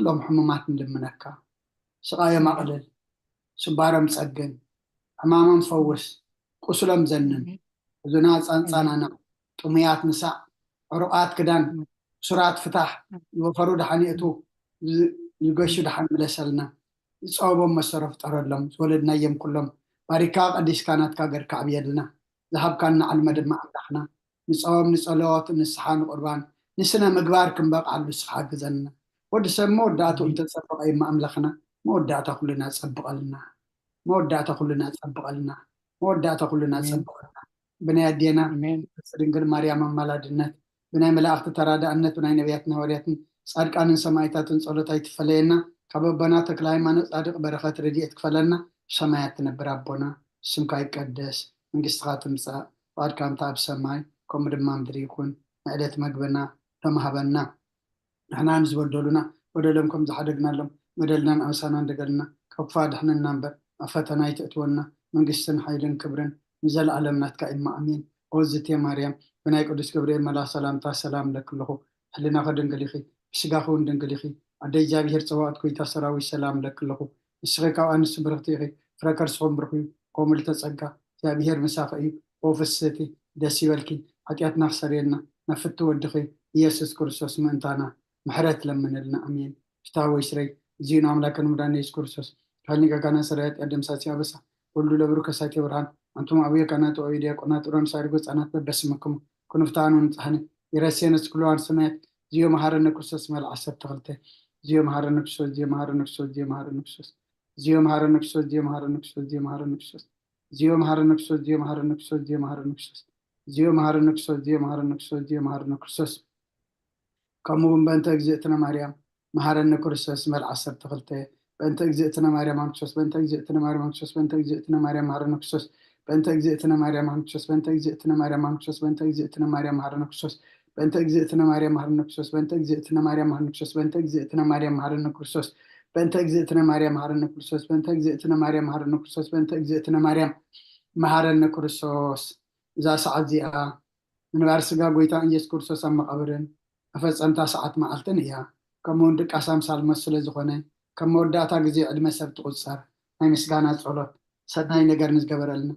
እቶም ሕሙማት ንልምነካ። ስቓዮም ኣቕልል፣ ስባሮም ጸግን፣ ሕማሞም ፈውስ፣ ቁስሎም ዘንን፣ ሕዙናት ጻንጻናና፣ ጥሙያት ንሳዕ፣ ዕሩቓት ክዳን፣ እሱራት ፍታሕ፣ ዝወፈሩ ደሓን ይእቱ፣ ዝገሹ ደሓን ምለሰልና፣ ዝጸበቦም መሰሮ ፍጠረሎም፣ ዝወለድናዮም ኩሎም ባሪካ ቀዲስካ ናትካ ገርካ ዕብየልና፣ ዝሃብካና ዕልመ ድማ ኣምላኽና ንጾም፣ ንጸሎት፣ ንስሓ፣ ንቁርባን፣ ንስነ ምግባር ክንበቕዓሉ ንስኻ ሓግዘና። ወዲ ሰብ መወዳእትኡ እንተጸበቐ እማ ኣምላኽና መወዳእታ ኩልና ጸብቐልና። መወዳእታ ኩልና ጸብቐልና። መወዳእታ ኩልና ጸብቐልና። ብናይ ኣዴና ድንግል ማርያም ኣማላድነት፣ ብናይ መላእኽቲ ተራዳእነት፣ ብናይ ነቢያትን ሃዋርያትን ጻድቃንን ሰማይታትን ጸሎት ኣይትፈለየና። ካብ ኣቦና ተክለ ሃይማኖት ጻድቅ በረኸት ረድኤት ክፈለና። ብሰማያት ትነብር ኣቦና፣ ስምካ ይቀደስ፣ መንግስትኻ ትምጻእ፣ ፍቓድካ እንተ ኣብ ሰማይ ከምኡ ድማ ምድሪ ይኹን። ንዕለት መግብና ተማህበና። ንሕና ንዝበደሉና በደሎም ከም ዝሓደግናሎም በደልናን ኣበሳናን ደገልና ካብ ክፋ ድሕነና እምበር ኣብ ፈተና ኣይትእትወና። መንግስትን ሓይልን ክብርን ንዘለኣለም ናትካ እማ ኣሜን። ኦዝቴ ማርያም ብናይ ቅዱስ ገብርኤል መላ ሰላምታ ሰላም ለክልኹ። ሕልናኸ ድንግል ኢኺ፣ ብስጋኸ እውን ድንግል ኢኺ። ኣደ እግዚኣብሔር ጸባኦት ጎይታ ሰራዊት ሰላም ለክልኹ። ንስኺ ካብ ኣንስቲ ብርኽቲ ኢኺ፣ ፍረ ከርስኹም ብርኽ እዩ። ከምኡ ልተጸጋ እግዚኣብሔር ምሳኺ እዩ። ኦ ፍስህቲ ደስ ይበልኪ፣ ሓጢኣትና ክሰርየልና ናብ ፍቲ ወድኺ ኢየሱስ ክርስቶስ ምእንታና ምሕረት ለምንልና። ኣሜን። ፍትሐ ወይ ስረይ፣ እግዚእነ አምላክነ መድኃኒነ ኢየሱስ ክርስቶስ፣ ካህሊቀ ካህናት ሰራዊት አደምሳሲ አበሳ፣ ወልዱ ለብሩ ከሳቴ ብርሃን፣ አንቱም አብዮ ካህናት ወአብዮ ዲያቆናት፣ ጥሮን ሳይርጎ ህጻናት በበስምክሙ፣ ኩኑ ፍትሐነ ወንጽሐነ፣ ይረሴነ ስክሎዋን ሰማያት፣ ዝዮ መሐረነ ክርስቶስ መልዓ ሰብ ተኽልተ፣ ዝዮ መሐረነ ክርስቶስ፣ ዝዮ መሐረነ ክርስቶስ፣ ዝዮ መሐረነ ክርስቶስ፣ ዝዮ መሐረነ ክርስቶስ፣ ዝዮ መሐረነ ክርስቶስ፣ ዝዮ መሐረነ ክርስቶስ፣ ዝዮ መሐረነ ክርስቶስ፣ ዝዮ መሐረነ ክርስቶስ፣ ዝዮ መሐረነ ክርስቶስ፣ ዝዮ መሐረነ ክርስቶስ፣ ዝዮ መሐረነ ክርስቶስ፣ ዝዮ መሐረነ ክርስቶስ። ከምኡ እውን በእንተ እግዝእትነ ማርያም መሐረነ ክርስቶስ መልዓ ዓሰርተ ክልተ። በእንተ እግዝእትነ ማርያም ኣንክሶስ፣ በእንተ እግዝእትነ ማርያም ኣንክሶስ፣ በእንተ እግዝእትነ ማርያም መሐረነ ክርስቶስ፣ በእንተ እግዝእትነ ማርያም ኣንክሶስ፣ በእንተ እግዝእትነ ማርያም ኣንክሶስ፣ በእንተ እግዝእትነ ማርያም መሐረነ ክርስቶስ፣ በእንተ እግዝእትነ ማርያም መሐረነ ክርስቶስ፣ በእንተ እግዝእትነ ማርያም መሐረነ ክርስቶስ፣ በእንተ እግዝእትነ ማርያም መሐረነ ክርስቶስ፣ በእንተ እግዝእትነ ማርያም መሐረነ ክርስቶስ፣ በእንተ እግዝእትነ ማርያም መሐረነ ክርስቶስ፣ በእንተ እግዝእትነ ማርያም መሐረነ ክርስቶስ። እዛ ሰዓት እዚኣ ምንባር ስጋ ጎይታ ኢየሱስ ክርስቶስ ኣብ መቓብርን መፈጸምታ ሰዓት መዓልትን እያ። ከምኡውን ድቃስ ኣምሳል ሞት ስለ ዝኾነ፣ ከም መወዳእታ ግዜ ዕድመ ሰብ ትቑጸር። ናይ ምስጋና ጸሎት። ሰናይ ነገር ንዝገበረልና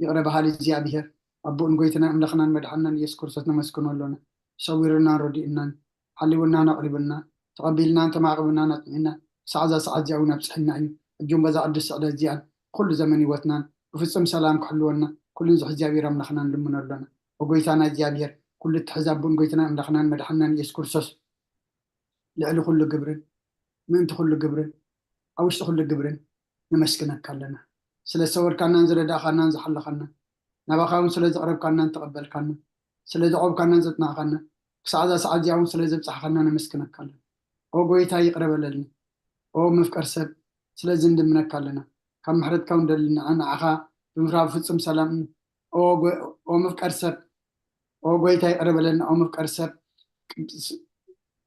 ይቕረ በሃሊ እግዚኣብሔር ኣቦን ጎይትና ኣምላኽናን መድሓንናን ኢየሱስ ክርስቶስ ነመስግኖ ኣሎና። ሰዊሩናን ረዲኡናን፣ ሓሊውናን ኣቕሪቡናን፣ ተቐቢልናን ተማዕቂቡናን ኣጽኒዕናን፣ ክሳዕ እዛ ሰዓት እዚኣ እውን ኣብጽሕና እዩ። እጁም በዛ ቅድስቲ ዕለት እዚኣን፣ ኩሉ ዘመን ህይወትናን ብፍጹም ሰላም ክሕልወና፣ ኩሉ ንዝሕ እግዚኣብሔር ኣምላኽና ንልምኖ ኣሎና። ኦ ጎይታና እግዚኣብሔር፣ ኩሉ እትሕዝ ኣቦን ጎይትና ኣምላኽናን መድሓንናን ኢየሱስ ክርስቶስ፣ ልዕሊ ኩሉ ግብርን፣ ምእንቲ ኩሉ ግብርን፣ ኣብ ውሽጢ ኩሉ ግብርን ነመስግነካ ኣለና። ስለ ዝሰወርካናን ዝረዳእካናን ዝሓለኻናን፣ ናባኻ እውን ስለ ዘቕረብካናን ተቐበልካናን፣ ስለ ዘቖምካናን ዘጽናዕካናን፣ ክሳዕ እዛ ሰዓት እዚኣ እውን ስለ ዘብጻሕካና ነመስግነካ ኣለና። ኦ ጎይታ ይቕረ በለልና። ኦ መፍቀር ሰብ፣ ስለዚ ንልምነካ ኣለና። ካብ ምሕረትካ እውን ደሊ፣ ንዓ-፣ ንዓኻ ብምፍራህ ብፍጹም ሰላም። ኦ ጎ-፣ ኦ መፍቀር ሰብ፣ ኦ ጎይታ ይቕረ በለልና። ኦ መፍቀር ሰብ፣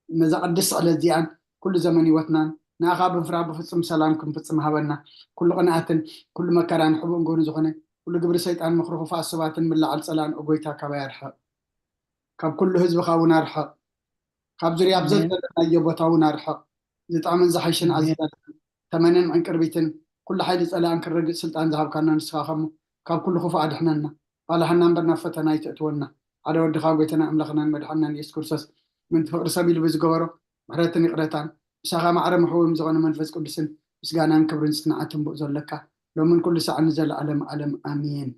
ነዛ ቅድስቲ ዕለት እዚኣን ኩሉ ዘመን ህይወትናን ንኣኻ ብምፍራህ ብፍጹም ሰላም ክንፍጽም ሃበና። ኩሉ ቅንኣትን ኩሉ መከራን ሕቡእን ጎኑ ዝኾነ ኩሉ ግብሪ ሰይጣን ምኽሪ ክፉኣት ሰባትን ምልዓል ጸላእን ኦ ጎይታ ካባይ ኣርሕቕ። ካብ ኩሉ ህዝብኻ እውን ኣርሕቕ። ካብ ዙርያ ኣብ ኣሜን። ዘዘለናዮ ቦታ እውን ኣርሕቕ። ዝጠዕምን ዝሓይሽን ኣሜን። ኣዝዛልን ተመንን ዕንቅርቢትን ኩሉ ሓይሊ ጸላእን ክረግጽ ስልጣን ዝሃብካና ንስኻ ከሞ ካብ ኩሉ ክፉእ ኣድሕነና። ባልሃና እምበር ናብ ፈተና ኣይተእትወና። ሓደ ወድኻ ጎይታና ኣምላኽናን መድሓንናን ኢየሱስ ክርስቶስ ምእንቲ ፍቕሪ ሰብ ኢሉ ብዝገበሮ ምሕረትን ይቕረታን ምሳኻ ማዕረ መሕወም ዝኾነ መንፈስ ቅዱስን ምስጋናን ክብርን ጽንዓትን ብኡ ዘለካ ሎምን ኩሉ ሰዓት ንዘለኣለም ኣለም ኣሜን።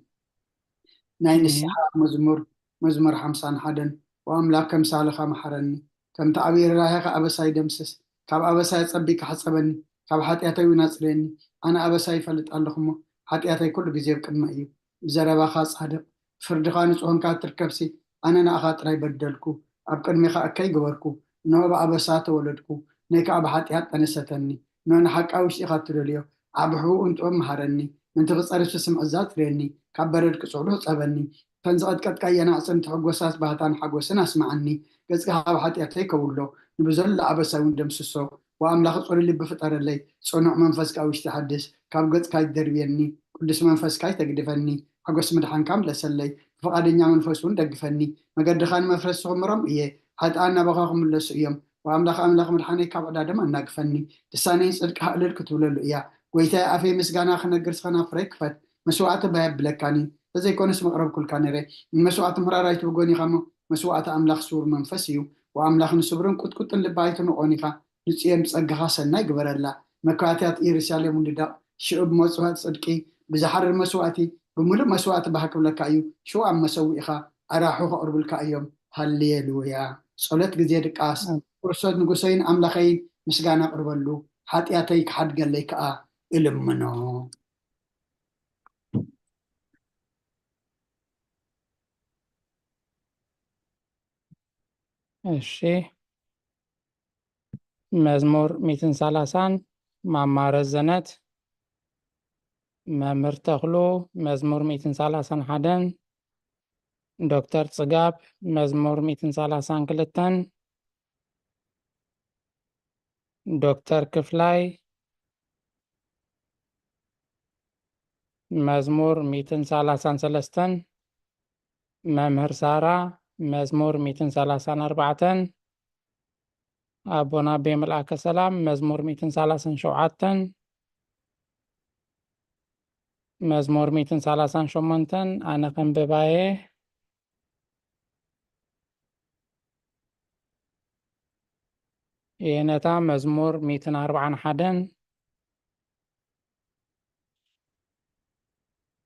ናይ ኣሜን። ንስሓ መዝሙር፣ መዝሙር ሓምሳን ሓደን። ኦ ኣምላክ ከምሳልኻ መሓረኒ፣ ከምቲ ዓብዪ ርህራሄኻ ኣበሳይ ደምስስ። ካብ ኣበሳይ ኣጸቢካ ሕጸበኒ፣ ካብ ሓጢኣተይ እውን ኣጽርየኒ። ኣነ ኣበሳይ ይፈልጥ ኣለኹ እሞ፣ ሓጢኣተይ ኩሉ ግዜ ኣብ ቅድመይ እዩ። ብዘረባኻ ጻድቕ፣ ብፍርድኻ ንጹህ ኮንካ ትርከብሲ፣ ኣነ ንኣኻ ጥራይ በደልኩ፣ ኣብ ቅድሜኻ እከይ ገበርኩ። እንሆ ብኣበሳ ተወለድኩ፣ ነይ ከኣ ብሓጢኣት ጠነሰተኒ። እንሆ ንሓቂ ኣብ ውሽጢኻ እትደልዮ፣ ዓቢ ሕብኡ እንጥበብ መሃረኒ። ምእንቲ ክጸርፍ ስስምዕ እዛ ጽርየኒ፣ ካብ በረድ ቅጽዕሉ ሕጸበኒ። እተን ዝቐጥቀጥካየን ኣዕጽምቲ ሕጎሳት ባህታን ሓጎስን ኣስምዓኒ። ገጽካ ካብ ሓጢኣተይ ከውሎ፣ ንብዘሎ ኣበሳይ እውን ደምስሶ። ወኣምላኽ ጽሩይ ልቢ ፍጠረለይ፣ ጽኑዕ መንፈስ ከኣ ውሽጢ ሓድስ። ካብ ገጽካ ኣይትደርብየኒ፣ ቅዱስ መንፈስካ ኣይተግድፈኒ። ሓጎስ ምድሓንካ ምለሰለይ፣ ብፍቓደኛ መንፈስ እውን ደግፈኒ። መገድኻ ንመፍረስቲ ክምሮም እየ፣ ሓጥኣን ናባኻ ክምለሱ እዮም። ወኣምላኽ ኣምላኽ መድሓነይ ካብ ዕዳ ደም ኣናግፈኒ። ልሳነይ ጽድቂ ሃእልል ክትብለሉ እያ። ጎይታይ ኣፈይ ምስጋና ክነግር ስኸና ፍረይ ክፈት። መስዋእቲ ባይ ኣብለካኒ። ተዘይኮነስ መቕረብኩልካ ነይረ። ንመስዋእቲ ምራር ኣይትብጎን ኢኻ እሞ መስዋእቲ ኣምላኽ ስውር መንፈስ እዩ። ወኣምላኽ ንስብርን ቁጥቁጥን ልቢ ኣይትንቆን ኢኻ። ንጽዮን ብጸጋኻ ሰናይ ግበረላ። መካትያት ኢየሩሳሌም ውንዳቕ ሽዑ ብመጽዋዕቲ ጽድቂ ብዝሓርር መስዋእቲ ብምሉእ መስዋእቲ ባህ ክብለካ እዩ። ሽዑ ኣብ መሰውኢኻ ኣራሑ ከቕርብልካ እዮም። ሃሌሉያ። ጸሎት ግዜ ድቃስ ክርስቶስ ንጉሰይን ኣምላኸይን ምስጋና ኣቕርበሉ። ሓጢኣተይ ክሓድገለይ ከኣ እልምኖ። እሺ፣ መዝሙር ሚእትን ሰላሳን ማማ ረዘነት፣ መምህር ተኽሉ መዝሙር ሚእትን ሰላሳን ሓደን፣ ዶክተር ጽጋብ መዝሙር ሚእትን ሰላሳን ክልተን፣ ዶክተር ክፍላይ መዝሙር ሚእትን ሰላሳን ሰለስተን፣ መምህር ሳራ መዝሙር ሚእትን ሰላሳን ኣርባዕተን፣ ኣቦና ኣቤ መልኣከ ሰላም መዝሙር ሚእትን ሰላሳን ሸውዓተን፣ መዝሙር ሚእትን ሰላሳን ሸሞንተን ኣነ ከንብባየ። የነታ መዝሙር ሚእትን ኣርባዓን ሓደን፣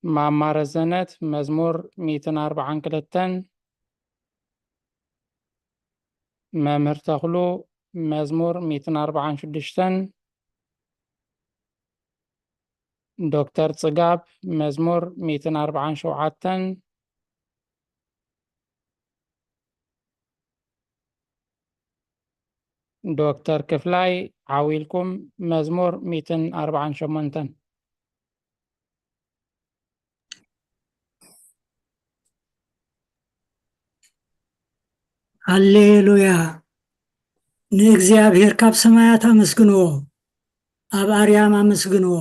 ማማ ረዘነት መዝሙር ሚእትን ኣርባዓን ክልተን፣ መምህር ተኽሉ መዝሙር ሚእትን ኣርባዓን ሽዱሽተን፣ ዶክተር ጽጋብ መዝሙር ሚእትን ኣርባዓን ሸውዓተን፣ ዶክተር ክፍላይ ዓው ኢልኩም መዝሙር ሚእትን ኣርባዓን ሸሞንተን። ሃሌሉያ! ንእግዚኣብሔር ካብ ሰማያት ኣመስግንዎ፣ ኣብ ኣርያም ኣመስግንዎ፣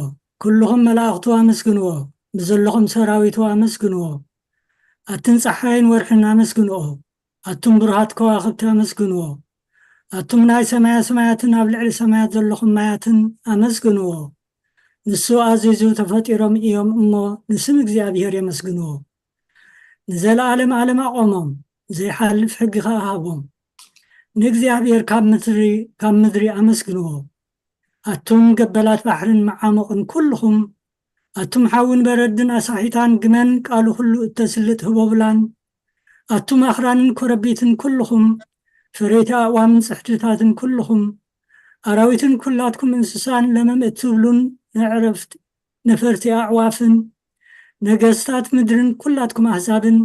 ኩልኹም መላእኽቱ ኣመስግንዎ፣ ብዘለኹም ሰራዊቱ ኣመስግንዎ። ኣትን ጸሓይን ወርሕን ኣመስግንኦ፣ ኣቱም ብሩሃት ከዋኽብቲ ኣመስግንዎ። ኣቱም ናይ ሰማያ ሰማያትን ኣብ ልዕሊ ሰማያት ዘለኹም ማያትን ኣመስግንዎ። ንሱ ኣዚዙ ተፈጢሮም እዮም እሞ ንስም እግዚኣብሔር የመስግንዎ። ንዘለዓለም ዓለም ኣቖሞም፣ ዘይሓልፍ ሕጊ ኸኣ ሃቦም። ንእግዚኣብሔር ካብ ምድሪ ካብ ምድሪ ኣመስግንዎ። ኣቱም ገበላት ባሕርን መዓሙቕን ኩልኹም፣ ኣቱም ሓውን በረድን ኣሳሒታን ግመን ቃሉ ኩሉ እተስልጥ ህቦብላን፣ ኣቱም ኣኽራንን ኮረቢትን ኩልኹም፣ ፈረይቲ ኣእዋምን ጽሕድታትን ኩልኹም፣ ኣራዊትን ኩላትኩም እንስሳን ለመም እትብሉን ነዕረፍት ነፈርቲ ኣዕዋፍን፣ ነገስታት ምድርን ኩላትኩም ኣህዛብን፣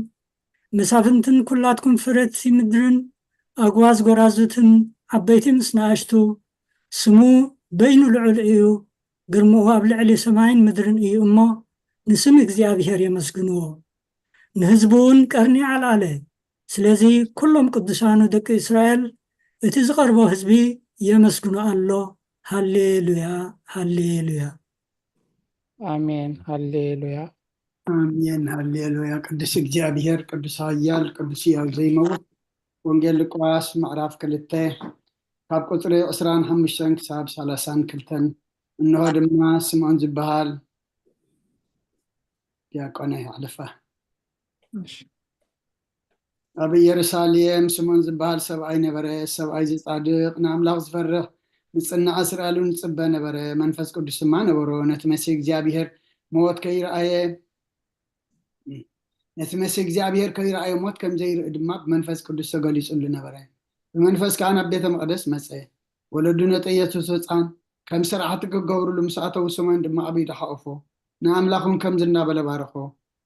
መሳፍንትን ኩላትኩም ፈረድቲ ምድርን፣ ኣግዋዝ ጎራዙትን፣ ዓበይቲ ምስ ንኣሽቱ፣ ስሙ በይኑ ልዑል እዩ፣ ግርምኡ ኣብ ልዕሊ ሰማይን ምድርን እዩ እሞ፣ ንስም እግዚኣብሔር የመስግንዎ። ንህዝቡ እውን ቀርኒ ኣልዓለ። ስለዚ ኩሎም ቅዱሳኑ ደቂ እስራኤል፣ እቲ ዝቐርቦ ህዝቢ የመስግኖ ኣሎ። ሃሌሉያ፣ ሃሌሉያ። ኣሜን። ሃሌሉያ። ኣሜን። ሃሌሉያ። ቅዱስ እግዚኣብሔር፣ ቅዱስ ኃያል፣ ቅዱስ ሕያው ዘይመውት። ወንጌል ሉቃስ ምዕራፍ ክልተ ካብ ቁጽሪ ዕስራን ሓሙሽተን ክሳብ ሰላሳን ክልተን። እንሆ ድማ ስምዖን ዝበሃል ዲያቆን የሕልፋ። ኣብ ኢየሩሳሌም ስምዖን ዝበሃል ሰብኣይ ነበረ። ሰብኣይ ዝጻድቕ፣ ንኣምላኽ ዝፈርሕ፣ ንጽናዕ እስራኤል እውን ዝጽበ ነበረ። መንፈስ ቅዱስ ድማ ነበሮ። ነቲ መሲህ እግዚኣብሔር ሞት ከይረኣየ ነቲ መሲህ እግዚኣብሔር ከይረኣየ ሞት ከም ዘይርኢ ድማ ብመንፈስ ቅዱስ ተገሊጹሉ ነበረ። ብመንፈስ ከኣ ናብ ቤተ መቕደስ መጸ። ወለዱ ነጠየቱ ህጻን ከም ስራሕቲ ክገብርሉ ምስ ኣተዉ፣ ስምዖን ድማ ኣብ ኢዱ ሓቖፎ፣ ንኣምላኽ እውን ከምዚ እናበለ ባረኾ፣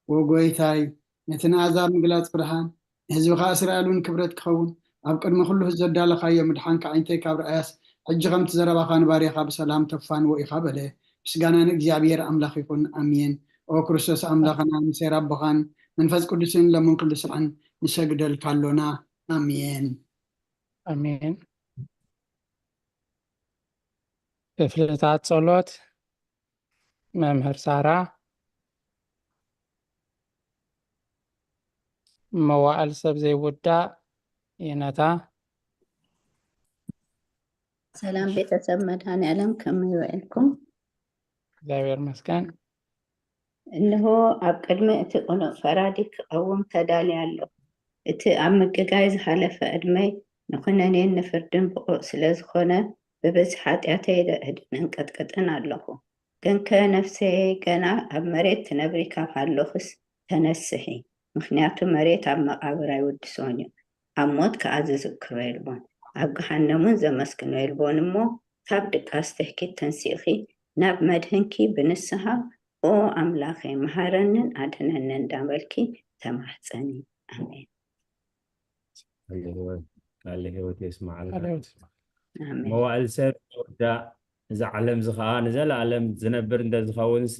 "ወ ጎይታይ፣ ነቲ ንኣሕዛብ ምግላጽ ብርሃን፣ ንህዝብኻ እስራኤል እውን ክብረት ክኸውን፣ ኣብ ቅድሚ ኩሉ ህዝቢ ዘዳለኻዮ ምድሓንካ ዓይነተይ ካብ ረኣያስ፣ ሕጂ ከምቲ ዘረባኻ ንባርያኻ ብሰላም ተፋንዎ ኢኻ" በለ። ምስጋና ንእግዚኣብሔር ኣምላኽ ይኹን፣ ኣሜን። ኦ ክርስቶስ ኣምላኽና፣ ምሴር ኣቦኻን መንፈስ ቅዱስን ሎምን ኩሉ ሳዕን ንሰግደልካ ኣሎና። ኣሜን። ኣሜን። ክፍልታት ጸሎት መምህር ሳራ። መዋእል ሰብ ዘይውዳእ ይነታ። ሰላም ቤተሰብ መድኃኔዓለም፣ ከመይ ውዒልኩም? እግዚኣብሔር ይመስገን። እንሆ ኣብ ቅድሚ እቲ ቅኑዕ ፈራዲ ክቐውም ተዳልየ ኣለኹ። እቲ ኣብ ምግጋይ ዝሓለፈ ዕድመይ ንኹነኔን ንፍርድን ብቑዕ ስለ ዝኾነ፣ ብብዝሒ ሓጢኣተይ ይርዕድን እንቅጥቅጥን ኣለኹ። ግንከ ነፍሰየይ፣ ገና ኣብ መሬት ትነብሪ ካብ ሃሎኽስ ተነስሒ፣ ምኽንያቱ መሬት ኣብ መቓብር ኣይውድሶን እዩ። ኣብ ሞት ከኣ ዝዝክሮ የልቦን፣ ኣብ ገሃነም እውን ዘመስግኖ የልቦን እሞ፣ ካብ ድቃስ ትሕኪት ተንሲእኺ ናብ መድህንኪ ብንስሃ፣ ኦ ኣምላኸይ፣ መሃረንን ኣድነንን እንዳበልኪ ተማሕጸኒ። ኣሜን። ቃለ ሕይወት፣ ቃለ ሕይወት የስማዓልና። ቃለ ሕይወት። ኣሜን። መዋእል ሰብ ይወዳእ፣ እዛ ዓለም እዚ ኸዓ ንዘለኣለም ዝነብር እንተ ዝኸውንሲ፣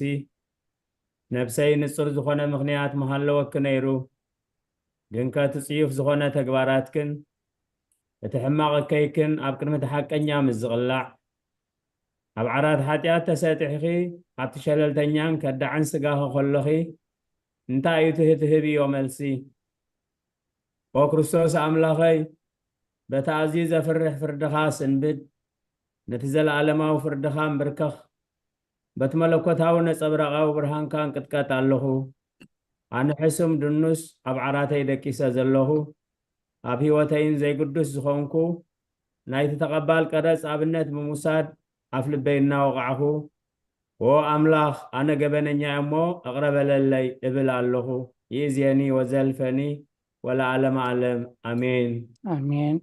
ነብሰይ ንጹር ዝኾነ ምኽንያት ምሃለወኪ ነይሩ። ግንከ እቲ ጽዩፍ ዝኾነ ተግባራትክን እቲ ሕማቕ እከይክን ኣብ ቅድሚ እቲ ሓቀኛ ምስ ዝቕላዕ፣ ኣብ ዓራት ሓጢኣት ተሰጢሕኺ ኣብቲ ሸለልተኛን ከዳዕን ስጋኺ ከሎኺ፣ እንታይ እዩ እቲ ህትህብዮ መልሲ? ኦ ክርስቶስ ኣምላኸይ፣ በቲ ኣዝዩ ዘፍርሕ ፍርድኻ ስንብድ፣ ነቲ ዘለኣለማዊ ፍርድኻ እምብርከኽ፣ በቲ መለኮታዊ ነጸብራቓዊ ብርሃንካ እንቅጥቀጥ ኣለኹ። ኣነ ሕሱም ድኑስ ኣብ ዓራተይ ደቂሰ ዘለኹ፣ ኣብ ህይወተይን ዘይግዱስ ዝኾንኩ፣ ናይቲ ተቐባል ቀረጽ ኣብነት ብምውሳድ ኣፍ ልበይ እናወቓዕኹ፣ ኦ ኣምላኽ፣ ኣነ ገበነኛ እሞ እቕረ በለለይ እብል ኣለኹ። ይእዜኒ ወዘልፈኒ ወለዓለመ ዓለም። ኣሜን። ኣሜን።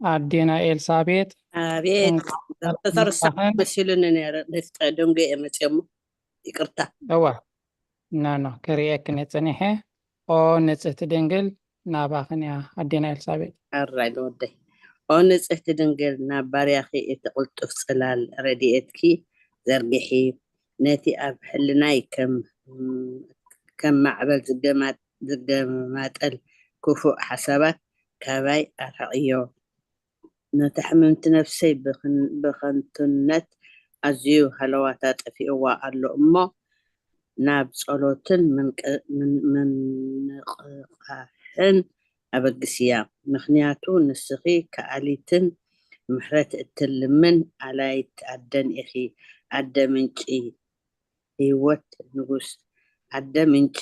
ኣዴና ኤልሳቤጥ ኣቤት እንኳን ተተርሳ መጣኽን። መሲሉኒ ነይረ። ደፍጠ ደንጎ እየ መፅኦሞ። ይቅርታ። እዋ፣ ኖ፣ ኖ፣ ክርእየክን እየ ጸኒሐ። ኦ ንጽህቲ ድንግል፣ ናባኽን እያ ኣዴና ኤልሳቤጥ። ኣራይ ንወደይ። ኦ ንጽህቲ ድንግል፣ ናብ ባርያኺ እቲ ቅልጡፍ ጽላል ረድኤትኪ ዘርግሒ። ነቲ ኣብ ሕልናይ ከም ከም ማዕበል ዝገማ- ዝገማጠል ክፉእ ሓሳባት ካባይ ኣርሕቕዮ። ነታ ሕምምቲ ነፍሰይ ብኽን- ብኸንቱነት ኣዝዩ ሃለዋታ ጠፊእዋ ኣሎ እሞ፣ ናብ ጸሎትን ምንቅ- ምን- ምንቕቓሕን ኣበግስያ። ምኽንያቱ ንስኺ ከኣሊትን ምሕረት እትልምን ኣላይት ኣደን ኢኺ። ኣደ ምንጪ ህይወት ንጉስ ኣደ ምንጪ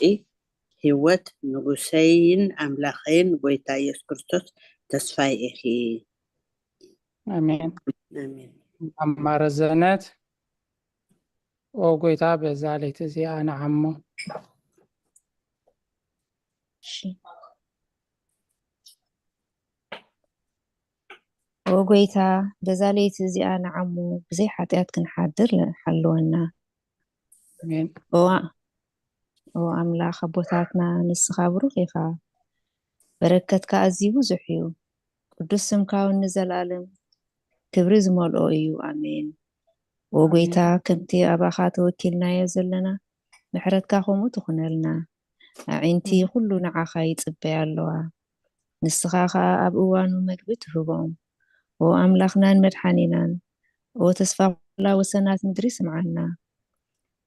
ህይወት ንጉሰይን ኣምላኸይን ጎይታ ኢየሱስ ክርስቶስ ተስፋይ ኢኺ። ኣሜን። ኣሜን። ማማ ረዘነት፣ ኦ ጎይታ በዛ ለይቲ እዚኣ ንዓሞ። እሺ። ኦ ጎይታ፣ በዛ ለይቲ እዚኣ ንዓሞ ብዘይ ሓጢኣት ክንሓድር ሓልወና። ኣሜን። ኦ ኦ ኣምላኽ ኣቦታትና፣ ንስኻ ብሩኽ ኢኻ፣ በረከትካ ኣዝዩ ብዙሕ እዩ። ቅዱስ ስምካ እውን ንዘለኣለም ክብሪ ዝመልኦ እዩ። ኣሜን። ኦ ጎይታ፣ ከምቲ ኣባኻ ተወኪልናዮ ዘለና፣ ምሕረትካ ከምኡ ትኹነልና። ኣዒንቲ ኩሉ ንዓኻ ይጽበያ ኣለዋ። ንስኻ ኸኣ ኣብ እዋኑ መግቢ ትህቦም። ኦ ኣምላኽናን መድሓኒናን፣ ኦ ተስፋ ኩላ ወሰናት ምድሪ ስምዓና።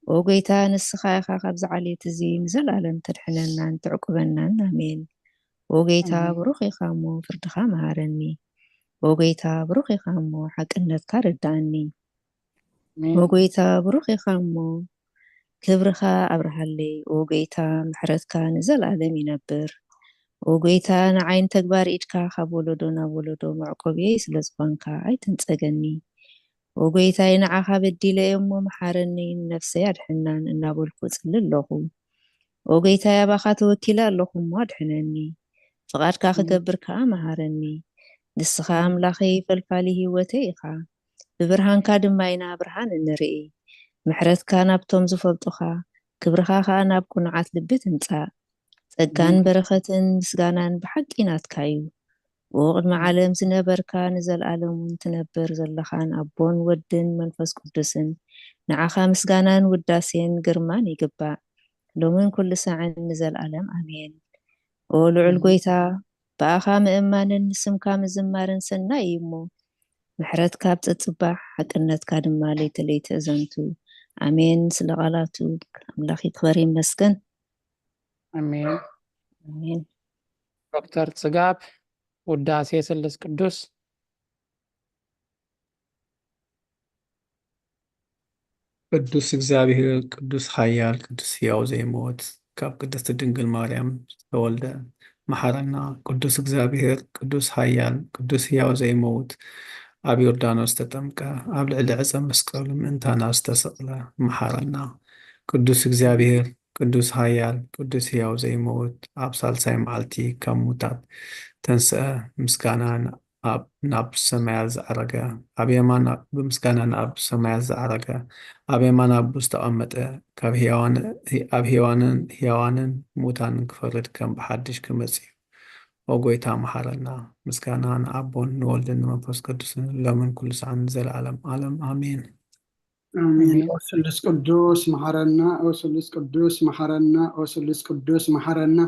ኦ ጎይታ፣ ንስኻ ኢኻ ካብዚ ዓሌት እዚ ንዘለኣለም ተድሕነናን ተዕቁበናን። ኣሜን። ኦ ጎይታ፣ ኣሜን። ብሩኽ ኢኻ እሞ ፍርድኻ መሃረኒ። ኦ ጎይታ፣ ብሩኽ ኢኻ እሞ ሓቅነትካ ረዳእኒ። ኣሜን። ኦ ጎይታ፣ ብሩኽ ኢኻ እሞ ክብርኻ ኣብርሃለይ። ኦ ጎይታ፣ ምሕረትካ ንዘለኣለም ይነብር። ኦ ጎይታ፣ ንዓይ ንተግባር ኢድካ ካብ ወለዶ ናብ ወለዶ መዕቆብየይ ስለ ዝኾንካ ኣይትንጸገኒ። ኦ ጎይታይ፣ ንዓኻ በዲለ እየ እሞ መሓረኒ፣ ንነፍሰይ ኣድሕናን እናበልኩ እጽሊ ኣለኹ። ኦ ጎይታይ፣ ኣባኻ ተወኪለ ኣለኹ እሞ ኣድሕነኒ። ፍቓድካ ኣሜን። ክገብር ከኣ መሃረኒ። ንስኻ ኣሜን። ኣምላኸይ ፈልፋሊ ህይወተይ ኢኻ። ብብርሃንካ ድማ ኢና ብርሃን እንርኢ። ምሕረትካ ናብቶም ዝፈልጡኻ፣ ክብርኻ ከኣ ናብ ቅኑዓት ልቢ ትምጻእ። ጸጋን ኣሜን። በረኸትን ምስጋናን ብሓቂ ናትካ እዩ። ኦ ቅድሚ ኣሜን። ዓለም ዝነበርካ፣ ንዘለኣለም እውን ትነብር ዘለኻን ኣቦን ወድን መንፈስ ቅዱስን፣ ንዓኻ ምስጋናን ውዳሴን ግርማን ይግባእ፣ ሎምን ኩሉ ሳዕን ንዘለኣለም ኣሜን። ኦ ልዑል ኣሜን። ጎይታ፣ ብኣኻ ምእማንን ንስምካ ምዝማርን ሰናይ እዩ እሞ፣ ምሕረትካ ኣብ ጸጽባሕ፣ ሓቅነትካ ድማ ለይቲ ለይቲ እዘንቱ። ኣሜን። ስለ ቃላቱ ኣምላኽ ይክበር ይመስገን። ኣሜን። ኣሜን። ዶክተር ጽጋብ፣ ውዳሴ ስሉስ ቅዱስ። ቅዱስ እግዚኣብሔር፣ ቅዱስ ኃያል፣ ቅዱስ ሕያው ዘይመውት፣ ካብ ቅድስት ድንግል ማርያም ዝተወልደ፣ መሓረና። ቅዱስ እግዚኣብሔር፣ ቅዱስ ኃያል፣ ቅዱስ ሕያው ዘይመውት፣ ኣብ ዮርዳኖስ ዝተጠምቀ፣ ኣብ ልዕሊ ዕፀ መስቀሉ ምእንታና ዝተሰቕለ፣ መሓረና። ቅዱስ እግዚኣብሔር፣ ቅዱስ ኃያል፣ ቅዱስ ሕያው ዘይመውት፣ ኣብ ሳልሳይ መዓልቲ ካብ ሙታት ተንስአ፣ ምስጋና ኣብ ናብ ሰማያት ዝዓረገ፣ ኣብ የማን ኣብ- ብምስጋና ናብ ሰማያት ዝዓረገ፣ ኣብ የማን ኣቡ ዝተቐመጠ፣ ካብ ሕያዋን ኣብ ሕያዋንን ሕያዋንን ሙታንን ክፈርድ ከም ብሓድሽ ክመጽእ እዩ። ኦ ጐይታ መሓረና። ምስጋና ንኣቦን ንወልድን ንመንፈስ ቅዱስን ሎምን ኩሉ ሰዓን ንዘለዓለም ዓለም ኣሜን። ኣሜን። ኦ ስሉስ ቅዱስ መሓረና፣ ኦ ስሉስ ቅዱስ መሓረና፣ ኦ ስሉስ ቅዱስ መሓረና።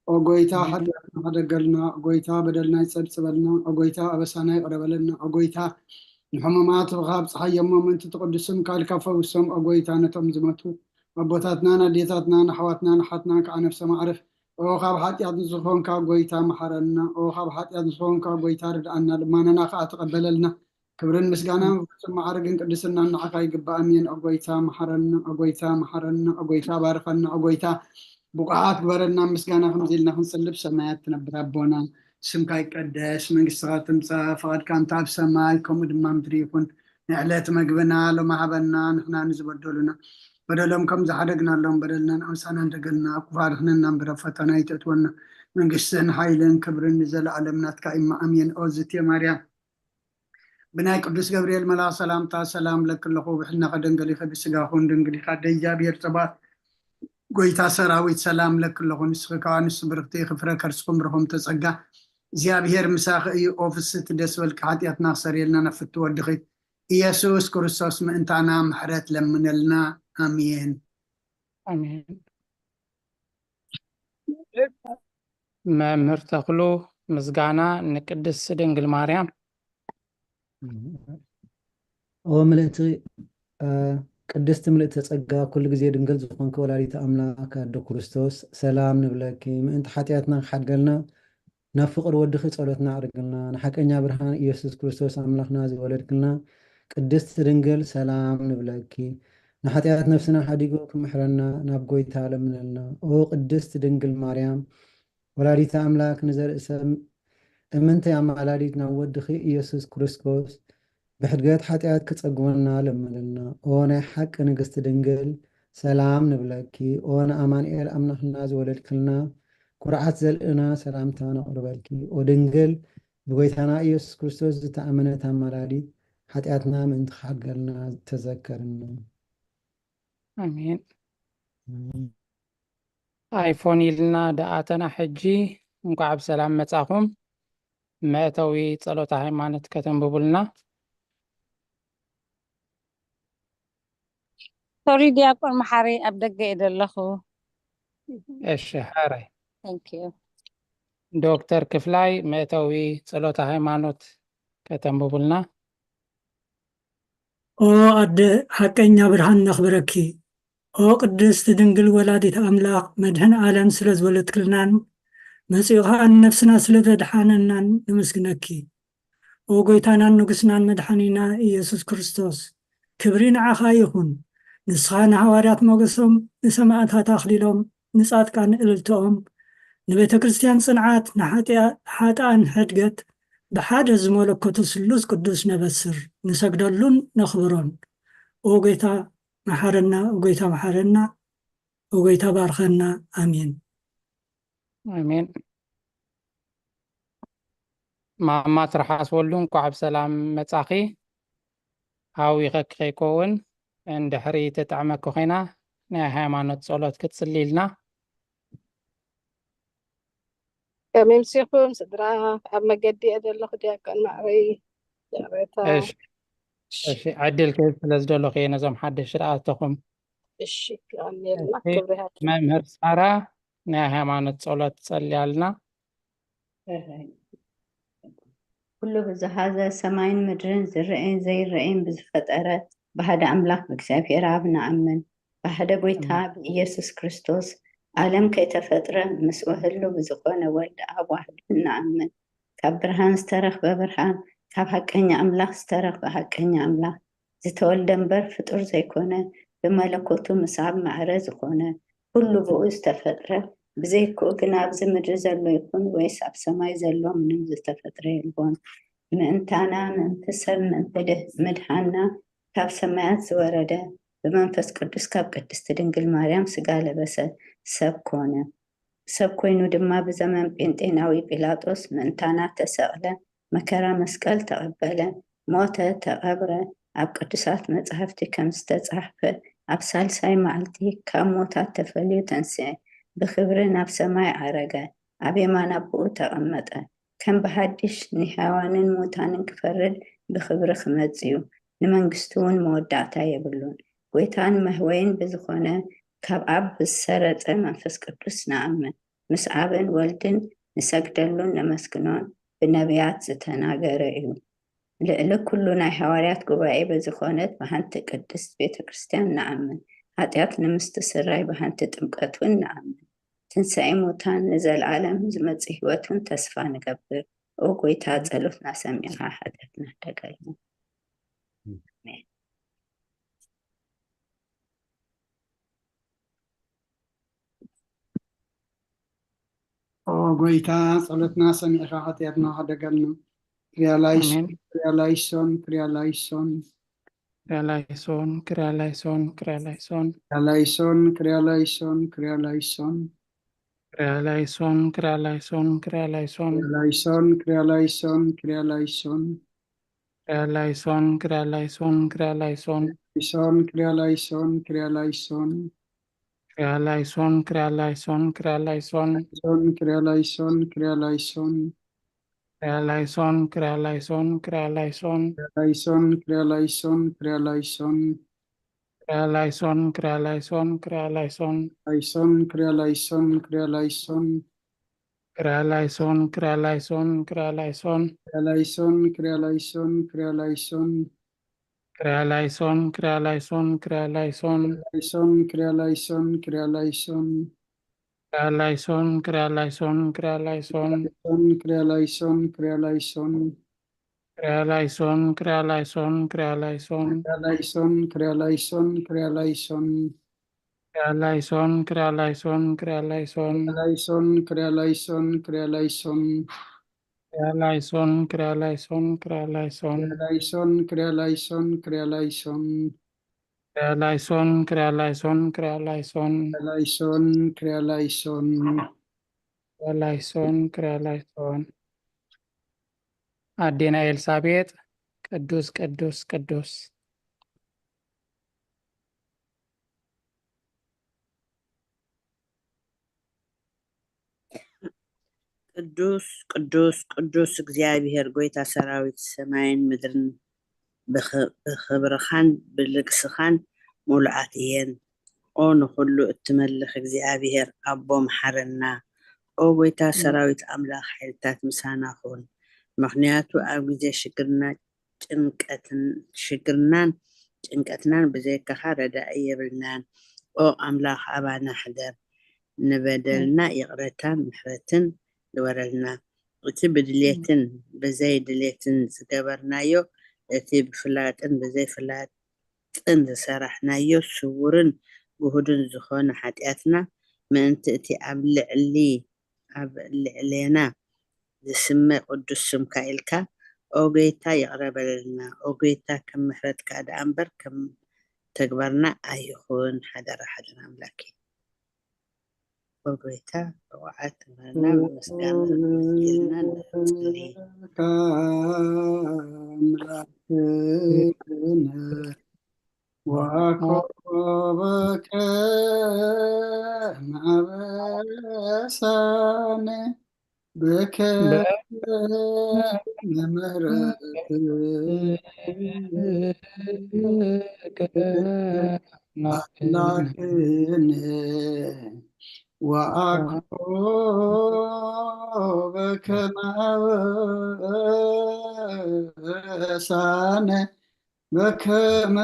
ኦ ጎይታ ሓጢኣትና ሕደገልና፣ ኦ ጎይታ በደልና ይጸብጽበልና፣ ኦ ጎይታ ኣበሳና ይቕረ በለልና፣ ኦ ጎይታ ንሕሙማት ብኻብ ጸሓይ የሞም ምእንቲ ትቕድስም ካልካ ፈውሶም፣ ኦ ጎይታ ነቶም ዝመቱ ኣቦታትናን ኣዴታትናን ኣሕዋትናን ኣሓትናን ከዓ ነፍሰ ማዕርፍ። ኦ ካብ ሓጢኣት ንዝኾንካ ጎይታ መሓረና፣ ኦ ካብ ሓጢኣት ንዝኾንካ ጎይታ ርድኣና፣ ልማናና ከዓ ተቐበለልና። ክብርን ምስጋናን ፍጹም ማዕርግን ቅድስናን ንዓኻ ይግባእ። ኣሜን። ኦ ጎይታ መሓረና፣ ኦ ጎይታ መሓረና፣ ኦ ጎይታ ባርኸና፣ ኦ ጎይታ ብቑዓት ግበረና። ምስጋና ከምዚ ኢልና ክንጽልብ ሰማያት ትነብር ኣቦና፣ ስምካ ይቀደስ፣ መንግስትኻ ትምጻእ፣ ፍቓድካ እንተ ኣብ ሰማይ ከምኡ ድማ ምድሪ ይኹን። ንዕለት መግብና ሎሚ ሃበና፣ ንሕና ንዝበደሉና በደሎም ከም ዝሓደግናሎም በደልና ንኣምሳና እንደገልና፣ ኣብ ክፉእ ኣድሕነና እምበር ኣብ ፈተና ኣይተእትወና። መንግስትን ሓይልን ክብርን ንዘለኣለም ናትካ እዩ። ኣሜን። ኦ ዝቴ ማርያም ብናይ ቅዱስ ገብርኤል መልኣኽ ሰላምታ ሰላም ለኪ ኣለኹ፣ ብሕልናኺ ድንግል ኢኺ፣ ብስጋኺ እውን ድንግል ኢኻ፣ ኣደ እግዚኣብሔር ጸባኦት፣ ጎይታ ሰራዊት ሰላም ለኪ ኣለኹ፣ ንስኺ ከኣ ንሱ ብርኽቲ ኢኺ፣ ፍረ ከርስኹም ብርኹም ተጸጋ፣ እግዚኣብሔር ምሳኺ እዩ። ኦ ፍስሕቲ ደስ በልኪ፣ ሓጢኣትና ክሰርየልና ናብ ፍትው ወድኺ ኢየሱስ ክርስቶስ ምእንታና ምሕረት ለምነልና። ኣሜን። ኣሜን። መምህር ተኽሉ፣ ምስጋና ንቅድስት ድንግል ማርያም። ኦ ምልእቲ አ፣ ቅድስቲ ምልእተ ጸጋ፣ ኩሉ ግዜ ድንግል ዝኾንኪ ወላዲተ ኣምላክ ኣዶ ክርስቶስ፣ ሰላም ንብለኪ። ምእንቲ ሓጢኣትና ክሓድገልና ናብ ፍቕሪ ወድኺ ጸሎትና ኣዕርግልና። ንሓቀኛ ብርሃን ኢየሱስ ክርስቶስ ኣምላኽና ዝወለድክልና ቅድስቲ ድንግል፣ ሰላም ንብለኪ። ንሓጢኣት ነፍስና ሓዲጉ ክምሕረና ናብ ጎይታ ለምነልና። ኦ ቅድስቲ ድንግል ማርያም፣ ወላዲተ ኣምላክ፣ ንዘርኢ ሰብ እምንተይ ኣማላዲት ናብ ወድኺ ኢየሱስ ክርስቶስ ብሕድገት ሓጢኣት ክጸግወና ለምንልና። ኦ ናይ ሓቂ ንግስቲ ድንግል፣ ሰላም ንብለኪ። ኦ ንኣማኑኤል ኣምላኽና ዝወለድክልና፣ ኩርዓት ዘርእና ሰላምታ ነቕርበልኪ። ኦ ድንግል፣ ብጎይታና ኢየሱስ ክርስቶስ ዝተኣመነት ኣማላዲት፣ ሓጢኣትና ምእንቲ ክሓድገልና ተዘከርኒ። ኣሜን። ኣይፎን ኢልና ደኣተና ሕጂ። እንኳዕ ብሰላም መጻኹም። መእተዊ ጸሎተ ሃይማኖት ከተንብቡልና። ሶሪ ዲያቆን መሓሪ፣ ኣብ ደገ እየ ዘለኹ። እሺ ሓራይ። Thank you። ዶክተር ክፍላይ መእተዊ ጸሎተ ሃይማኖት ከተንብቡልና። ኦ ኣደ ሓቀኛ ብርሃን ነኽብረኪ። ኦ ቅድስቲ ድንግል ወላዲት ኣምላኽ መድህን ዓለም ስለ ዝወለድክልናን መጺኡ ኸኣ ንነፍስና ስለ ዘድሓነናን ነመስግነኪ። ኦ ጎይታናን ንጉስናን መድሓኒና ኢየሱስ ክርስቶስ ክብሪ ንዓኻ ይኹን። ንስኻ ንሃዋርያት ሞገሶም፣ ንሰማእታት ኣኽሊሎም፣ ንጻድቃን እልልትኦም፣ ንቤተ ክርስቲያን ጽንዓት፣ ንሓጢኣ- ንሓጥኣን ሕድገት ብሓደ ዝመለኮቱ ስሉስ ቅዱስ ነበስር፣ ንሰግደሉን ነኽብሮን። ኦ ጎይታ መሓረና፣ ኦ ጎይታ መሓረና፣ ኦ ጎይታ ባርኸና። ኣሜን። ኣሜን። ማማ ትርሓስ ወልዱ፣ እንኳዕ ብሰላም መጻኺ። ሃዊኸኪ ከይከውን እንድሕሪ ትጥዕመኪ ኮይና ናይ ሃይማኖት ጸሎት ክትጽልይልና። ከመይ ምሲኹም ስድራ? ኣብ መገዲ እየ ዘለኹ ዲያቆን ማዕረይ። ይቕሬታ። እሺ፣ እሺ፣ ዕድል ክህብ ስለ ዝደለኹ እየ ነዞም ሓደሽቲ ዝኣተኹም። እሺ፣ የቐንየልና። እሺ፣ ክብሪ ይሃብ። መምህር ሳራ ናይ ሃይማኖት ጸሎት ጸልያልና። ኩሉ ብዝሓዘ ሰማይን ምድርን ዝረአይን ዘይረአይን ብዝፈጠረ ብሓደ ኣምላኽ ብእግዚኣብሔር ኣብ ንኣምን። ብሓደ ጎይታ ብኢየሱስ ክርስቶስ ዓለም ከይተፈጥረ ምስኡ ህሉ ብዝኾነ ወልድ ኣብ ዋህዱ ንኣምን። ካብ ብርሃን ዝተረኽበ ብርሃን፣ ካብ ሓቀኛ ኣምላኽ ዝተረኽበ ሓቀኛ ኣምላኽ። ዝተወልደ እምበር ፍጡር ዘይኮነ፣ ብመለኮቱ ምስ ኣብ ማዕረ ዝኾነ፣ ኩሉ ብኡ ዝተፈጥረ፣ ብዘይክኡ ግን ኣብዚ ምድሪ ዘሎ ይኹን ወይስ ኣብ ሰማይ ዘሎ ምንም ዝተፈጥረ የልቦን። ምእንታና፣ ምእንቲ ሰብ፣ ምእንቲ ድህ-፣ ምድሓና ካብ ሰማያት ዝወረደ፣ ብመንፈስ ቅዱስ ካብ ቅድስቲ ድንግል ማርያም ስጋ ለበሰ፣ ሰብ ኮነ። ሰብ ኮይኑ ድማ ብዘመን ጴንጤናዊ ጲላጦስ ምእንታና ተሰቕለ፣ መከራ መስቀል ተቐበለ፣ ሞተ፣ ተቐብረ። ኣብ ቅዱሳት መጻሕፍቲ ከም ዝተጻሕፈ፣ ኣብ ሳልሳይ መዓልቲ ካብ ሞታት ተፈልዩ ተንስኤ፣ ብኽብሪ ናብ ሰማይ ዓረገ፣ ኣብ የማን ኣቦኡ ተቐመጠ። ከም ብሓድሽ ንሕያዋንን ሙታንን ክፈርድ ብኽብሪ ክመጽእ እዩ። ንመንግስቱ እውን መወዳእታ የብሉን። ጎይታን መህወይን ብዝኾነ ካብ ኣብ ብዝሰረጸ መንፈስ ቅዱስ ንኣምን። ምስ ኣብን ወልድን ንሰግደሉን ነመስግኖን ብነቢያት ዝተናገረ እዩ። ልዕሊ ኩሉ ናይ ሃዋርያት ጉባኤ በዝኾነት ብሓንቲ ቅድስት ቤተ ክርስቲያን ንኣምን። ሓጢኣት ንምስትስራይ ብሓንቲ ጥምቀት እውን ንኣምን። ትንሳኤ ሙታን ንዘለዓለም ዝመጽእ ህይወት እውን ተስፋ ንገብር። ኦ ጎይታ፣ ጸሎትና ሰሚዕኻ ሓጢኣትና ደጋግም። ኣሜን። ኦ ጎይታ፣ ጸሎትና ሰሚዕኻ ሓጢኣትና ሓደጋልና። ክሪያ ላይሶን፣ ኣሜን። ክሪያ ላይሶን፣ ክሪያ ላይሶን። ክሪያ ላይሶን፣ ክሪያ ላይሶን፣ ክሪያ ላይሶን። ክሪያ ላይሶን፣ ክሪያ ላይሶን፣ ክሪያ ላይሶን። ክሪያ ላይሶን፣ ክሪያ ላይሶን፣ ክሪያ ላይሶን። ክሪያ ላይሶን፣ ክሪያ ላይሶን፣ ክሪያ ላይሶን። ክሪያ ላይሶን፣ ክሪያ ላይሶን፣ ክሪያ ላይሶን። ላይሶን፣ ክሪያ ላይሶን፣ ክሪያ ላይሶን። ክሪያ ላይሶን፣ ክሪያ ላይሶን፣ ክሪያ ላይሶን። ላይሶን፣ ክሪያ ላይሶን፣ ክሪያ ላይሶን። ክሪያ ላይሶን፣ ክሪያ ላይሶን፣ ክሪያ ላይሶን። ላይሶን፣ ክሪያ ላይሶን፣ ክሪያ ላይሶን። ክሪያ ላይሶን፣ ክሪያ ላይሶን፣ ክሪያ ላይሶን። ላይሶን፣ ክሪያ ላይሶን፣ ክሪያ ላይሶን። ክሪያ ላይሶን፣ ክሪያ ላይሶን፣ ክሪያ ላይሶን። ክሪያ ላይሶን፣ ክሪያ ላይሶን፣ ክሪያ ላይሶን። ክሪያ ላይሶን፣ ክሪያ ላይሶን፣ ክሪያ ላይሶን። ላይሶን፣ ክሪያ ላይሶን፣ ክሪያ ላይሶን። ክሪያ ላይሶን፣ ክሪያ ላይሶን፣ ክሪያ ላይሶን። ላይሶን፣ ክሪያ ላይሶን፣ ክሪያ ላይሶን። ክሪያ ላይሶን፣ ክሪያ ላይሶን፣ ክሪያ ላይሶን። ክሪያ ላይሶን፣ ክሪያ ላይሶን፣ ክሪያ ላይሶን። ክሪያ ላይሶን፣ ክሪያ ላይሶን፣ ክሪያ ላይሶን። ላይሶን፣ ክሪያ ላይሶን፣ ክሪያ ላይሶን። ክሪያ ላይሶን፣ ክሪያ ላይሶን፣ ክሪያ ላይሶን። ላይሶን፣ ክሪያ ላይሶን፣ ክሪያ ላይሶን። ክሪያ ላይሶን፣ ክሪያ ላይሶን፣ ክሪያ ላይሶን። ላይሶን፣ ክሪያ ላይሶን። ክሪያ ላይሶን፣ ክሪያ ላይሶን። ኣዴና ኤልሳቤጥ፣ ቅዱስ፣ ቅዱስ፣ ቅዱስ። ቅዱስ፣ ቅዱስ፣ ቅዱስ እግዚኣብሔር፣ ጎይታ ሰራዊት፣ ሰማይን ምድርን ብኽ-፣ ብኽብርኻን ብልግስኻን ምሉኣት እየን። ኦ ንኹሉ እትመልኽ እግዚኣብሔር፣ ኣቦ፣ መሓረና። ኦ ጎይታ ሰራዊት ኣምላኽ፣ ሓይልታት ምሳና ኹን። ምኽንያቱ ኣብ ግዜ ሽግርና ጭንቀትን፣ ሽግርናን ጭንቀትናን ብዘይካኻ ረዳኢ የብልናን። ኦ ኣምላኽ፣ ኣባና ሕደር፣ ንበደልና ይቕረታን ምሕረትን ግበረልና። እቲ ብድሌትን ብዘይ ድሌትን ዝገበርናዮ፣ እቲ ብፍላጥን ብዘይ ፍላጥን ዝሰራሕናዮ፣ ስዉርን ግሁድን ዝኾነ ሓጢኣትና፣ ምእንቲ እቲ ኣብ ልዕሊ፣ ኣብ ልዕሌና ዝስመ ቅዱስ ስምካ ኢልካ፣ ኦ ጎይታ፣ ይቕረ በለልና። ኦ ጎይታ፣ ከም ምሕረትካ ደኣ እምበር ከም ተግባርና ኣይኹን። ሓደራ፣ ሓደራ ኣምላኬ። ኦ ጎይታ፣ ብቑዓት ግበረና፣ ብምስጋና ኣመስጊና ንጽሊ። ኣምላክነ ወአኮበከ ማበሳነ በከ በ- ምሕረትከ አምላክነ። አምላክነ ወአኮበከ ማበሳነ በከመ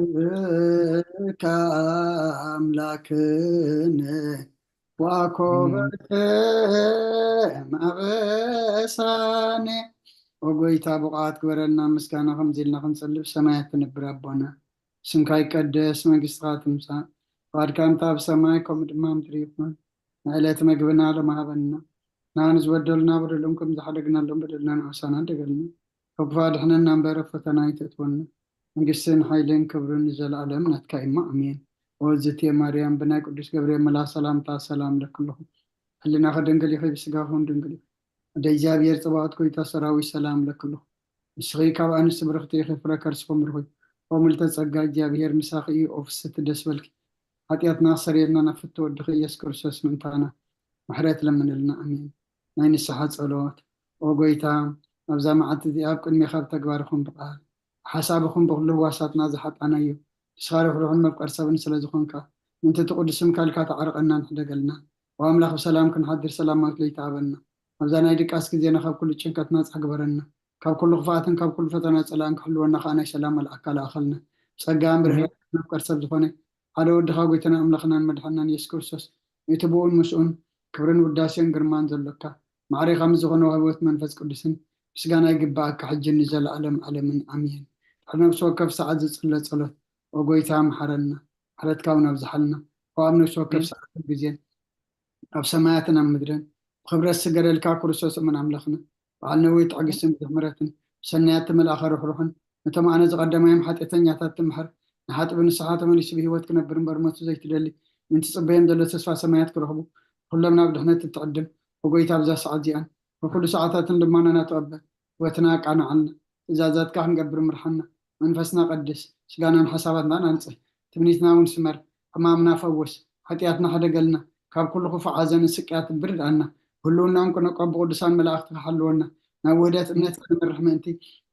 ምሕረትከ አምላክነ። ወአኮበትም አበሳነ። ኦ ጎይታ፣ ብቑዓት ግበረልና ምስጋና ከምዚ ኢልና ክንጽልብ። ሰማያት ትነብር ኣቦና፣ ስምካ ይቀደስ፣ መንግስትኻ ትምጻእ፣ ፍቓድካ እንተ ኣብ ሰማይ ከምኡ ድማ ምድሪ ይኹን። ንዕለት መግብና ሎም ሃበና፣ ንዓና ዝበደሉና በደሎም ከም ዝሓደግናሎም በደልና ንኣሳና ደገልና፣ ካብ ክፉእ ኣድሕነና እምበር ኣብ ፈተና ኣይተእትወና። መንግስትን ሓይልን ክብርን ንዘለኣለም ናትካ እዩ እሞ፣ ኣሜን። ኦ ዝቴ ማርያም፣ ብናይ ቅዱስ ገብርኤል መልኣኽ ሰላምታ ሰላም እለኪ ኣለኹ። ሕሊናኺ ድንግል ኢኺ፣ ብስጋኺ እውን ድንግል ኢኺ። ኣደ እግዚኣብሔር ጸባኦት፣ ጎይታ ሰራዊት፣ ሰላም እለኪ ኣለኹ። ንስኺ ካብ ኣንስቲ ብርኽቲ ኢኺ፣ ፍረ ከርስኺ ምርኹ እዩ። ኦ ምልዕተ ጸጋ፣ እግዚኣብሔር ምሳኺ እዩ። ኦ ፍስሕቲ ደስ በልኪ፣ ሓጢኣትና ክሰርየልና ናብ ፍትው ወድኺ ኢየሱስ ክርስቶስ ምእንታና ምሕረት ለምንልና። ኣሜን። ናይ ንስሓ ጸሎት። ኦ ጎይታ፣ ኣብዛ መዓልቲ እዚኣ ኣብ ቅድሜኻ ብተግባር ይኹን ብቃል፣ ብሓሳብ ይኹን ብኹሉ ህዋሳትና ዝሓጣናዮ፣ ንስኻ ርሕሩሕን መፍቀር ሰብን ስለ ዝኾንካ፣ ምእንቲ እቲ ቅዱስ ስምካ ኢልካ ተዓርቐናን ሕደገልና። ኦ ኣምላኽ፣ ብሰላም ክንሓድር ሰላማዊት ለይቲ ሃበና። ኣብዛ ናይ ድቃስ ግዜና ካብ ኩሉ ጭንቀት ናጻ ግበረና። ካብ ኩሉ ክፍኣትን ካብ ኩሉ ፈተና ጸላእን ክሕልወና ከኣ ናይ ሰላም መልኣካ ለኣኸልና። ብጸጋን ብርህራሄን መፍቀር ሰብ ዝኾነ ሓደ ወድኻ ጎይታና ኣምላኽናን መድሓንናን የሱስ ክርስቶስ፣ እቲ ብኡን ምስኡን ክብርን ውዳሴን ግርማን ዘሎካ፣ ማዕሬኻ ምስ ዝኾነ ህይወት መንፈስ ቅዱስን ምስጋና ይግብኣካ፣ ሕጂ ንዘለኣለም ዓለምን ኣሜን። ድሕሪ ነፍሲ ወከፍ ሰዓት ዝጽለ ጸሎት፣ ኦ ጎይታ፣ መሓረና፣ ምሕረትካ እውን ኣብዝሓልና። ኦ ኣብ ነፍሲ ወከፍ ሰዓትን ግዜን፣ ኣብ ሰማያትን ኣብ ምድርን ብኽብረት ዝስገደልካ ክርስቶስ እሙን ኣምላኽና፣ በዓል ነዊሕ ትዕግስትን ብዙሕ ምሕረትን፣ ብሰናያት እተመልኣኻ ርሕሩሕን፣ ነቶም ኣነ ዝቐደማዮም ሓጢኣተኛታት ትምሕር፣ ንሓጥእ ብንስሓ ተመሊሱ ብህይወት ክነብር እምበር ሞቱ ዘይትደሊ፣ ምእንቲ ጽበዮም ዘሎ ተስፋ ሰማያት ክረኽቡ፣ ኩሎም ናብ ድሕነት እትዕድም፣ ኦ ጎይታ፣ ኣብዛ ሰዓት እዚኣን ኣብ ኩሉ ሰዓታትን ልመናና ተቐበል፣ ህይወትና ኣቃንዓልና፣ ትእዛዛትካ ክንገብር ምርሓና፣ መንፈስና ቀድስ፣ ስጋናን ሓሳባትናን ኣንጽህ፣ ትምኒትና እውን ስመር፣ ሕማምና ፈውስ፣ ሓጢኣትና ሕደገልና፣ ካብ ኩሉ ክፉእ ሓዘንን ስቅያትን ብርድኣና፣ ብህልውናኦም ክነቀቡ ቅዱሳን መላእኽትኻ ሓልወና፣ ናብ ውህደት እምነትካ ንምርሕ ምእንቲ፣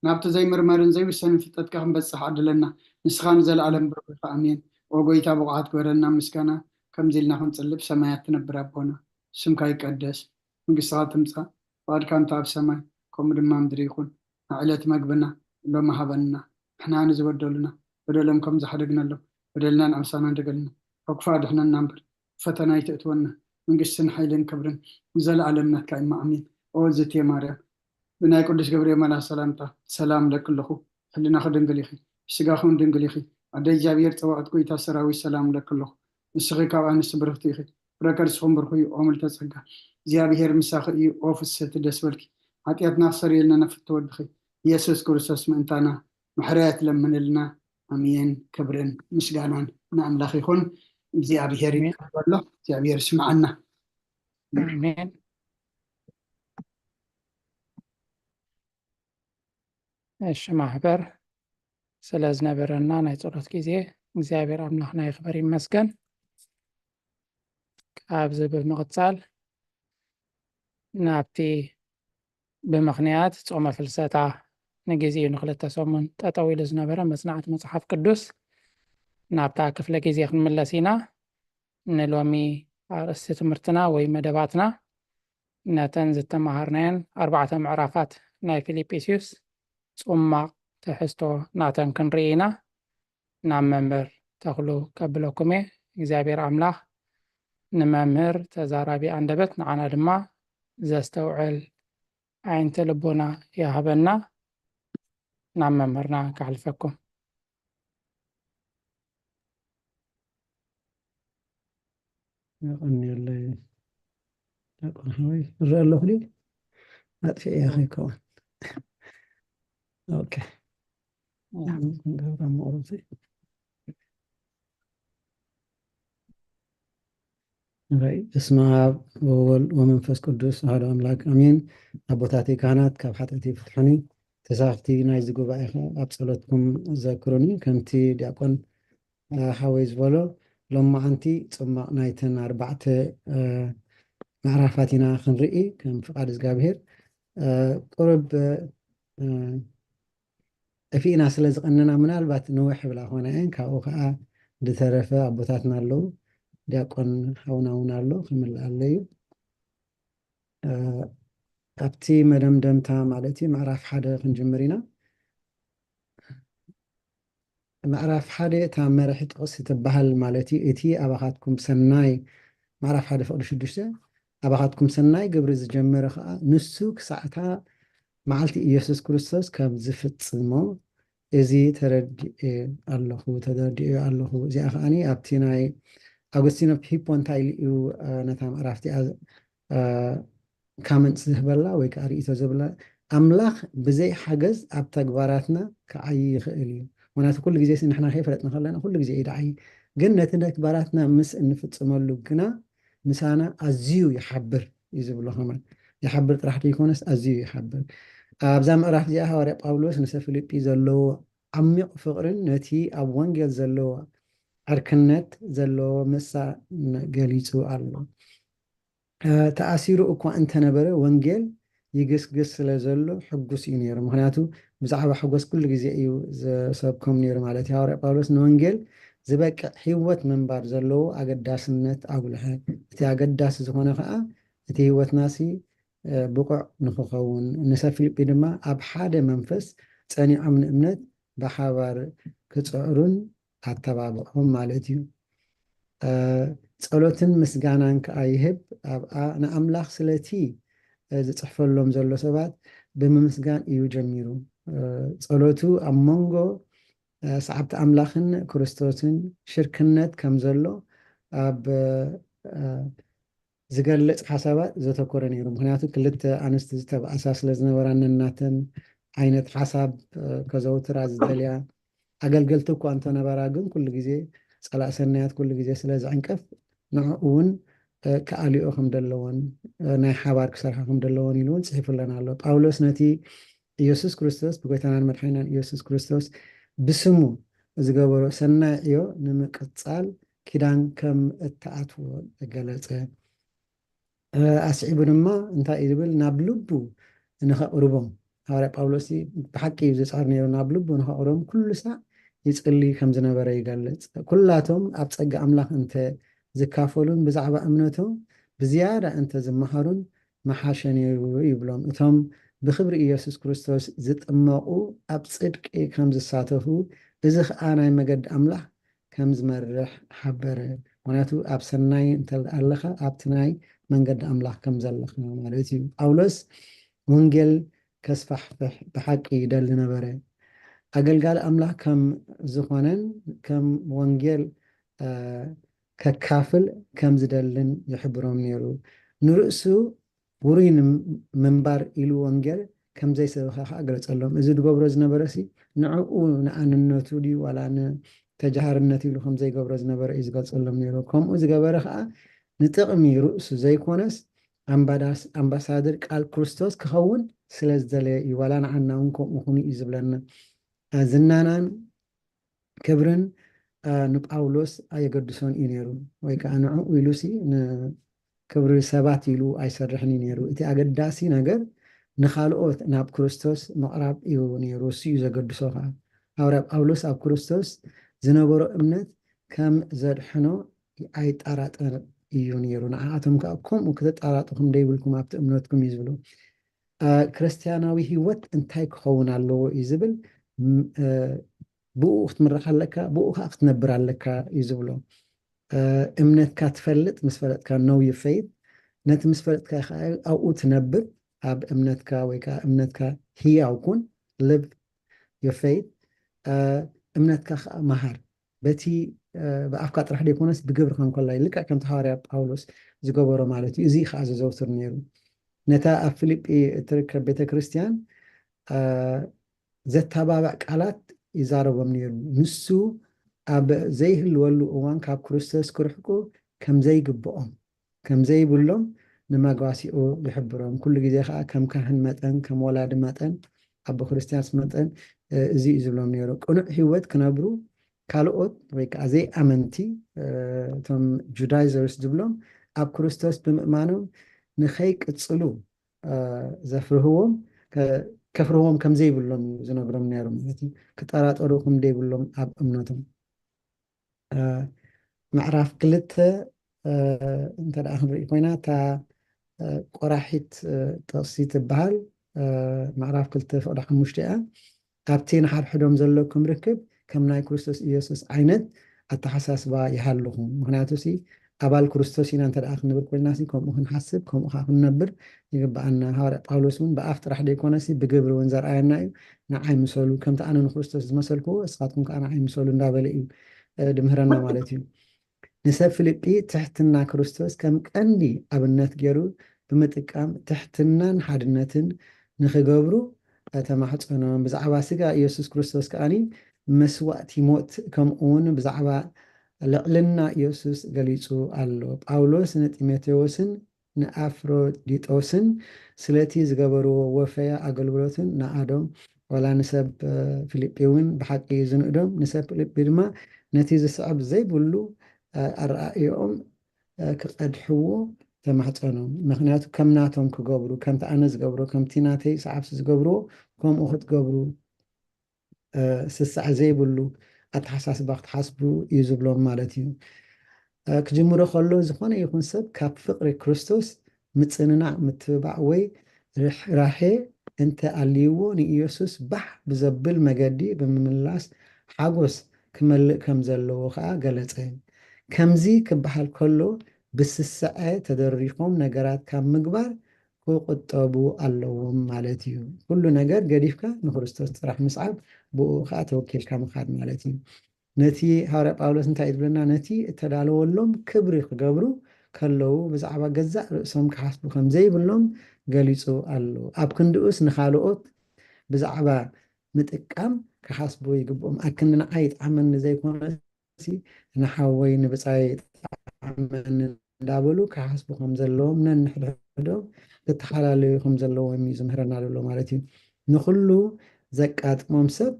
ናብቲ ዘይምርመርን ዘይውሰንን ፍልጠትካ ክንበጽሕ ዓድለና፣ ንስኻ ንዘለኣለም ብሩኽ ኢኻ። ኣሜን። ኦ ጎይታ፣ ብቑዓት ግበረና ምስጋና፣ ከምዚ ኢልና ክንጽልብ። ሰማያት ትነብር ኣቦና፣ ስምካ ይቀደስ፣ መንግስትኻ ትምጻእ፣ ፍቓድካ እንተ ኣብ ሰማይ፣ ከምኡ ድማ ምድሪ ይኹን። ንዕለት መግብና ሎሚ ሃበና፣ ንሕና ንዝበደሉና በደሎም ከም ዝሓደግነሎም፣ በደልና ንኣምሳና እንደገልና፣ ካብ ክፉእ ኣድሕነና እምበር፣ ፈተና ኣይተእትወና። መንግስትን ሓይልን ክብርን ንዘለኣለም ናትካ እዩ። ኣሜን። ኦ ዝቴ ማርያም፣ ብናይ ቅዱስ ገብርኤል መልኣኽ ሰላምታ ሰላም እለኪ ኣለኹ። ሕሊናኺ ድንግል ኢኺ፣ ስጋኺ እውን ድንግል ኢኺ። ኣደ እግዚኣብሔር ጸባኦት፣ ጎይታ ሰራዊት፣ ሰላም እለኪ ኣለኹ። ንስኺ ካብ ኣንስቲ ብርኽቲ ኢኺ፣ ፍረ ከርስኹም ብርኹ እዩ። ኦ ምልዕተ ጸጋ፣ እግዚኣብሔር ምሳኺ እዩ። ኦ ፍስሕቲ ደስ በልኪ፣ ሓጢኣትና ክሰርየልና ናብ ፍትወ ወድኺ ኢየሱስ ክርስቶስ ምእንታና ምሕረት ለምንልና። ኣሜን። ክብርን ምስጋናን ንኣምላኽ ይኹን። እግዚኣብሔር ኣሜን። ይቀበሎ፣ እግዚኣብሔር ይስምዓና። ኣሜን። እሺ ማሕበር፣ ስለ ዝነበረና ናይ ጸሎት ግዜ እግዚኣብሔር ኣምላኽና ይኽበር ይመስገን። ካብዚ ብምቕጻል ናብቲ ብምኽንያት ጾመ ፍልሰታ ንግዜኡ ንክልተ ሰሙን ጠጠው ኢሉ ዝነበረ መጽናዕቲ መጽሓፍ ቅዱስ ናብታ ክፍለ ግዜ ክንምለስ ኢና። ንሎሚ ኣርእስቲ ትምህርትና ወይ መደባትና ነተን ዝተመሃርናየን ኣርባዕተ ምዕራፋት ናይ ፊልጵስዩስ ጽማቕ ትሕዝቶ ናተን ክንርኢ ኢና። ናብ መምህር ተኽሉ ከብለኩም እየ። እግዚኣብሔር ኣምላኽ ንመምህር ተዛራቢ ኣንደበት ንዓና ድማ ዘስተውዕል ኣዒንቲ ልቦና ይሃበና። ናብ መምህርና ከሕልፈኩም። የቐንየለይ ዲያቆን ሓወይ። ይረአ ኣለኹ ድዩ? ኣጥፊኤ ከይከውን። ኦኬ። ክንገብራ መቕረብቲ። ራይ በስመ ኣብ ወወልድ ወመንፈስ ቅዱስ ኣሐዱ ኣምላክ ኣሜን። ኣቦታተይ ካህናት ካብ ሓጢኣተይ ፍትሑኒ፣ ተሳተፍቲ ናይዚ ጉባኤ ኸ ኣብ ጸሎትኩም ዘክሩኒ። ከምቲ ዲያቆን፣ እ፣ ሓወይ ዝበሎ፣ ሎማዓንቲ ጽማቕ ናይተን ኣርባዕተ፣ እ፣ ምዕራፋት ኢና ክንርኢ ከም ፍቓድ እግዚኣብሄር። እ፣ ቁሩብ፣ እ፣ ጠፊእና ስለ ዝቐነና ምናልባት ንውሕ ይብላ ኾነ እየን። ካብኡ ኸዓ ዝተረፈ ኣቦታትና ኣለዉ፣ ዲያቆን ሓውና እውን ኣሎ፣ ክምልኣለ እዩ። እ፣ ኣብቲ መደምደምታ ማለት እዩ ምዕራፍ ሓደ ክንጅምር ኢና። ምዕራፍ ሓደ እታ መራሒ ጥቕሲ ትበሃል ማለት እዩ። እቲ ኣባኻትኩም ሰናይ ምዕራፍ ሓደ ፍቕዲ ሽዱሽተ፣ ኣባኻትኩም ሰናይ ግብሪ ዝጀመረ ኸዓ ንሱ ክሳዕታ መዓልቲ ኢየሱስ ክርስቶስ ከም ዝፍጽሞ እዚ ተረዲኤ ኣለኹ፣ ተረዲኤ ኣለኹ። እዚኣ ከዓኒ ኣብቲ ናይ ኣጉስቲን ኦፍ ሂፖ እንታይ ኢሉ እዩ፣ እ፣ ነታ ምዕራፍ እቲኣ፣ እ፣ ካመንት ዝህበላ ወይ ከዓ ርእይቶ ዝብላ፣ ኣምላኽ ብዘይ ሓገዝ ኣብ ተግባራትና ክዓዪ ይኽእል እዩ። ምኽንያቱ ኩሉ ግዜ ሲ ንሕና ከይፈለጥና ከለና ኩሉ ግዜ እዩ ድዓዪ። ግን ነቲ ተግባራትና ምስ እንፍጽመሉ ግና ምሳና ኣዝዩ ይሓብር እዩ ዝብሎ። ከማን ይሓብር ጥራሕ ዘይኮነስ ኣዝዩ ይሓብር። ኣብዛ ምዕራፍ እዚኣ ሃዋርያ ጳውሎስ ንሰብ ፊልጲ ዘለዎ ዓሚቕ ፍቕርን ነቲ ኣብ ወንጌል ዘለዎ ዕርክነት ዘለዎ ምሳን ገሊጹ ኣሎ። እ፣ ተኣሲሩ እኳ እንተነበረ ወንጌል ይግስግስ ስለ ዘሎ ሕጉስ እዩ ነይሩ። ምኽንያቱ ብዛዕባ ሓጎስ ኩሉ ግዜ እዩ ዘሰብኮም ነይሩ ማለት እዩ። ሃዋርያ ጳውሎስ ንወንጌል ዝበቅዕ ህይወት ምንባር ዘለዎ ኣገዳስነት ኣጉልሐ። እቲ ኣገዳሲ ዝኾነ ከዓ እቲ ህይወትና ሲ፣ እ፣ ብቑዕ ንክኸውን፣ ንሰብ ፊልጲ ድማ ኣብ ሓደ መንፈስ ጸኒዖም ንእምነት ብሓባር ክጽዕሩን ኣተባብዖም ማለት እዩ። እ፣ ጸሎትን ምስጋናን ከኣ ይህብ። ኣብኣ ንኣምላኽ ስለቲ፣ እ፣ ዝጽሕፈሎም ዘሎ ሰባት ብምምስጋን እዩ ጀሚሩ። እ፣ ጸሎቱ ኣብ መንጎ፣ እ፣ ሰዓብቲ ኣምላኽን ክርስቶስን ሽርክነት ከም ዘሎ ኣብ፣ እ፣ ዝገልጽ ሓሳባት ዘተኮረ ነይሩ። ምኽንያቱ ክልተ ኣንስቲ ዝተባእሳ ስለ ዝነበራ ነናተን ዓይነት ሓሳብ፣ እ፣ ከዘውትራ ዝደልያ፣ ኣገልገልቲ እኳ እንተነበራ ግን ኩሉ ግዜ ጸላእ ሰናያት ኩሉ ግዜ ስለ ዝዕንቀፍ ንዕኡ እውን፣ እ፣ ክኣልዮ ከም ዘለዎን፣ እ፣ ናይ ሓባር ክሰርሓ ከም ዘለዎን ኢሉ እውን ጽሒፉለን ኣሎ። ጳውሎስ ነቲ ኢየሱስ ክርስቶስ ብጎይታናን መድሓኒናን ኢየሱስ ክርስቶስ ብስሙ ዝገበሮ ሰናይ ዕዮ ንምቅጻል ኪዳን ከም እተኣትዎ ገለጸ። እ፣ ኣስዒቡ ድማ እንታይ እዩ ዝብል? ናብ ልቡ ንኸቕርቦም። ሃዋርያ ጳውሎስ ብሓቂ እዩ ዝጽዕር ነይሩ፣ ናብ ልቡ ንኸቕርቦም ኩሉ ሳዕ ይጽሊ ከም ዝነበረ ይገልጽ። ኩላቶም ኣብ ጸጋ ኣምላኽ እንተ ዝካፈሉን ብዛዕባ እምነቶም ብዝያዳ እንተ ዝመሃሩን ምሓሸ ነይሩ ይብሎም። እቶም ብኽብሪ ኢየሱስ ክርስቶስ ዝጥመቑ ኣብ ጽድቂ ከም ዝሳተፉ፣ እዚ ኸኣ ናይ መገዲ ኣምላኽ ከም ዝመርሕ ሓበረ። ምኽንያቱ ኣብ ሰናይ እንተ ኣለኻ ኣብቲ ናይ መንገዲ ኣምላኽ ከም ዘለኻ ማለት እዩ። ጳውሎስ ወንጌል ከስፋሕፍሕ ብሓቂ ይደሊ ነበረ። ኣገልጋሊ ኣምላኽ ከም ዝኾነን ከም ወንጌል፣ እ፣ ከካፍል ከም ዝደልን ይሕብሮም ነይሩ። ንርእሱ ውሩይ ንም-፣ ምንባር ኢሉ ወንጌል ከም ዘይሰበኸ ከኣ ገለጸሎም። እዚ ዝገብሮ ዝነበረ ሲ ንዕኡ ንኣንነቱ ድዩ ዋላ ንተጃሃርነት ኢሉ ከም ዘይገብሮ ዝነበረ እዩ ዝገልጸሎም ነይሩ። ከምኡ ዝገበረ ከኣ ንጥቕሚ ርእሱ ዘይኮነስ ኣምባዳስ-፣ ኣምባሳደር ቃል ክርስቶስ ክኸውን ስለ ዝደለየ እዩ። ዋላ ንዓና እውን ከምኡ ኩኑ እዩ ዝብለና። እ፣ ዝናናን ክብርን፣ እ፣ ንጳውሎስ ኣየገድሶን እዩ ነይሩ፣ ወይ ከዓ ንዕኡ ኢሉሲ ንክብሪ ሰባት ኢሉ ኣይሰርሕን እዩ ነይሩ። እቲ ኣገዳሲ ነገር ንኻልኦት ናብ ክርስቶስ ምቕራብ እዩ ነይሩ፣ እሱ እዩ ዘገድሶ ከዓ። ሃዋርያ ጳውሎስ ኣብ ክርስቶስ ዝነበሮ እምነት ከም ዘድሕኖ ኣይጠራጠር እዩ ነይሩ። ንዓኣቶም ከዓ ከምኡ ክትጠራጠኹም ደይብልኩም ኣብቲ እምነትኩም እዩ ዝብሉ። እ፣ ክርስትያናዊ ህይወት እንታይ ክኸውን ኣለዎ እዩ ዝብል፣ ም-፣ እ፣ ብኡ ክትምራሕ ኣለካ፣ ብኡ ከዓ ክትነብር ኣለካ እዩ ዝብሎ። እ፣ እምነትካ ትፈልጥ፣ ምስ ፈለጥካ know your faith፣ ነቲ ምስ ፈለጥካ ከዓ ኣብኡ ትነብር፣ ኣብ እምነትካ ወይ ከዓ እምነትካ ህያው ኩን፣ live your faith፣ እ፣ እምነትካ ከዓ መሃር። በቲ፣ እ፣ ብኣፍካ ጥራሕ ዘይኮነስ ብግብርካ እንኮላይ ልክዕ ከምቲ ሃዋርያ ጳውሎስ ዝገበሮ ማለት እዩ። እዚ ከዓ ዘዘውትር ነይሩ። ነታ ኣብ ፊልጲ እትርከብ ቤተ ክርስቲያን፣ እ፣ ዘተባብዕ ቃላት ይዛረቦም ነይሩ። ንሱ ኣብ ዘይህልወሉ እዋን ካብ ክርስቶስ ክርሕቁ ከም ዘይግብኦም፣ ከም ዘይብሎም ንመጓሲኡ ይሕብሮም። ኩሉ ግዜ ከዓ ከም ካህን መጠን፣ ከም ወላዲ መጠን፣ ኣቦ ክርስትያንስ መጠን፣ እ፣ እዚ እዩ ዝብሎም ነይሩ። ቅኑዕ ህይወት ክነብሩ ካልኦት ወይ ከዓ ዘይኣመንቲ፣ እ፣ እቶም ጁዳይዘርስ ዝብሎም ኣብ ክርስቶስ ብምእማኖም ንኸይቅጽሉ፣ እ፣ ዘፍርህዎም፣ ከ-፣ ከፍርህዎም ከም ዘይብሎም እዩ ዝነግሮም ነይሩ ማለት እዩ። ክጠራጠሩ ከም ዘይብሎም ኣብ እምነቶም። እ፣ ምዕራፍ ክልተ፣ እ፣ እንተ ደኣ ክንርኢ ኮይና፣ እታ፣ እ፣ ቆራሒት፣ እ፣ ጥቕሲ ትበሃል፣ እ፣ ምዕራፍ ክልተ ፍቕዲ ሓሙሽተ እያ። ኣብቲ ንሓድሕዶም ዘለኩም ርክብ ከም ናይ ክርስቶስ ኢየሱስ ዓይነት ኣተሓሳስባ ይሃልኹም። ምኽንያቱ ሲ ኣባል ክርስቶስ ኢና እንተ ደኣ ክንብል ኮይንናሲ፣ ከምኡ ክንሓስብ፣ ከምኡ ኸዓ ክንነብር ይግብኣና። ሃዋርያ ጳውሎስ እውን ብኣፍ ጥራሕ ደይኮነሲ፣ ብግብሪ እውን ዘርኣየና እዩ። ንዓይ ምሰሉ፣ ከምቲ ኣነ ንክርስቶስ ዝመሰልክዎ፣ እስኻትኩም ከኣ ንዓይ ምሰሉ እንዳበለ እዩ፣ እ፣ ድምህረና ማለት እዩ። ንሰብ ፊልጲ ትሕትና ክርስቶስ ከም ቀንዲ ኣብነት ገይሩ ብምጥቃም፣ ትሕትናን ሓድነትን ንኽገብሩ ተማሕጸኖም። ብዛዕባ ስጋ ኢየሱስ ክርስቶስ ከኣኒ መስዋእቲ ሞት፣ ከምኡ እውን ብዛዕባ ልዕልና ኢየሱስ ገሊጹ ኣሎ። ጳውሎስ ንጢሞቴዎስን ንኣፍሮዲጦስን ስለቲ ዝገበርዎ ወፈያ ኣገልግሎትን ንኣዶም፣ ዋላ ንሰብ፣ እ፣ ፊልጲ እውን ብሓቂ ዝንእዶም፣ ንሰብ ፊልጲ ድማ ነቲ ዝስዕብ ዘይብሉ፣ እ፣ ኣረኣእዮኦም፣ እ፣ ክቐድሕዎ ተማሕጸኖም። ምኽንያቱ ከም ናቶም ክገብሩ፣ ከምቲ ኣነ ዝገብሮ፣ ከምቲ ናተይ ሰዓብቲ ዝገብርዎ፣ ከምኡ ክትገብሩ፣ እ፣ ስስዐ ዘይብሉ ኣተሓሳስባ ክትሓስቡ እዩ ዝብሎም ማለት እዩ። እ፣ ክጅምሮ ከሎ፣ ዝኾነ ይኹን ሰብ ካብ ፍቕሪ ክርስቶስ ምጽንናዕ፣ ምትብባዕ ወይ ርሕራሄ እንተ ኣልይዎ፣ ንኢየሱስ ባህ ብዘብል መገዲ ብምምላስ ሓጎስ ክመልእ ከም ዘለዎ ኸኣ ገለጸ። ከምዚ ክበሃል ከሎ፣ ብስስዐ ተደሪኾም ነገራት ካብ ምግባር ክቑጠቡ ኣለዎም ማለት እዩ። ኩሉ ነገር ገዲፍካ ንክርስቶስ ጥራሕ ምስዓብ፣ ብኡ ኸኣ ተወኪልካ ምኻድ ማለት እዩ። ነቲ ሃዋርያ ጳውሎስ እንታይ እዩ ዝብለና? ነቲ እተዳለወሎም ክብሪ ክገብሩ ከለዉ፣ ብዛዕባ ገዛእ ርእሶም ክሓስቡ ከም ዘይብሎም ገሊጹ ኣሎ። ኣብ ክንድኡስ፣ ንኻልኦት ብዛዕባ ምጥቃም ክሓስቡ ይግብኦም። ኣክንዲ ንዓይ ይጥዓመኒ ዘይኮነሲ፣ ንሓወይ ንብጻይ ይጥዓመኒ እንዳበሉ ክሓስቡ ከም ዘለዎም፣ ነንሕድሕዶም ክተሓላለዩ ከም ዘለዎም እዩ ዝምህረና ዘሎ ማለት እዩ። ንኹሉ ዘጋጥሞም ሰብ፣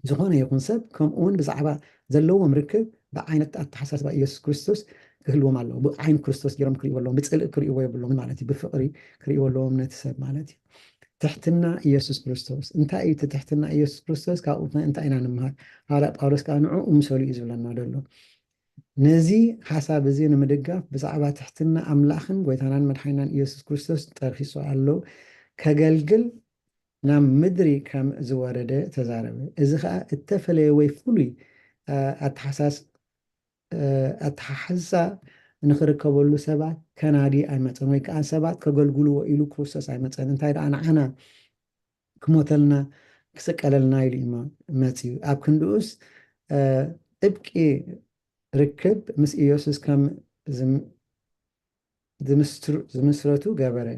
ዝኾነ ይኹን ሰብ፣ ከምኡ እውን ብዛዕባ ዘለዎም ርክብ ብዓይነት ኣተሓሳስባ ኢየሱስ ክርስቶስ ክህልዎም ኣለዎ። ብዓይኒ ክርስቶስ ገይሮም ክርእይዎ ኣለዎም። ብጽልኢ ክርእይዎ የብሎምን ማለት እዩ። ብፍቕሪ ክርእይዎ ኣለዎም ነቲ ሰብ ማለት እዩ። ትሕትና ኢየሱስ ክርስቶስ። እንታይ እዩ እቲ ትሕትና ኢየሱስ ክርስቶስ? ካብኡ ከ እንታይ ኢና ንምሃር? ሃዋርያ ጳውሎስ ከኣ ንዕኡ ምሰሉ እዩ ዝብለና ዘሎ። ነዚ ሓሳብ እዚ ንምድጋፍ፣ ብዛዕባ ትሕትና ኣምላኽን ጐይታናን መድሓኒናን ኢየሱስ ክርስቶስ ጠቒሱ ኣሎ። ከገልግል ናብ ምድሪ ከም ዝወረደ ተዛረበ። እዚ ኸኣ እተፈለየ ወይ ፍሉይ፣ እ፣ ኣተሓሳስ-፣ እ፣ ኣተሓሕዛ ንኽርከበሉ ሰባት ከናዲ ኣይመጸን፣ ወይ ከኣ ሰባት ከገልግልዎ ኢሉ ክርስቶስ ኣይመጸን። እንታይ ደኣ ንዓና ክሞተልና፣ ክስቀለልና ኢሉ እዩ መ-፣ መጺኡ። ኣብ ክንድኡስ፣ እ፣ ጥብቂ ርክብ ምስ ኢየሱስ ከም ዝም-፣ ዝምስትር-፣ ዝምስረቱ ገበረ።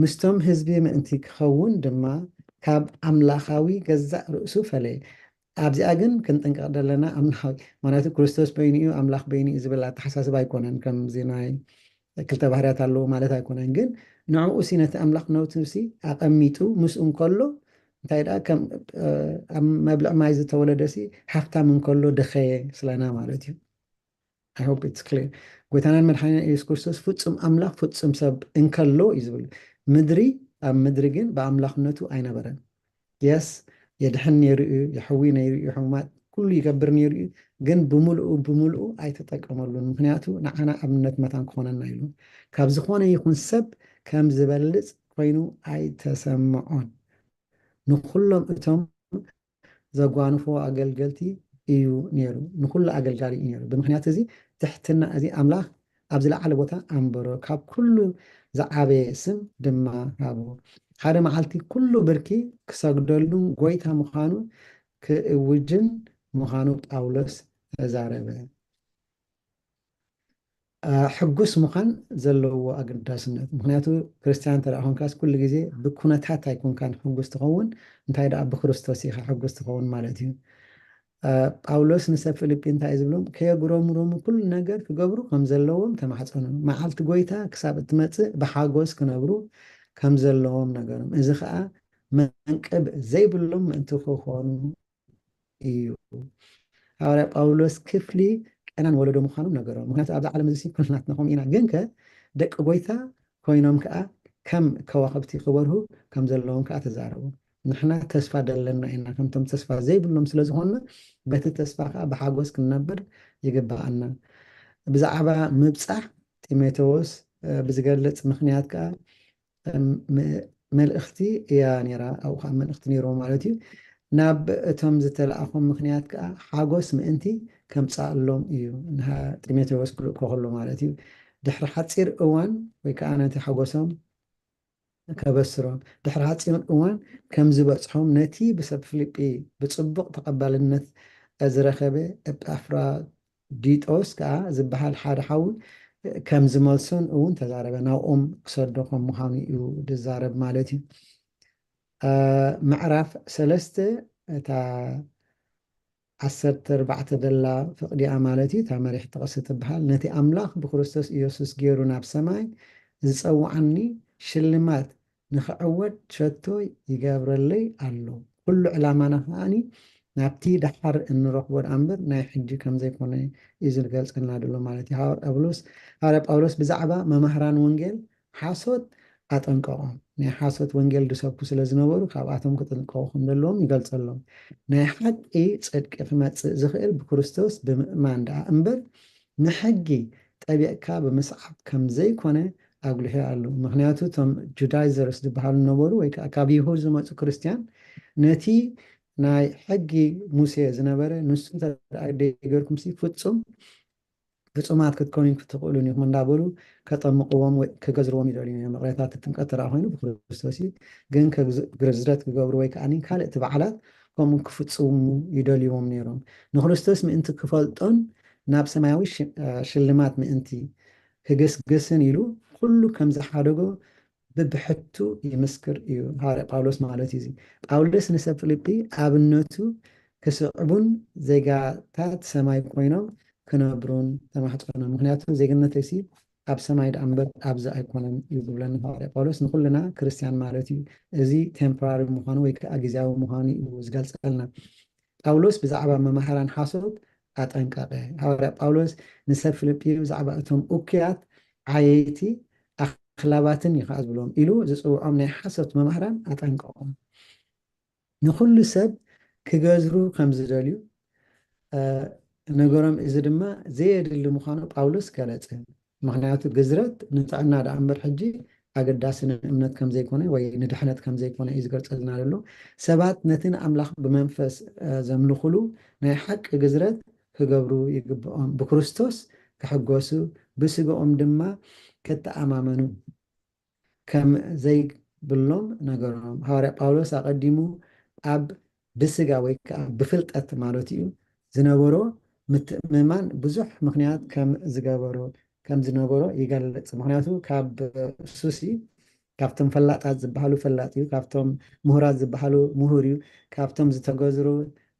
ምስቶም ህዝቢ ምእንቲ ክኸውን ድማ ካብ ኣምላኻዊ ገዛእ ርእሱ ፈለየ። ኣብዚኣ ግን ክንጥንቀቕ ዘለና፣ ኣምላኻዊ፣ ማለት ክርስቶስ በይኑ እዩ፣ ኣምላኽ በይኑ እዩ ዝብል ኣተሓሳስባ ኣይኮነን። ከምዚ ናይ ክልተ ባህርያት ኣለዉ ማለት ኣይኮነን። ግን ንዕኡ ሲ፣ ነቲ ኣምላኽነቱ ሲ ኣቐሚጡ ምስኡ እንከሎ፣ እንታይ ደኣ ከም፣ እ፣ ኣብ መብልዕ ማይ ዝተወለደ ሲ ሃብታም እንከሎ ደኸየ ስለና ማለት እዩ። I hope it's clear። ጎይታናን መድሓኒና ኢየሱስ ክርስቶስ ፍጹም ኣምላኽ ፍጹም ሰብ እንከሎ እዩ ዝብል። ምድሪ፣ ኣብ ምድሪ ግን ብኣምላኽነቱ ኣይነበረን። የስ፣ የድሕን ነይሩ እዩ፣ የሕዊ ነይሩ እዩ፣ ሕሙማት ኩሉ ይገብር ነይሩ እዩ። ግን ብምልኡ፣ ብምልኡ ኣይተጠቀመሉን። ምኽንያቱ ንዓና ኣብነት መታን ክኾነና ኢሉ። ካብ ዝኾነ ይኹን ሰብ ከም ዝበልጽ ኮይኑ ኣይተሰምዖን። ንኹሎም እቶም ዘጓንፎ ኣገልገልቲ እዩ ነይሩ። ንኹሉ ኣገልጋሊ እዩ ነይሩ። ብምኽንያት እዚ ትሕትና እዚ ኣምላኽ ኣብ ዝለዓለ ቦታ ኣንበሮ። ካብ ኩሉ ዝዓበየ ስም ድማ ሃቦ። ሓደ መዓልቲ ኩሉ ብርኪ ክሰግደሉን ጎይታ ምዃኑ ክእውጅን ምዃኑ ጳውሎስ ተዛረበ። እ፣ ሕጉስ ምዃን ዘለዎ ኣገዳስነት። ምኽንያቱ ክርስትያን እንተ ደኣ ኾንካስ ኩሉ ግዜ ብኩነታት ኣይኮንካን ሕጉስ ትኸውን፣ እንታይ ደኣ ብክርስቶስ ኢኻ ሕጉስ ትኸውን ማለት እዩ። እ፣ ጳውሎስ ንሰብ ፊልጲ እንታይ እዩ ዝብሎም? ከየጉረምረሙ ኩሉ ነገር ክገብሩ ከም ዘለዎም ተማሕጸኑ። መዓልቲ ጎይታ ክሳብ እትመጽእ ብሓጎስ ክነብሩ ከም ዘለዎም ነገሮም። እዚ ኸኣ መንቅብ ዘይብሎም ምእንቲ ክኾኑ እዩ። ሃዋርያ ጳውሎስ ክፍሊ ቀናን ወለዶ ምዃኖም ነገሮም። ምኽንያቱ ኣብዚ ዓለም እዚ ኩላትና ከምኡ ኢና። ግን ከ ደቂ ጎይታ ኮይኖም ከኣ ከም ከዋኽብቲ ክበርሁ ከም ዘለዎም ከኣ ተዛረቡ። ንሕና ተስፋ ደለና ኢና፣ ከምቶም ተስፋ ዘይብሎም ስለ ዝኾንና፣ በቲ ተስፋ ከኣ ብሓጎስ ክንነብር ይግብኣና። ብዛዕባ ምብጻሕ ጢሞቴዎስ፣ እ፣ ብዝገልጽ ምኽንያት ከኣ፣ እ፣ ም-፣ መልእኽቲ እያ ነይራ፣ ኣብኡ ከኣ መልእኽቲ ነይርዎ ማለት እዩ። ናብ እቶም ዝተላእኾም ምኽንያት ከኣ ሓጎስ ምእንቲ ከምጻኣሎም እዩ። ንሃ-፣ ጢሞቴዎስ ክልእኮ ከሎ ማለት እዩ። ድሕሪ ሓጺር እዋን ወይ ከዓ ነቲ ሓጎሶም ከበስሮም፣ ድሕሪ ሓጺር እዋን ከም ዝበጽሖም፣ ነቲ ብሰብ ፊልጲ ብጽቡቕ ተቐባልነት ዝረኸበ ኤጳፍራዲጦስ ከኣ ዝበሃል ሓደ ሓው ከም ዝመልሶን እውን ተዛረበ። ናብኦም ክሰዶ ከም ምዃኑ እዩ ዝዛረብ ማለት እዩ። እ፣ ምዕራፍ ሰለስተ፣ እታ ዓሰርተ ኣርባዕተ ደላ ፍቕዲኣ ማለት እዩ፣ እታ መሪሕ ጥቕሲ ትበሃል። ነቲ ኣምላኽ ብክርስቶስ ኢየሱስ ገይሩ ናብ ሰማይ ዝጸውዓኒ ሽልማት ንኽዕወት ሸቶ ይገብረለይ ኣሎ። ኩሉ ዕላማና ከኣኒ ናብቲ ደሓር እንረኽቦ ደኣ እምበር ናይ ሕጂ ከም ዘይኮነ እዩ ዝገልጸልና ዘሎ ማለት እዩ። ሃዋርያ ጳውሎስ፣ ሃዋርያ ጳውሎስ ብዛዕባ መማህራን ወንጌል ሓሶት ኣጠንቀቖም። ናይ ሓሶት ወንጌል ዝሰብኩ ስለ ዝነበሩ ካብኣቶም ክጥንቀቑ ከም ዘለዎም ይገልጸሎም። ናይ ሓቂ ጽድቂ ክመጽእ ዝኽእል ብክርስቶስ ብምእማን ደኣ እምበር ንሕጊ ጠቢቕካ ብምስዓብ ከም ዘይኮነ ኣጉሊሑ ኣሎ። ምኽንያቱ እቶም ጁዳይዘርስ ዝበሃሉ ነበሩ ወይ ከዓ ካብ ይሁድ ዝመጹ ክርስትያን ነቲ ናይ ሕጊ ሙሴ ዝነበረ ንሱ እንተ ደኣ ደይገርኩምሲ ፍጹም ፍጹማት ክትኮኑ ክትኽእሉን ኢኹም እንዳበሉ ከጠምቕዎም ወይ ክገዝርዎም ይደልዩ እዮም። ምቕሬታት ጥምቀት ተደኣ ኮይኑ ብክርስቶስ እዩ። ግን ከግዝ-፣ ግርዝረት ክገብሩ ወይ ከኣኒ ካልእ እቲ በዓላት ከምኡ ክፍጽሙ ይደልይዎም ነይሮም። ንክርስቶስ ምእንቲ ክፈልጦን ናብ ሰማያዊ ሽ-፣ ሽልማት ምእንቲ ክግስግስን ኢሉ ኩሉ ከም ዝሓደጎ ብብሕቱ ይምስክር እዩ ሃዋርያ ጳውሎስ ማለት እዩ። እዚ ጳውሎስ ንሰብ ፊልጲ ኣብነቱ ክስዕቡን ዜጋታት ሰማይ ኮይኖም ክነብሩን ተማሕጸኖም። ምኽንያቱ ዜግነተይሲ ኣብ ሰማይ ደኣ እምበር ኣብዚ ኣይኮነን እዩ ዝብለና ሃዋርያ ጳውሎስ። ንኹልና ክርስትያን ማለት እዩ። እዚ ቴምፖራሪ ምዃኑ ወይ ከዓ ግዜያዊ ምዃኑ እዩ ዝገልጸልና። ጳውሎስ ብዛዕባ መማህራን ሓሶት ኣጠንቀቐ። ሃዋርያ ጳውሎስ ንሰብ ፊልጲ ብዛዕባ እቶም እኩያት ዓየይቲ ኣኽላባትን እዩ ከዓ ዝብሎም ኢሉ ዝጽውዖም ናይ ሓሶት መማህራን ኣጠንቀቖም። ንኹሉ ሰብ ክገዝሩ ከም ዝደልዩ፣ እ፣ ነገሮም፣ እዚ ድማ ዘየድሊ ምዃኑ ጳውሎስ ገለጸ። ምኽንያቱ ግዝረት ንጥዕና ደኣ እምበር ሕጂ ኣገዳሲ ንእምነት ከም ዘይኮነ ወይ ንድሕነት ከም ዘይኮነ እዩ ዝገልጸልና ዘሎ። ሰባት ነቲ ንኣምላኽ ብመንፈስ፣ እ፣ ዘምልኹሉ ናይ ሓቂ ግዝረት ክገብሩ ይግብኦም። ብክርስቶስ ክሕጎሱ፣ ብስጋኦም ድማ ክተኣማመኑ ከም ዘይብሎም ነገሮም። ሃዋርያ ጳውሎስ ኣቐዲሙ ኣብ ብስጋ ወይ ከዓ ብፍልጠት ማለት እዩ ዝነበሮ ምትእምማን ብዙሕ ምኽንያት ከም ዝገበሮ፣ ከም ዝነበሮ ይገልጽ። ምኽንያቱ ካብ ሱሲ፣ ካብቶም ፈላጣት ዝበሃሉ ፈላጥ እዩ፣ ካብቶም ምሁራት ዝበሃሉ ምሁር እዩ፣ ካብቶም ዝተገዝሩ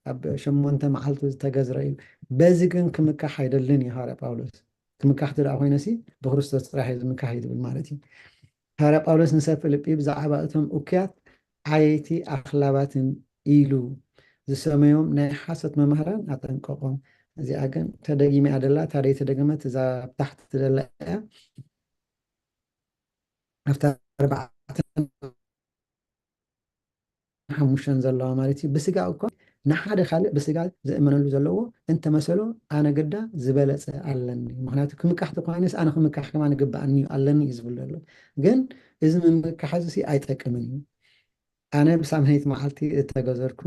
ኣብ ሸሞንተ መዓልቱ ዝተገዝረ እዩ። በዚ ግን ክምካሕ ኣይደልን እዩ ሃዋርያ ጳውሎስ። ክምካሕ እንተ ደኣ ኮይነሲ ብክርስቶስ ጥራሕ እዩ ዝምካሕ እዩ ዝብል ማለት እዩ። ሃዋርያ ጳውሎስ ንሰብ ፊልጲ ብዛዕባ እቶም እኩያት ዓየይቲ ኣኽላባትን ኢሉ ዝሰመዮም ናይ ሓሶት መምህራን ኣጠንቀቖም። እዚኣ ግን ተደጊማ እያ ደላ፣ እታ ደይተደገመት እዛ ኣብ ታሕቲ ደላ እያ። ኣብታ ኣርባዕተን ሓሙሽተን ዘለዋ ማለት እዩ። ብስጋ እኳ ንሓደ ካልእ ብስጋ ዝእመነሉ ዘለዎ እንተመሰሎ፣ ኣነ ግዳ ዝበለጸ ኣለኒ። ምኽንያቱ ክምካሕ ተኳይነስ ኣነ ክምካሕ ከማን ግብኣኒ እዩ፣ ኣለኒ እዩ ዝብል ዘሎ። ግን እዚ ምምካሕ እዚ ሲ ኣይጠቅምን እዩ። ኣነ ብሳምነይቲ መዓልቲ እተገዘርኩ፣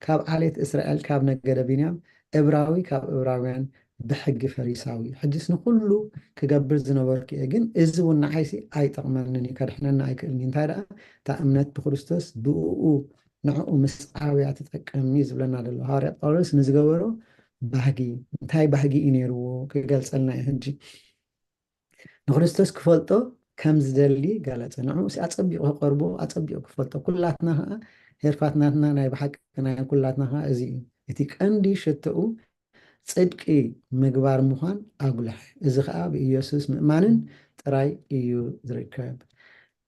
ካብ ዓሌት እስራኤል፣ ካብ ነገደ ቢንያም፣ እብራዊ ካብ እብራውያን፣ ብሕጊ ፈሪሳዊ። ሕጅስ ንኹሉ ክገብር ዝነበርኩ እየ፣ ግን እዚ እውን ንዓይሲ ኣይጠቕመንን እዩ፣ ከድሕነኒ ኣይክእልን እዩ። እንታይ ደኣ፣ እታ እምነት ብክርስቶስ ብእኡ ንዕኡ ምስዓብ እያ ትጠቅም እዩ ዝብለና ዘሎ። ሃዋርያ ጳውሎስ ንዝገበሮ ባህጊ፣ እንታይ ባህጊ እዩ ነይርዎ ክገልጸልና እዩ ሕጂ። ንክርስቶስ ክፈልጦ ከም ዝደሊ ገለጸ። ንዕኡ ሲ ኣጸቢቑ ክቐርቦ፣ ኣጸቢቑ ክፈልጦ። ኩላትና ኸዓ ሄርፋት ናትና ናይ ብሓቂ ናይ ኩላትና ኸዓ እዚ እዩ። እቲ ቀንዲ ሽቶኡ ጽድቂ ምግባር ምዃን ኣጉልሐ። እዚ ኸዓ ብኢየሱስ ምእማንን ጥራይ እዩ ዝርከብ።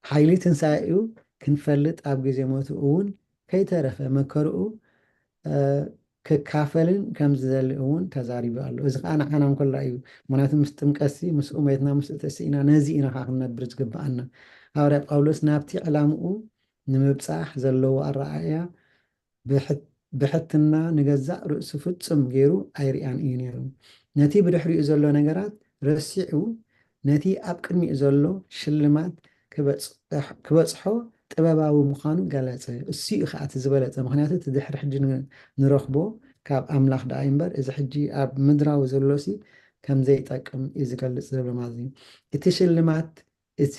ሓይሊ ትንሳኤኡ ክንፈልጥ ኣብ ግዜ ሞቱ እውን ከይተረፈ መከርኡ፣ እ፣ ክካፈልን ከም ዝደሊ እውን ተዛሪቡ ኣሎ። እዚ ኸዓ ንዓና እንኮላ እዩ። ምኽንያቱ ምስ ጥምቀትሲ ምስኡ ሞትና ምስኡ ተሲእና ነዚ ኢና ኸዓ ክንነብር ዝግብኣና። ሃዋርያ ጳውሎስ ናብቲ ዕላምኡ ንምብጻሕ ዘለዎ ኣረኣእያ ብሕት-፣ ብሕትና ንገዛእ ርእሱ ፍጹም ገይሩ ኣይርኣን እዩ ነይሩ። ነቲ ብድሕሪኡ ዘሎ ነገራት ረሲዑ ነቲ ኣብ ቅድሚኡ ዘሎ ሽልማት ክበጽሕ-፣ ክበጽሖ ጥበባዊ ምዃኑ ገለጸ። እሱ እዩ ኸዓ እቲ ዝበለጸ። ምኽንያቱ እቲ ድሕሪ ሕጂ ን-፣ ንረኽቦ ካብ ኣምላኽ ደኣ እዩ እምበር፣ እዚ ሕጂ ኣብ ምድራዊ ዘሎሲ ከም ዘይጠቅም እዩ ዝገልጽ ዘሎ ማለት እዩ። እቲ ሽልማት እቲ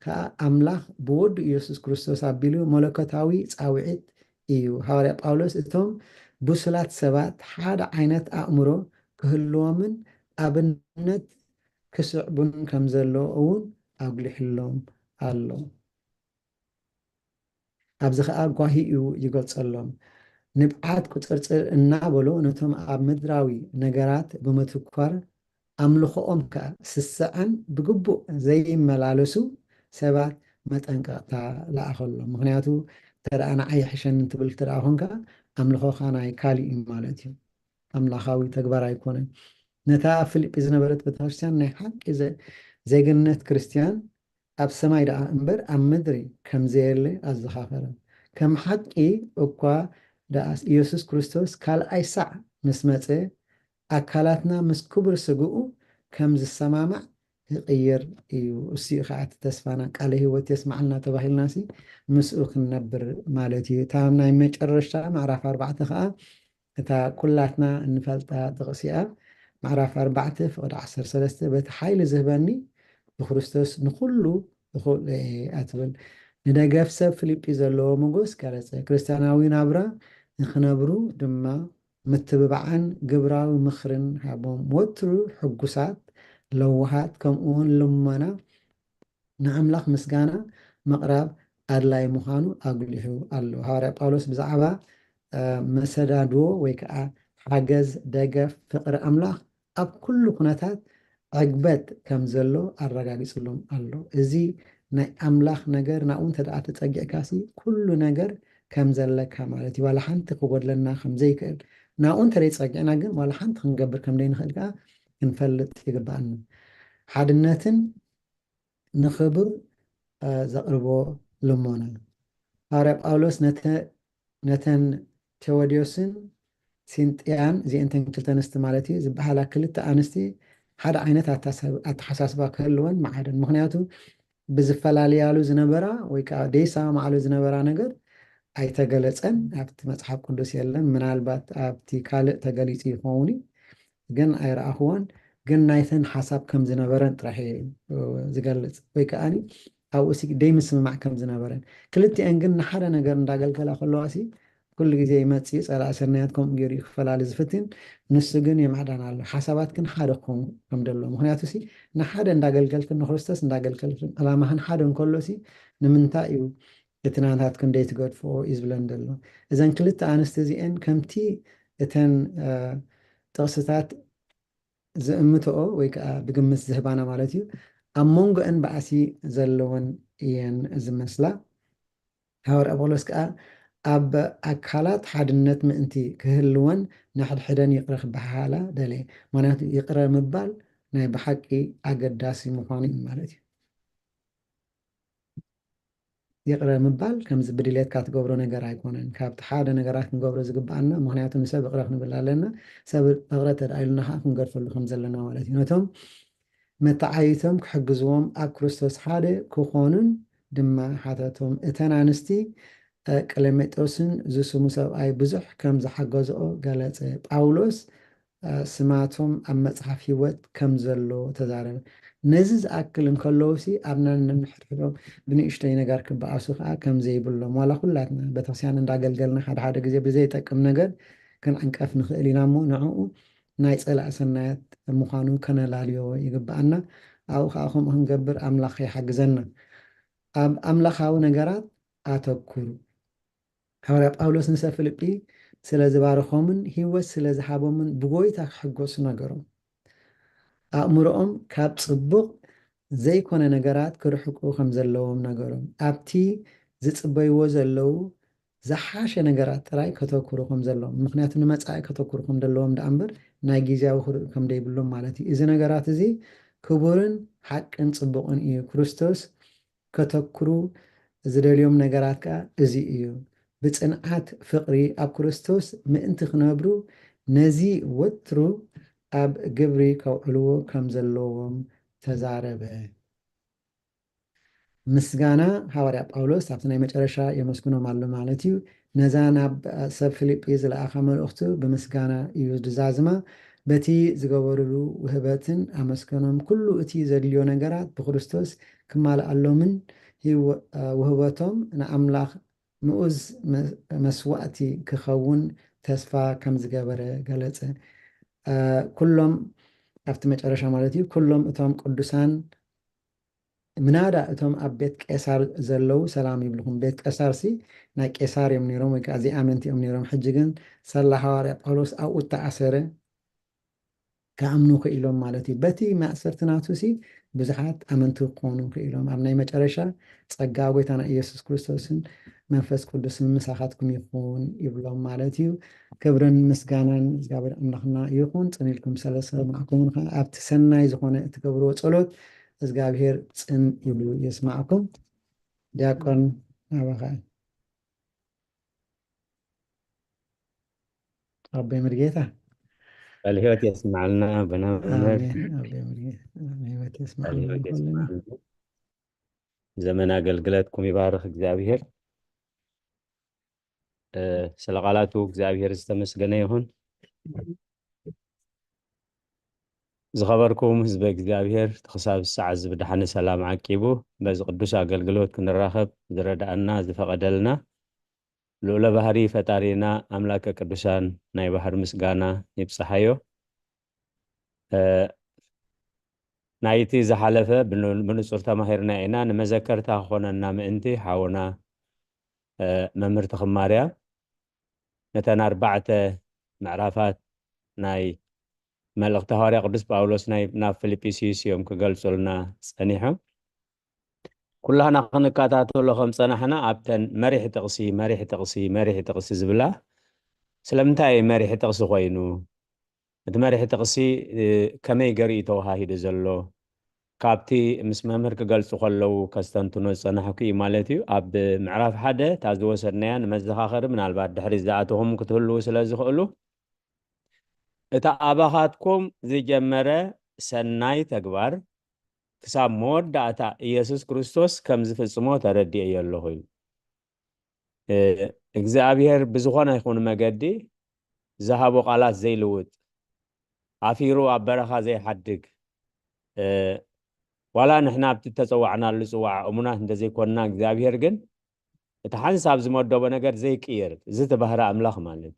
ከኣ ኣምላኽ ብወዱ ኢየሱስ ክርስቶስ ኣቢሉ መለኮታዊ ጻውዒት እዩ። ሃዋርያ ጳውሎስ እቶም ብሱላት ሰባት ሓደ ዓይነት ኣእምሮ ክህልዎምን ኣብነት ክስዕቡን ከም ዘለዎ እውን ኣጉሊሕሎም ኣሎ። ኣብዚ ኸኣ ጓሂ እዩ ይገልጸሎም። ንብዓት ቁጽርጽር እናበሉ ነቶም ኣብ ምድራዊ ነገራት ብምትኳር ኣምልኾኦም ከኣ ስስዐን ብግቡእ ዘይመላለሱ ሰባት መጠንቀቕታ ለኣኸሎም። ምኽንያቱ እንተ ደኣ ንዓይ ይሕሸኒ ትብል እንተ ደኣ ኾንካ ኣምልኾኻ ናይ ካልእ እዩ ማለት እዩ። ኣምላኻዊ ተግባር ኣይኮነን። ነታ ኣብ ፊልጲ ዝነበረት ቤተክርስትያን ናይ ሓቂ ዘ- ዜግነት ክርስትያን ኣብ ሰማይ ደኣ እምበር ኣብ ምድሪ ከም ዘየለ ኣዘኻኸረ። ከም ሓቂ እኳ ደኣስ ኢየሱስ ክርስቶስ ካልኣይ ሳዕ ምስ መጸ ኣካላትና ምስ ክቡር ስግኡ ከም ዝሰማማዕ ይቕይር እዩ። እሱ እዩ ከዓ እቲ ተስፋና። ቃለ ህይወት የስማዕልና ተባሂልና ሲ ምስኡ ክንነብር ማለት እዩ። እታ ናይ መጨረሽታ ምዕራፍ ኣርባዕተ ከዓ እታ ኩላትና እንፈልጣ ጥቕሲ እያ። ምዕራፍ ኣርባዕተ ፍቕዲ ዓሰርተ ሰለስተ በቲ ሓይሊ ዝህበኒ ብክርስቶስ ንኹሉ እኹል እየ እያ ትብል። ንደገፍ ሰብ ፊልጲ ዘለዎ ሞገስ ገለጸ። ክርስትያናዊ ናብራ ንኽነብሩ ድማ ምትብባዕን ግብራዊ ምኽርን ሃቦም። ወትሩ ሕጉሳት፣ ለዋሃት፣ ከምኡ እውን ልመና ንኣምላኽ ምስጋና ምቕራብ ኣድላይ ምዃኑ ኣጉሊሑ ኣሎ። ሃዋርያ ጳውሎስ ብዛዕባ መሰዳድዎ ወይ ከዓ ሓገዝ፣ ደገፍ፣ ፍቕሪ ኣምላኽ ኣብ ኩሉ ኩነታት ዕግበት ከም ዘሎ ኣረጋጊፅሎም ኣሎ። እዚ ናይ ኣምላኽ ነገር ናብኡ እንተ ደኣ ተፀጊዕካሲ ኩሉ ነገር ከም ዘለካ ማለት እዩ። ዋላ ሓንቲ ክጎድለና ከም ዘይክእል ናብኡ እንተ ጸጊዕና ግን ዋላ ሓንቲ ክንገብር ከም ዘይንኽእል ከዓ ክንፈልጥ ይግባኣና። ሓድነትን ንኽብር ዘቕርቦ ልሞና። ሃዋርያ ጳውሎስ ነተን ቴዎድዮስን ሲንጥያን እዚአን ክልተ ኣንስቲ ማለት እዩ ዝበሃላ ክልተ ኣንስቲ ሓደ ዓይነት ኣተሓሳስባ ክህልወን መዓደን። ምክንያቱ ብዝፈላልያሉ ዝነበራ ወይ ከዓ ደይሰማማዓሉ ዝነበራ ነገር ኣይተገለጸን ኣብቲ መጽሓፍ ቅዱስ የለን። ምናልባት ኣብቲ ካልእ ተገሊጹ ይኸውን እዩ፣ ግን ኣይረኣኽዎን። ግን ናይተን ሓሳብ ከም ዝነበረን ጥራሕ እዩ ዝገልጽ፣ ወይ ከዓኒ ኣብኡ ሲ ደይምስምማዕ ከም ዝነበረን። ክልቲአን ግን ንሓደ ነገር እንዳገልገላ ከለዋ ሲ ኩሉ ግዜ ይመጽእ እዩ፣ ጸላኢ ሰናያት ከምኡ ገይሩ እዩ ክፈላሊ ዝፍትን፣ ንሱ ግን የማዕዳን ኣሎ። ሓሳባት ግን ሓደ ክኾኑ ከም ደሎ። ምክንያቱ ሲ ንሓደ እንዳገልገልክን ንክርስቶስ እንዳገልገልክን ዕላማኽን ሓደ እንከሎ ሲ ንምንታይ እዩ እቲ ናታትክን ደይትገድፍኦ እዩ ዝብለን ዘሎ። እዘን ክልተ ኣንስቲ እዚአን ከምቲ እተን ጥቕስታት ዝእምትኦ ወይ ከዓ ብግምት ዝህባና ማለት እዩ ኣብ መንጎአን ባእሲ ዘለወን እየን ዝመስላ። ሃዋርያ ጳውሎስ ከዓ ኣብ ኣካላት ሓድነት ምእንቲ ክህልወን ንሕድሕደን ይቕረ ክበሃሃላ ደለየ። ምክንያቱ ይቕረ ምባል ናይ ብሓቂ ኣገዳሲ ምዃኑ እዩ ማለት እዩ። ይቕረ ምባል ከምዚ ብድሌትካ ትገብሮ ነገር ኣይኮነን። ካብቲ ሓደ ነገራት ክንገብሮ ዝግብኣና፣ ምክንያቱ ንሰብ ይቕረ ክንብል ኣለና። ሰብ ይቕረ ተደኣ ኢሉና ከዓ ክንገድፈሉ ከም ዘለና ማለት እዩ። ነቶም መተዓይቶም ክሕግዝዎም ኣብ ክርስቶስ ሓደ ክኾኑን ድማ ሓተቶም። እተን ኣንስቲ ቀለሜጦስን ዝስሙ ሰብኣይ ብዙሕ ከም ዝሓገዝኦ ገለጸ። ጳውሎስ ስማቶም ኣብ መጽሓፍ ህይወት ከም ዘሎ ተዛረበ። ነዚ ዝኣክል እንከለውሲ ኣብ ነንሕድሕዶም ብንእሽተይ ነገር ክበኣሱ ከዓ ከም ዘይብሎም፣ ዋላ ኩላትና ቤተክርስትያን እንዳገልገልና ሓደ ሓደ ግዜ ብዘይጠቅም ነገር ክንዕንቀፍ ንኽእል ኢና እሞ ንዕኡ ናይ ጸላእ ሰናያት ምዃኑ ከነላልዮ ይግብኣና። ኣብኡ ከዓ ከምኡ ክንገብር ኣምላኽ ይሓግዘና። ኣብ ኣምላኻዊ ነገራት ኣተኩሩ። ሃዋርያ ጳውሎስ ንሰብ ፊልጲ ስለ ዝባረኾምን ህይወት ስለ ዝሃቦምን ብጎይታ ክሕጎሱ ነገሮም። ኣእምሮኦም ካብ ጽቡቕ ዘይኮነ ነገራት ክርሕቁ ከም ዘለዎም ነገሮም። ኣብቲ ዝጽበይዎ ዘለዉ ዝሓሸ ነገራት ጥራይ ከተኩሩ ከም ዘለዎም፣ ምክንያቱ ንመጻኢ ከተኩሩ ከም ዘለዎም ደኣ እምበር ናይ ግዜያዊ ክርእዩ ከም ዘይብሎም ማለት እዩ። እዚ ነገራት እዚ ክቡርን ሓቅን ጽቡቕን እዩ። ክርስቶስ ከተኩሩ ዝደልዮም ነገራት ከኣ እዚ እዩ። ብጽንዓት ፍቕሪ ኣብ ክርስቶስ ምእንቲ ክነብሩ ነዚ ወትሩ ኣብ ግብሪ ከውዕልዎ ከም ዘለዎም ተዛረበ። ምስጋና። ሃዋርያ ጳውሎስ ኣብቲ ናይ መጨረሻ የመስግኖም ኣሎ ማለት እዩ። ነዛ ናብ ሰብ ፊልጲ ዝለኣኻ መልእኽቱ ብምስጋና እዩ ዝዛዝማ። በቲ ዝገበሩሉ ውህበትን ኣመስገኖም። ኩሉ እቲ ዘድልዮ ነገራት ብክርስቶስ ክማልኣሎምን ህይወ- ውህበቶም ንኣምላኽ ምኡዝ መ- መስዋእቲ ክኸውን ተስፋ ከም ዝገበረ ገለጸ። ኩሎም ኣብቲ መጨረሻ ማለት እዩ፣ ኩሎም እቶም ቅዱሳን ምናዳ እቶም ኣብ ቤት ቄሳር ዘለዉ ሰላም ይብልኹም። ቤት ቄሳር ሲ ናይ ቄሳር እዮም ነይሮም፣ ወይ ከዓ ዘይኣመንቲ እዮም ነይሮም። ሕጂ ግን ሳላ ሃዋርያ ጳውሎስ ኣብኡ ተኣሰረ፣ ክኣምኑ ክኢሎም ማለት እዩ። በቲ ማእሰርቲ ናቱ ሲ ብዙሓት ኣመንቲ ክኾኑ ክኢሎም። ኣብ ናይ መጨረሻ ጸጋ ጎይታና ኢየሱስ ክርስቶስን መንፈስ ቅዱስን ምሳኻትኩም ይኹን ይብሎም ማለት እዩ። ክብርን ምስጋናን እግዚኣብሔር ኣምላኽና ይኹን። ጽን ኢልኩም ስለ ሰማዕኩምን ከዓ ኣብቲ ሰናይ ዝኾነ እትገብርዎ ጸሎት እግዚኣብሔር ጽን ኢሉ የስማዕኩም። ዲያቆን ናባኻ። ኣቦይ ምርጌታ። ቃል ህይወት የስማዕልና ኣቦና መምህር። ኣሜን። ኣቦይ ምርጌታ። ኣሜን። ህይወት ቃል የስማዕልና ህይወት ንኩልና። የስማዕልና። ዘመን ኣገልግለትኩም ይባርኽ እግዚኣብሔር። እ፣ ስለ ቃላቱ እግዚኣብሔር ዝተመስገነ ይኹን። ዝኸበርኩም ህዝበ እግዚኣብሔር፣ እቲ ክሳብ ሰዓት እዚ ብደሓነ ሰላም ዓቂቡ በዚ ቅዱስ ኣገልግሎት ክንራኸብ ዝረዳእና ዝፈቐደልና ልዑለ ባህሪ ፈጣሪና ኣምላከ ቅዱሳን ናይ ባህር ምስጋና ይብጽሓዮ። እ፣ ናይቲ ዝሓለፈ ብን- ብንጹር ተማሂርና ኢና። ንመዘከርታ ክኾነና ምእንቲ ሓውና፣ እ፣ መምህር ተኽማርያ ነተን ኣርባዕተ ምዕራፋት ናይ መልእኽቲ ሃዋርያ ቅዱስ ጳውሎስ ናይ ናብ ፊልጵስዩስ እዮም ክገልጹልና ጸኒሖም። ኩላህና ክንከታተሎ ከም ጸናሕና ኣብተን መሪሕ ጥቕሲ፣ መሪሕ ጥቕሲ፣ መሪሕ ጥቕሲ ዝብላ ስለምንታይ እዩ መሪሕ ጥቕሲ ኮይኑ? እቲ መሪሕ ጥቕሲ፣ እ፣ ከመይ ገይሩ እዩ ተዋሃሂዱ ዘሎ? ካብቲ ምስ መምህር ክገልጹ ከለዉ ከስተንትኖ ዝጸናሕኩ እዩ ማለት እዩ። ኣብ ምዕራፍ ሓደ እታ ዝወሰድናያ ንመዘኻኸሪ ምናልባት ድሕሪ ዝኣተኹም ክትህልዉ ስለ ዝኽእሉ፣ እታ ኣባኻትኩም ዝጀመረ ሰናይ ተግባር ክሳብ መወዳእታ ኢየሱስ ክርስቶስ ከም ዝፍጽሞ ተረዲኤዮ ኣለኹ ኢሉ። እ፣ እግዚኣብሔር ብዝኾነ ይኹን መገዲ ዝሃቦ ቃላት ዘይልውጥ፣ ኣፊሩ ኣብ በረኻ ዘይሓድግ፣ እ፣ ዋላ ንሕና ኣብቲ እተጸዋዕናሉ ጽዋዕ እሙናት እንተዘይኮንና፣ እግዚኣብሔር ግን እቲ ሓንሳብ ዝመደቦ ነገር ዘይቅየር፣ እዚ እቲ ባህሪ ኣምላኽ ማለት እዩ።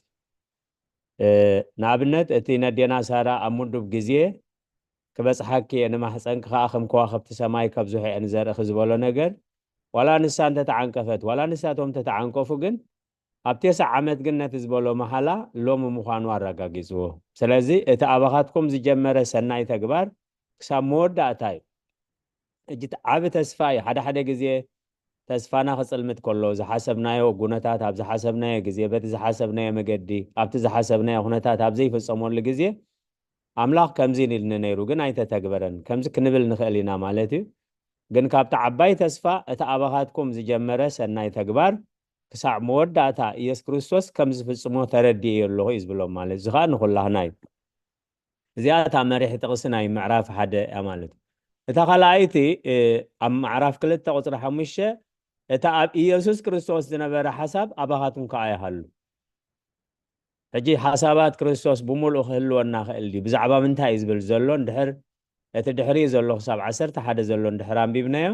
እ፣ ንኣብነት እቲ ነዴና ሳራ ኣብ ምዱብ ግዜ ክበጽሓኪ እየ፣ ንማሕጸንኪ ከኣ ከም ከዋኽብቲ ሰማይ ከብዝሖ እየ ንዘርእኺ ዝበሎ ነገር፣ ዋላ ንሳ እንተተዓንቀፈት፣ ዋላ ንሳቶም እንተተዓንቀፉ ግን፣ ኣብ ቴስዓ ዓመት ግን ነቲ ዝበሎ መሓላ ሎሚ ምዃኑ ኣረጋጊጽዎ። ስለዚ እቲ ኣባኻትኩም ዝጀመረ ሰናይ ተግባር ክሳብ መወዳእታ እዩ። ሕጂ እቲ ዓቢ ተስፋ እዩ። ሓደ ሓደ ግዜ ተስፋና ክጽልምት ከሎ፣ ዝሓሰብናዮ ጉነታት ኣብ ዝሓሰብናዮ ግዜ፣ በቲ ዝሓሰብናዮ መገዲ፣ ኣብቲ ዝሓሰብናዮ ኩነታት ኣብ ዘይፍጸመሉ ግዜ፣ ኣምላኽ ከምዚ ኢልኒ ነይሩ ግን ኣይተተግበረን፣ ከምዚ ክንብል ንኽእል ኢና ማለት እዩ። ግን ካብቲ ዓባይ ተስፋ፣ እቲ ኣባኻትኩም ዝጀመረ ሰናይ ተግባር ክሳዕ መወዳእታ ኢየሱስ ክርስቶስ ከም ዝፍጽሞ ተረዲኤዮ ኣለኹ እዩ ዝብሎም ማለት እዩ። እዚ ኸኣ ንኹላህና እዩ። እዚኣ እታ መሪሕ ጥቕሲ ናይ ምዕራፍ ሓደ እያ ማለት እዩ። እታ ካልኣይቲ፣ እ፣ ኣብ ምዕራፍ ክልተ ቁጽሪ ሓሙሽተ፣ እታ ኣብ ኢየሱስ ክርስቶስ ዝነበረ ሓሳብ ኣባኻትኩም ከኣ ይሃሉ። ሕጂ ሓሳባት ክርስቶስ ብምሉኡ ክህልወና ክእል ድዩ? ብዛዕባ ምንታይ እዩ ዝብል ዘሎ? እንድሕር እቲ ድሕሪኡ ዘሎ ክሳብ ዓሰርተ ሓደ ዘሎ እንድሕር ኣንቢብናዮ፣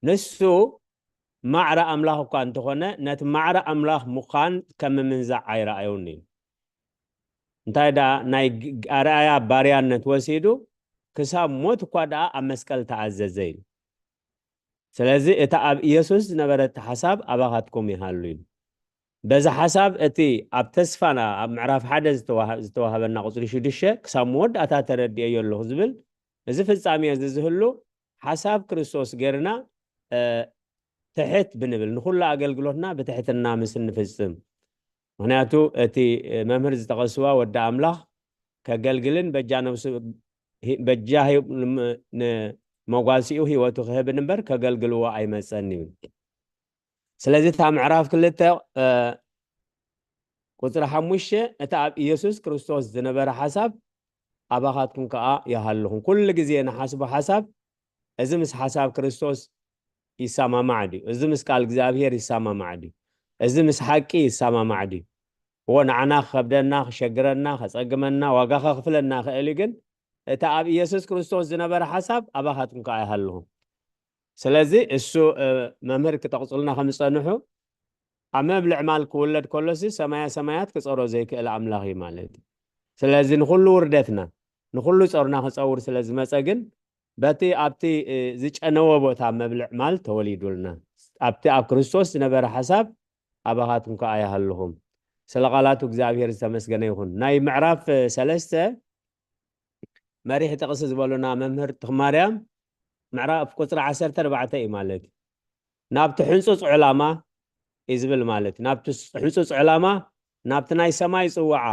ንሱ ማዕረ ኣምላኽ እኳ እንተኾነ፣ ነቲ ማዕረ ኣምላኽ ምዃን ከም ምምንዛዕ ኣይረኣዮን እዩ። እንታይ ደኣ፣ ናይ ግ- ኣርኣያ ባርያነት ወሲዱ ክሳብ ሞት እኳ ደኣ ኣብ መስቀል ተኣዘዘ ኢሉ። ስለዚ እታ ኣብ ኢየሱስ ዝነበረት ሓሳብ ኣባኻትኩም ይሃሉ ኢሉ። በዚ ሓሳብ እቲ ኣብ ተስፋና ኣብ ምዕራፍ ሓደ ዝተዋህ- ዝተዋህበና ቁጽሪ ሽዱሽተ ክሳብ መወዳእታ ተረዲኤዮ ኣለኹ ዝብል እዚ ፍጻሜ እዚ ዝህሉ ሓሳብ ክርስቶስ ጌርና፣ እ፣ ትሕት ብንብል ንኹሉ ኣገልግሎትና ብትሕትና ምስ እንፍጽም። ምኽንያቱ እቲ መምህር ዝጠቐስዋ ወዲ ኣምላኽ ከገልግልን በጃ ነብሱ ሂ- በጃ ሂ- ም- ንመጓሲኡ ህይወቱ ክህብን እምበር ከገልግልዎ ኣይመጸን ይብል። ስለዚ እታ ምዕራፍ ክልተ፣ እ፣ ቁጽሪ ሓሙሽተ፣ እቲ ኣብ ኢየሱስ ክርስቶስ ዝነበረ ሓሳብ ኣባኻትኩም ከኣ ይሃልኹም። ኩሉ ግዜ ንሓስቦ ሓሳብ እዚ ምስ ሓሳብ ክርስቶስ ይሰማማዕ ድዩ? እዚ ምስ ቃል እግዚኣብሔር ይሰማማዕ ድዩ? እዚ ምስ ሓቂ ይሰማማዕ ድዩ? እዎ፣ ንዓና ክኸብደና፣ ክሸግረና፣ ከጸግመና፣ ዋጋ ከኽፍለና ክእል እዩ። ግን እቲ ኣብ ኢየሱስ ክርስቶስ ዝነበረ ሓሳብ ኣባኻትኩም ከኣ ይሃልኹም። ስለዚ እሱ፣ እ፣ መምህር ክጠቕጹልና ከም ዝጸንሑ፣ ኣብ መብልዕ ማል ክውለድ ከሎሲ ሰማያ ሰማያት ክጸሮ ዘይክእል ኣምላኽ እዩ ማለት እዩ። ስለዚ ንኹሉ ውርደትና፣ ንኹሉ ጾርና ክጸውር ስለ ዝመጸ ግን በቲ ኣብቲ፣ እ፣ ዝጨነወ ቦታ መብልዕ ማል ተወሊዱልና። ኣብቲ ኣብ ክርስቶስ ዝነበረ ሓሳብ ኣባኻትኩም ከኣ ይሃልኹም። ስለ ቃላቱ እግዚኣብሔር ዝተመስገነ ይኹን። ናይ ምዕራፍ፣ እ፣ ሰለስተ መሪሕ ጥቕሲ ዝበሉና መምህር ትኽማርያም ምዕራፍ ቁጽሪ ዓሰርተ ኣርባዕተ እዩ ማለት እዩ። ናብቲ ሕንጹጽ ዕላማ እዩ ዝብል ማለት እዩ። ናብቲ ስ-፣ ሕንጹጽ ዕላማ፣ ናብቲ ናይ ሰማይ ጽዋዓ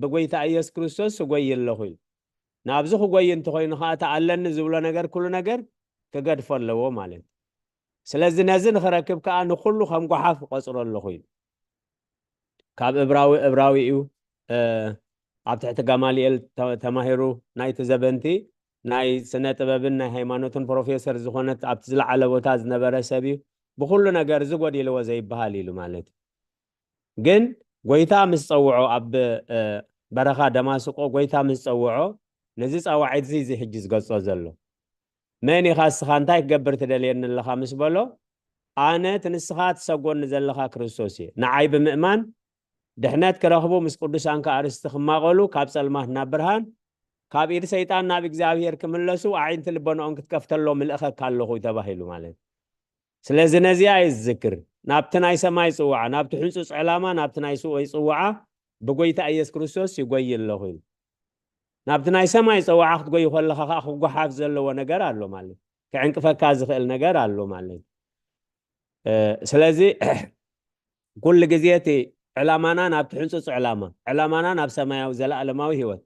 ብጎይታ ኢየሱስ ክርስቶስ እጎይ ኣለኹ ኢሉ። ናብዚ ክጎይ እንተኾይኑ ኸኣ፣ እቲ ኣለኒ ዝብሎ ነገር፣ ኩሉ ነገር ክገድፎ ኣለዎ ማለት እዩ። ስለዚ ነዚ ንኽረክብ ከኣ ንኹሉ ከም ጓሓፍ እቆጽሮ ኣለኹ ኢሉ። ካብ እብራዊ፣ እብራዊ እዩ። እ፣ ኣብ ትሕቲ ጋማልኤል ተ-፣ ተማሂሩ፣ ናይቲ ዘበንቲ ናይ ስነ ጥበብን ናይ ሃይማኖትን ፕሮፌሰር ዝኾነት ኣብቲ ዝለዓለ ቦታ ዝነበረ ሰብ እዩ። ብኹሉ ነገር እዚ ጎዲልዎ ዘይበሃል ኢሉ ማለት እዩ። ግን ጎይታ ምስ ጸውዖ፣ ኣብ፣ እ፣ በረኻ ደማስቆ ጎይታ ምስ ጸውዖ፣ ነዚ ጻዋዒት እዚ፣ እዚ ሕጂ ዝገልጾ ዘሎ፣ "መን ኢኻ እስኻ? እንታይ ክገብር ትደልየኒ ኣለኻ?" ምስ በሎ፣ "ኣነ እቲ ንስኻ ትሰጎኒ ዘለኻ ክርስቶስ እየ። ንዓይ ብምእማን ድሕነት ክረኽቡ፣ ምስ ቅዱሳን ከኣ ርስቲ ክማቐሉ፣ ካብ ጸልማት ናብ ብርሃን፣ ካብ ኢድ ሰይጣን ናብ እግዚኣብሔር ክምለሱ፣ ኣዒንቲ ልቦናኦም ክትከፍተሎም እልእኸካ ኣለኹ" እዩ ተባሂሉ ማለት እዩ። ስለዚ ነዚኣ እዩ ዝዝክር። ናብቲ ናይ ሰማይ ጽዋዓ፣ ናብቲ ሕንጹጽ ዕላማ፣ ናብቲ ናይ ስወይ ጽዋዓ ብጎይታ ኢየሱስ ክርስቶስ ይጎይ ኣለኹ ኢሉ። ናብቲ ናይ ሰማይ ጸዋዓ ክትጎይ ከለኻ ከኣ ክጓሓፍ ዘለዎ ነገር ኣሎ ማለት እዩ። ክዕንቅፈካ ዝኽእል ነገር ኣሎ ማለት እዩ። እ፣ ስለዚ ኩሉ ግዜ እቲ ዕላማና ናብቲ ሕንጹጽ ዕላማ፣ ዕላማና ናብ ሰማያዊ ዘለኣለማዊ ህይወት፣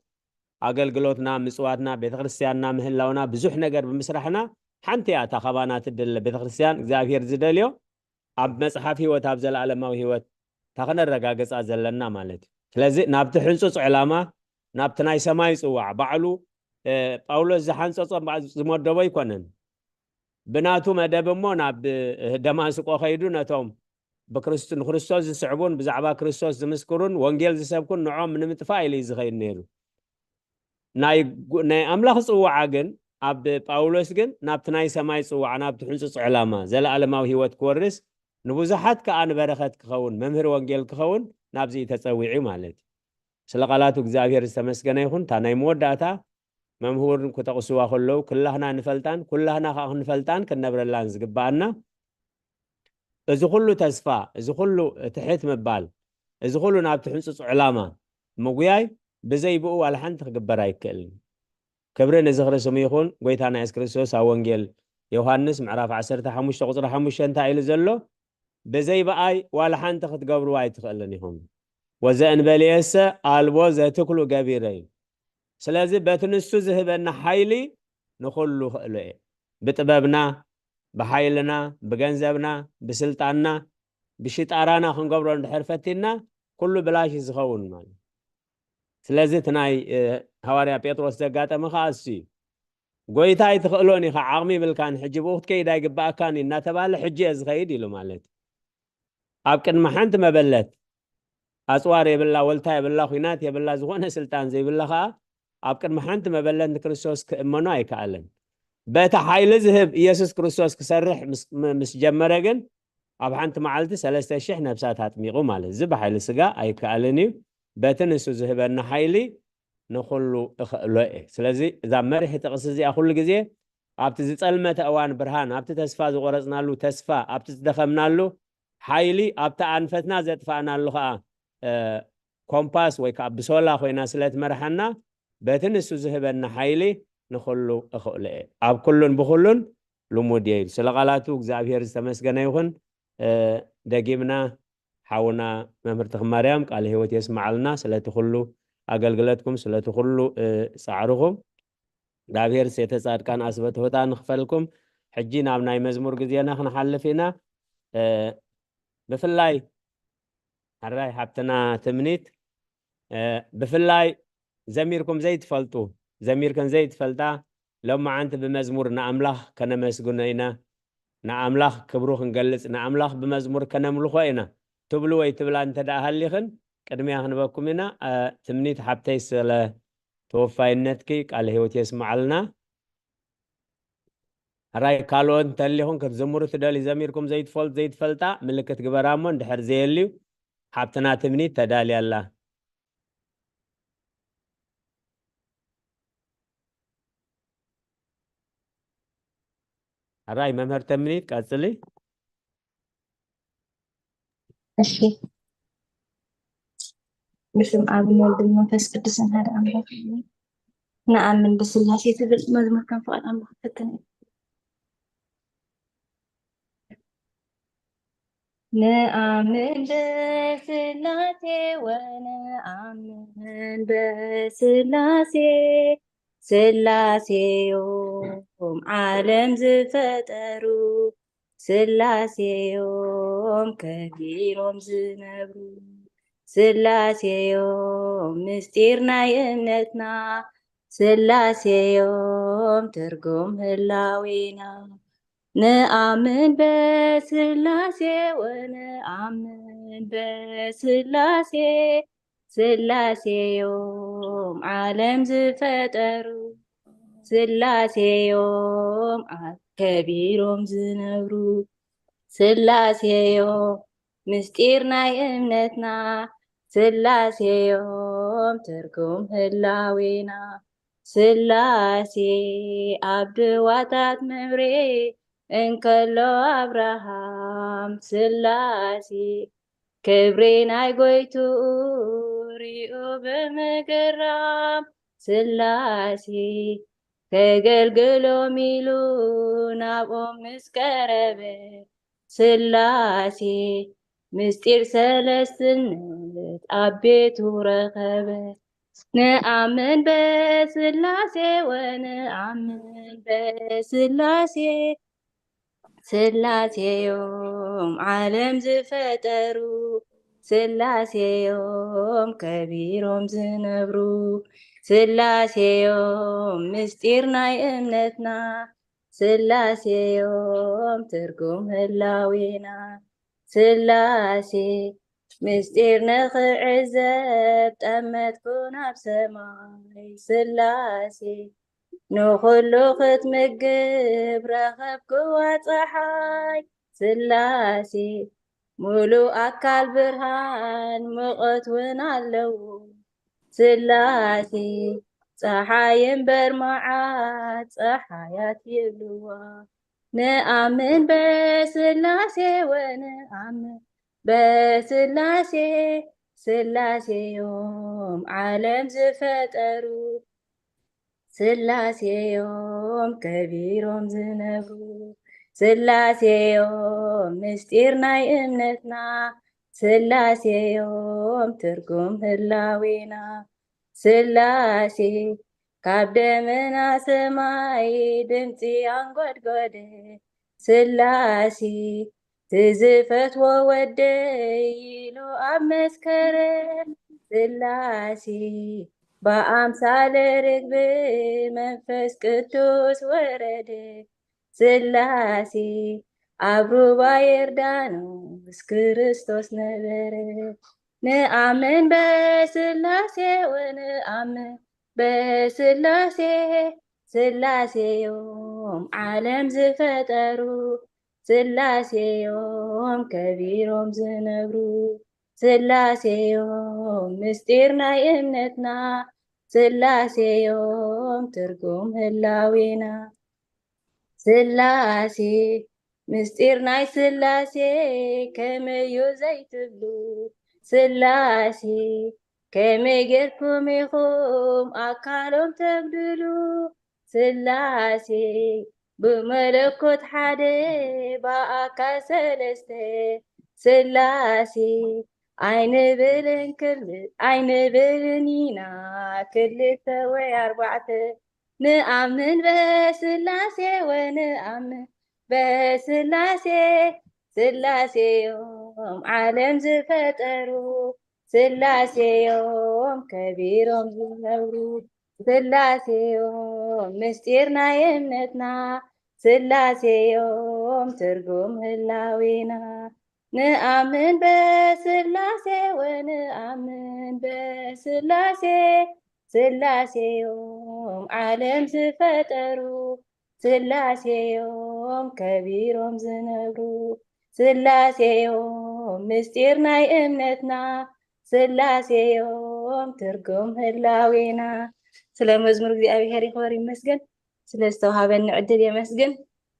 ኣገልግሎትና፣ ምጽዋትና፣ ቤተክርስትያንና፣ ምህላውና፣ ብዙሕ ነገር ብምስራሕና፣ ሓንቲ እያ እታ ካባና ትድለ። ቤተክርስትያን እግዚኣብሔር ዝደልዮ ኣብ መጽሓፍ ህይወት፣ ኣብ ዘለኣለማዊ ህይወት እታ ክነረጋግጻ ዘለና ማለት እዩ። ስለዚ ናብቲ ሕንጹጽ ዕላማ፣ ናብቲ ናይ ሰማይ ጽዋዕ፣ ባዕሉ፣ እ፣ ጳውሎስ ዝሓንጸጾ፣ ባ-፣ ዝመደቦ ኣይኮነን። ብናቱ መደብ እሞ ናብ፣ እ፣ ደማስቆ ከይዱ ነቶም ብክርስት-፣ ንክርስቶስ ዝስዕቡን ብዛዕባ ክርስቶስ ዝምስክሩን ወንጌል ዝሰብኩን ንዖም ንምጥፋእ ኢሉ እዩ ዝኸይድ ነይሩ። ናይ ጉ-፣ ናይ ኣምላኽ ጽዋዓ ግን፣ ኣብ ጳውሎስ ግን ናብቲ ናይ ሰማይ ጽዋዓ፣ ናብቲ ሕንጹጽ ዕላማ፣ ዘለኣለማዊ ህይወት ክወርስ፣ ንብዙሓት ከኣ ንበረኸት ክኸውን፣ መምህር ወንጌል ክኸውን ናብዚ እዩ ተጸዊዑ ማለት እዩ። ስለ ቃላቱ እግዚኣብሔር ዝተመስገነ ይኹን። እታ ናይ መወዳእታ መምህር ክጠቕስዋ ከለዉ፣ "ኩላህና ንፈልጣን ኩላህና ከኣ ክንፈልጣን ክንነብረላን ዝግብኣና፣ እዚ ኩሉ ተስፋ፣ እዚ ኩሉ ትሕት ምባል፣ እዚ ኩሉ ናብቲ ሕንጹጽ ዕላማ ምጉያይ፣ ብዘይ ብኡ ዋላ ሓንቲ ክግበር ኣይክእልን። ክብሪ ንዝኽሪ ስሙ ይኹን። ጎይታና የሱስ ክርስቶስ ኣብ ወንጌል ዮሃንስ ምዕራፍ ዓሰርተ ሓሙሽተ ቁጽሪ ሓሙሽተ እንታይ ኢሉ ዘሎ? "ብዘይ ብኣይ ዋላ ሓንቲ ክትገብርዋ ኣይትኽእልን ኢኹም። ወዘእንበሌየሰ ኣልቦ ዘትክሉ ገቢረ" እዩ። ስለዚ በቲ ንሱ ዝህበና ሓይሊ ንኹሉ ክእሎ እየ። ብጥበብና፣ ብሓይልና፣ ብገንዘብና፣ ብስልጣንና፣ ብሽጣራና ክንገብሮ እንድሕር ፈቲንና፣ ኩሉ ብላሽ እዩ ዝኸውን ማለት እዩ። ስለዚ እቲ ናይ፣ እ፣ ሃዋርያ ጴጥሮስ ዘጋጠመ ከኣ እሱ እዩ። "ጎይታ ኣይትኽእሎን ኢኻ፣ ዓቕሚ ይብልካን፣ ሕጂ ብኡ ክትከይድ ኣይግብኣካን እዩ" እናተባህለ፣ "ሕጂ እየ ዝኸይድ" ኢሉ ማለት እዩ። ኣብ ቅድሚ ሓንቲ መበለት፣ ኣጽዋር የብላ፣ ወልታ የብላ፣ ኲናት የብላ፣ ዝኾነ ስልጣን ዘይብላ ከኣ፣ ኣብ ቅድሚ ሓንቲ መበለት ንክርስቶስ ክእመኖ ኣይከኣለን። በቲ ሓይሊ ዝህብ ኢየሱስ ክርስቶስ ክሰርሕ ምስ፣ ም-፣ ምስ ጀመረ ግን፣ ኣብ ሓንቲ መዓልቲ ሰለስተ ሽሕ ነፍሳት ኣጥሚቑ ማለት። እዚ ብሓይሊ ስጋ ኣይከኣልን እዩ። በቲ ንሱ ዝህበና ሓይሊ ንኹሉ እኽእሎ እየ። ስለዚ እዛ መሪሕ ጥቕሲ እዚኣ ኩሉ ግዜ ኣብቲ ዝጸልመተ እዋን ብርሃን፣ ኣብቲ ተስፋ ዝቖረጽናሉ ተስፋ፣ ኣብቲ ዝደኸምናሉ ሓይሊ፣ ኣብቲ ኣንፈትና ዘጥፋእናሉ ኸኣ፣ እ፣ ኮምፓስ ወይ ከኣ ብሶላ ኮይና ስለ ትመርሓና፣ በቲ ንሱ ዝህበና ሓይሊ ንኹሉ እኽእሎ እየ። ኣብ ኩሉን ብኹሉን ልሙድ እየ ኢሉ። ስለ ቃላቱ እግዚኣብሔር ዝተመስገነ ይኹን። እ፣ ደጊምና ሓውና መምህር ተኽማርያም ቃለ ህይወት የስምዓልና፣ ስለቲ ኩሉ ኣገልግለትኩም፣ ስለቲ ኩሉ፣ እ፣ ጻዕርኹም። እግዚኣብሔር ሴተ ጻድቃን ኣስበ ትሑታን ንኽፈልኩም። ሕጂ ናብ ናይ መዝሙር ግዜና ክንሓልፍ ኢና። እ፣ ብፍላይ ሕራይ ሓብትና ትምኒት፣ እ፣ ብፍላይ ዘሚርኩም ዘይትፈልጡ፣ ዘሚርከን ዘይትፈልጣ፣ ሎማዓንቲ ብመዝሙር ንኣምላኽ ከነመስግኖ ኢና። ንኣምላኽ ክብሩ ክንገልጽ፣ ንኣምላኽ ብመዝሙር ከነምልኾ ኢና ትብሉ ወይ ትብላ እንተ ደኣ ሃሊኽን፣ ቅድሚያ ክንበኩም ኢና። እ፣ ትምኒት ሓብተይ፣ ስለ ተወፋይነትኪ ቃል ህይወት የስምዓልና። ሕራይ ካልኦት እንተሊኹም ክትዝምሩ ትደሊ፣ ዘሚርኩም ዘይትፈልጡ ዘይትፈልጣ ምልክት ግበራ እሞ፣ እንድሕር ዘየልዩ ሓብትና ትምኒት ተዳልያ ኣላ። ሕራይ መምህር ትምኒት ቀጽሊ። እሺ። በስም ኣብን ወልድን መንፈስ ቅዱስን ሓደ ኣምላኽ ኣሜን። ንኣምን ብስላሴ ትብል መዝሙር ከም ፍቓድ ኣምላኽ ትፍትን እያ። ንኣምን ብስላሴ ወንኣምን በስላሴ፣ ስላሴዮም ዓለም ዝፈጠሩ፣ ስላሴዮም ከቢሮም ዝነብሩ፣ ስላሴዮም ምስጢር ናይ እምነትና፣ ስላሴዮም ትርጉም ህላዌና። ንኣምን በስላሴ ወንኣምን በስላሴ፣ ስላሴዮም ዓለም ዝፈጠሩ፣ ስላሴዮም ኣብ ከቢሮም ዝነብሩ፣ ስላሴዮም ምስጢር ናይ እምነትና፣ ስላሴዮም ትርጉም ህላዌና። ስላሴ ኣብ ድዋታት መብሬ እንከሎ ኣብርሃም፣ ስላሴ ክብሪ ናይ ጎይትኡ ሪኡ ብምግራም፣ ስላሴ ከገልግሎም ኢሉ ናብኦም ምስ ቀረበ፣ ስላሴ ምስጢር ሰለስትነት ኣብ ቤቱ ረኸበ። ንኣምን በስላሴ ወንኣምን በስላሴ፣ ስላሴዮም ዓለም ዝፈጠሩ፣ ስላሴዮም ከቢሮም ዝነብሩ፣ ስላሴዮም ምስጢር ናይ እምነትና፣ ስላሴዮም ትርጉም ህላዌና። ስላሴ ምስጢር ንኽዕዘብ ጠመትኩ ናብ ሰማይ፣ ስላሴ ንኹሉ ክትምግብ ረኸብክዋ ጸሓይ፣ ስላሴ ሙሉእ ኣካል ብርሃን ሙቐት እውን ኣለዎ፣ ስላሴ ጸሓይ እምበር መዓት ጸሓያት ይብልዋ። ንኣምን በስላሴ ወንኣምን በስላሴ፣ ስላሴዮም ዓለም ዝፈጠሩ፣ ስላሴዮም ከቢሮም ዝነብሩ፣ ስላሴዮም ምስጢር ናይ እምነትና፣ ስላሴዮም ትርጉም ህላዌና። ስላሴ ካብ ደመና ሰማይ ድምፂ ኣንጎድጎደ፣ ስላሴ ትዝፈትዎ ወደይ ኢሉ ኣብ መስከረ፣ ስላሴ ብኣምሳለ ርግቢ መንፈስ ቅዱስ ወረደ፣ ስላሴ ኣብ ሩባ ዮርዳኖስ ክርስቶስ ነበረ። ንኣምን በስላሴ ወንኣምን በስላሴ፣ ስላሴዮም ዓለም ዝፈጠሩ፣ ስላሴዮም ከቢሮም ዝነብሩ፣ ስላሴዮም ምስጢር ናይ እምነትና፣ ስላሴዮም ትርጉም ህላዌና። ስላሴ ምስጢር ናይ ስላሴ ከመይ እዩ ዘይትብሉ፣ ስላሴ ከመይ ጌርኩም ኢኹም ኣካሎም ተጉድሉ፣ ስላሴ ብመለኮት ሓደ ብኣካል ሰለስተ፣ ስላሴ ኣይንብልን ክል ኣይንብልን ኢና ክልተ ወይ ኣርባዕተ፣ ንኣምን በስላሴ ወንኣምን በስላሴ፣ ስላሴዮም ዓለም ዝፈጠሩ፣ ስላሴዮም ከቢሮም ዝነብሩ፣ ስላሴዮም ምስጢር ናይ እምነትና፣ ስላሴዮም ትርጉም ህላዌና። ንኣምን በስላሴ ወንኣምን በስላሴ፣ ስላሴዮም ዓለም ዝፈጠሩ፣ ስላሴዮም ከቢሮም ዝነብሩ፣ ስላሴዮም ምስጢር ናይ እምነትና፣ ስላሴዮም ትርጉም ህላዌና። ስለ መዝሙር እግዚኣብሔር ይኽበር ይመስገን። ስለ ዝተዋሃበኒ ዕድል የመስግን።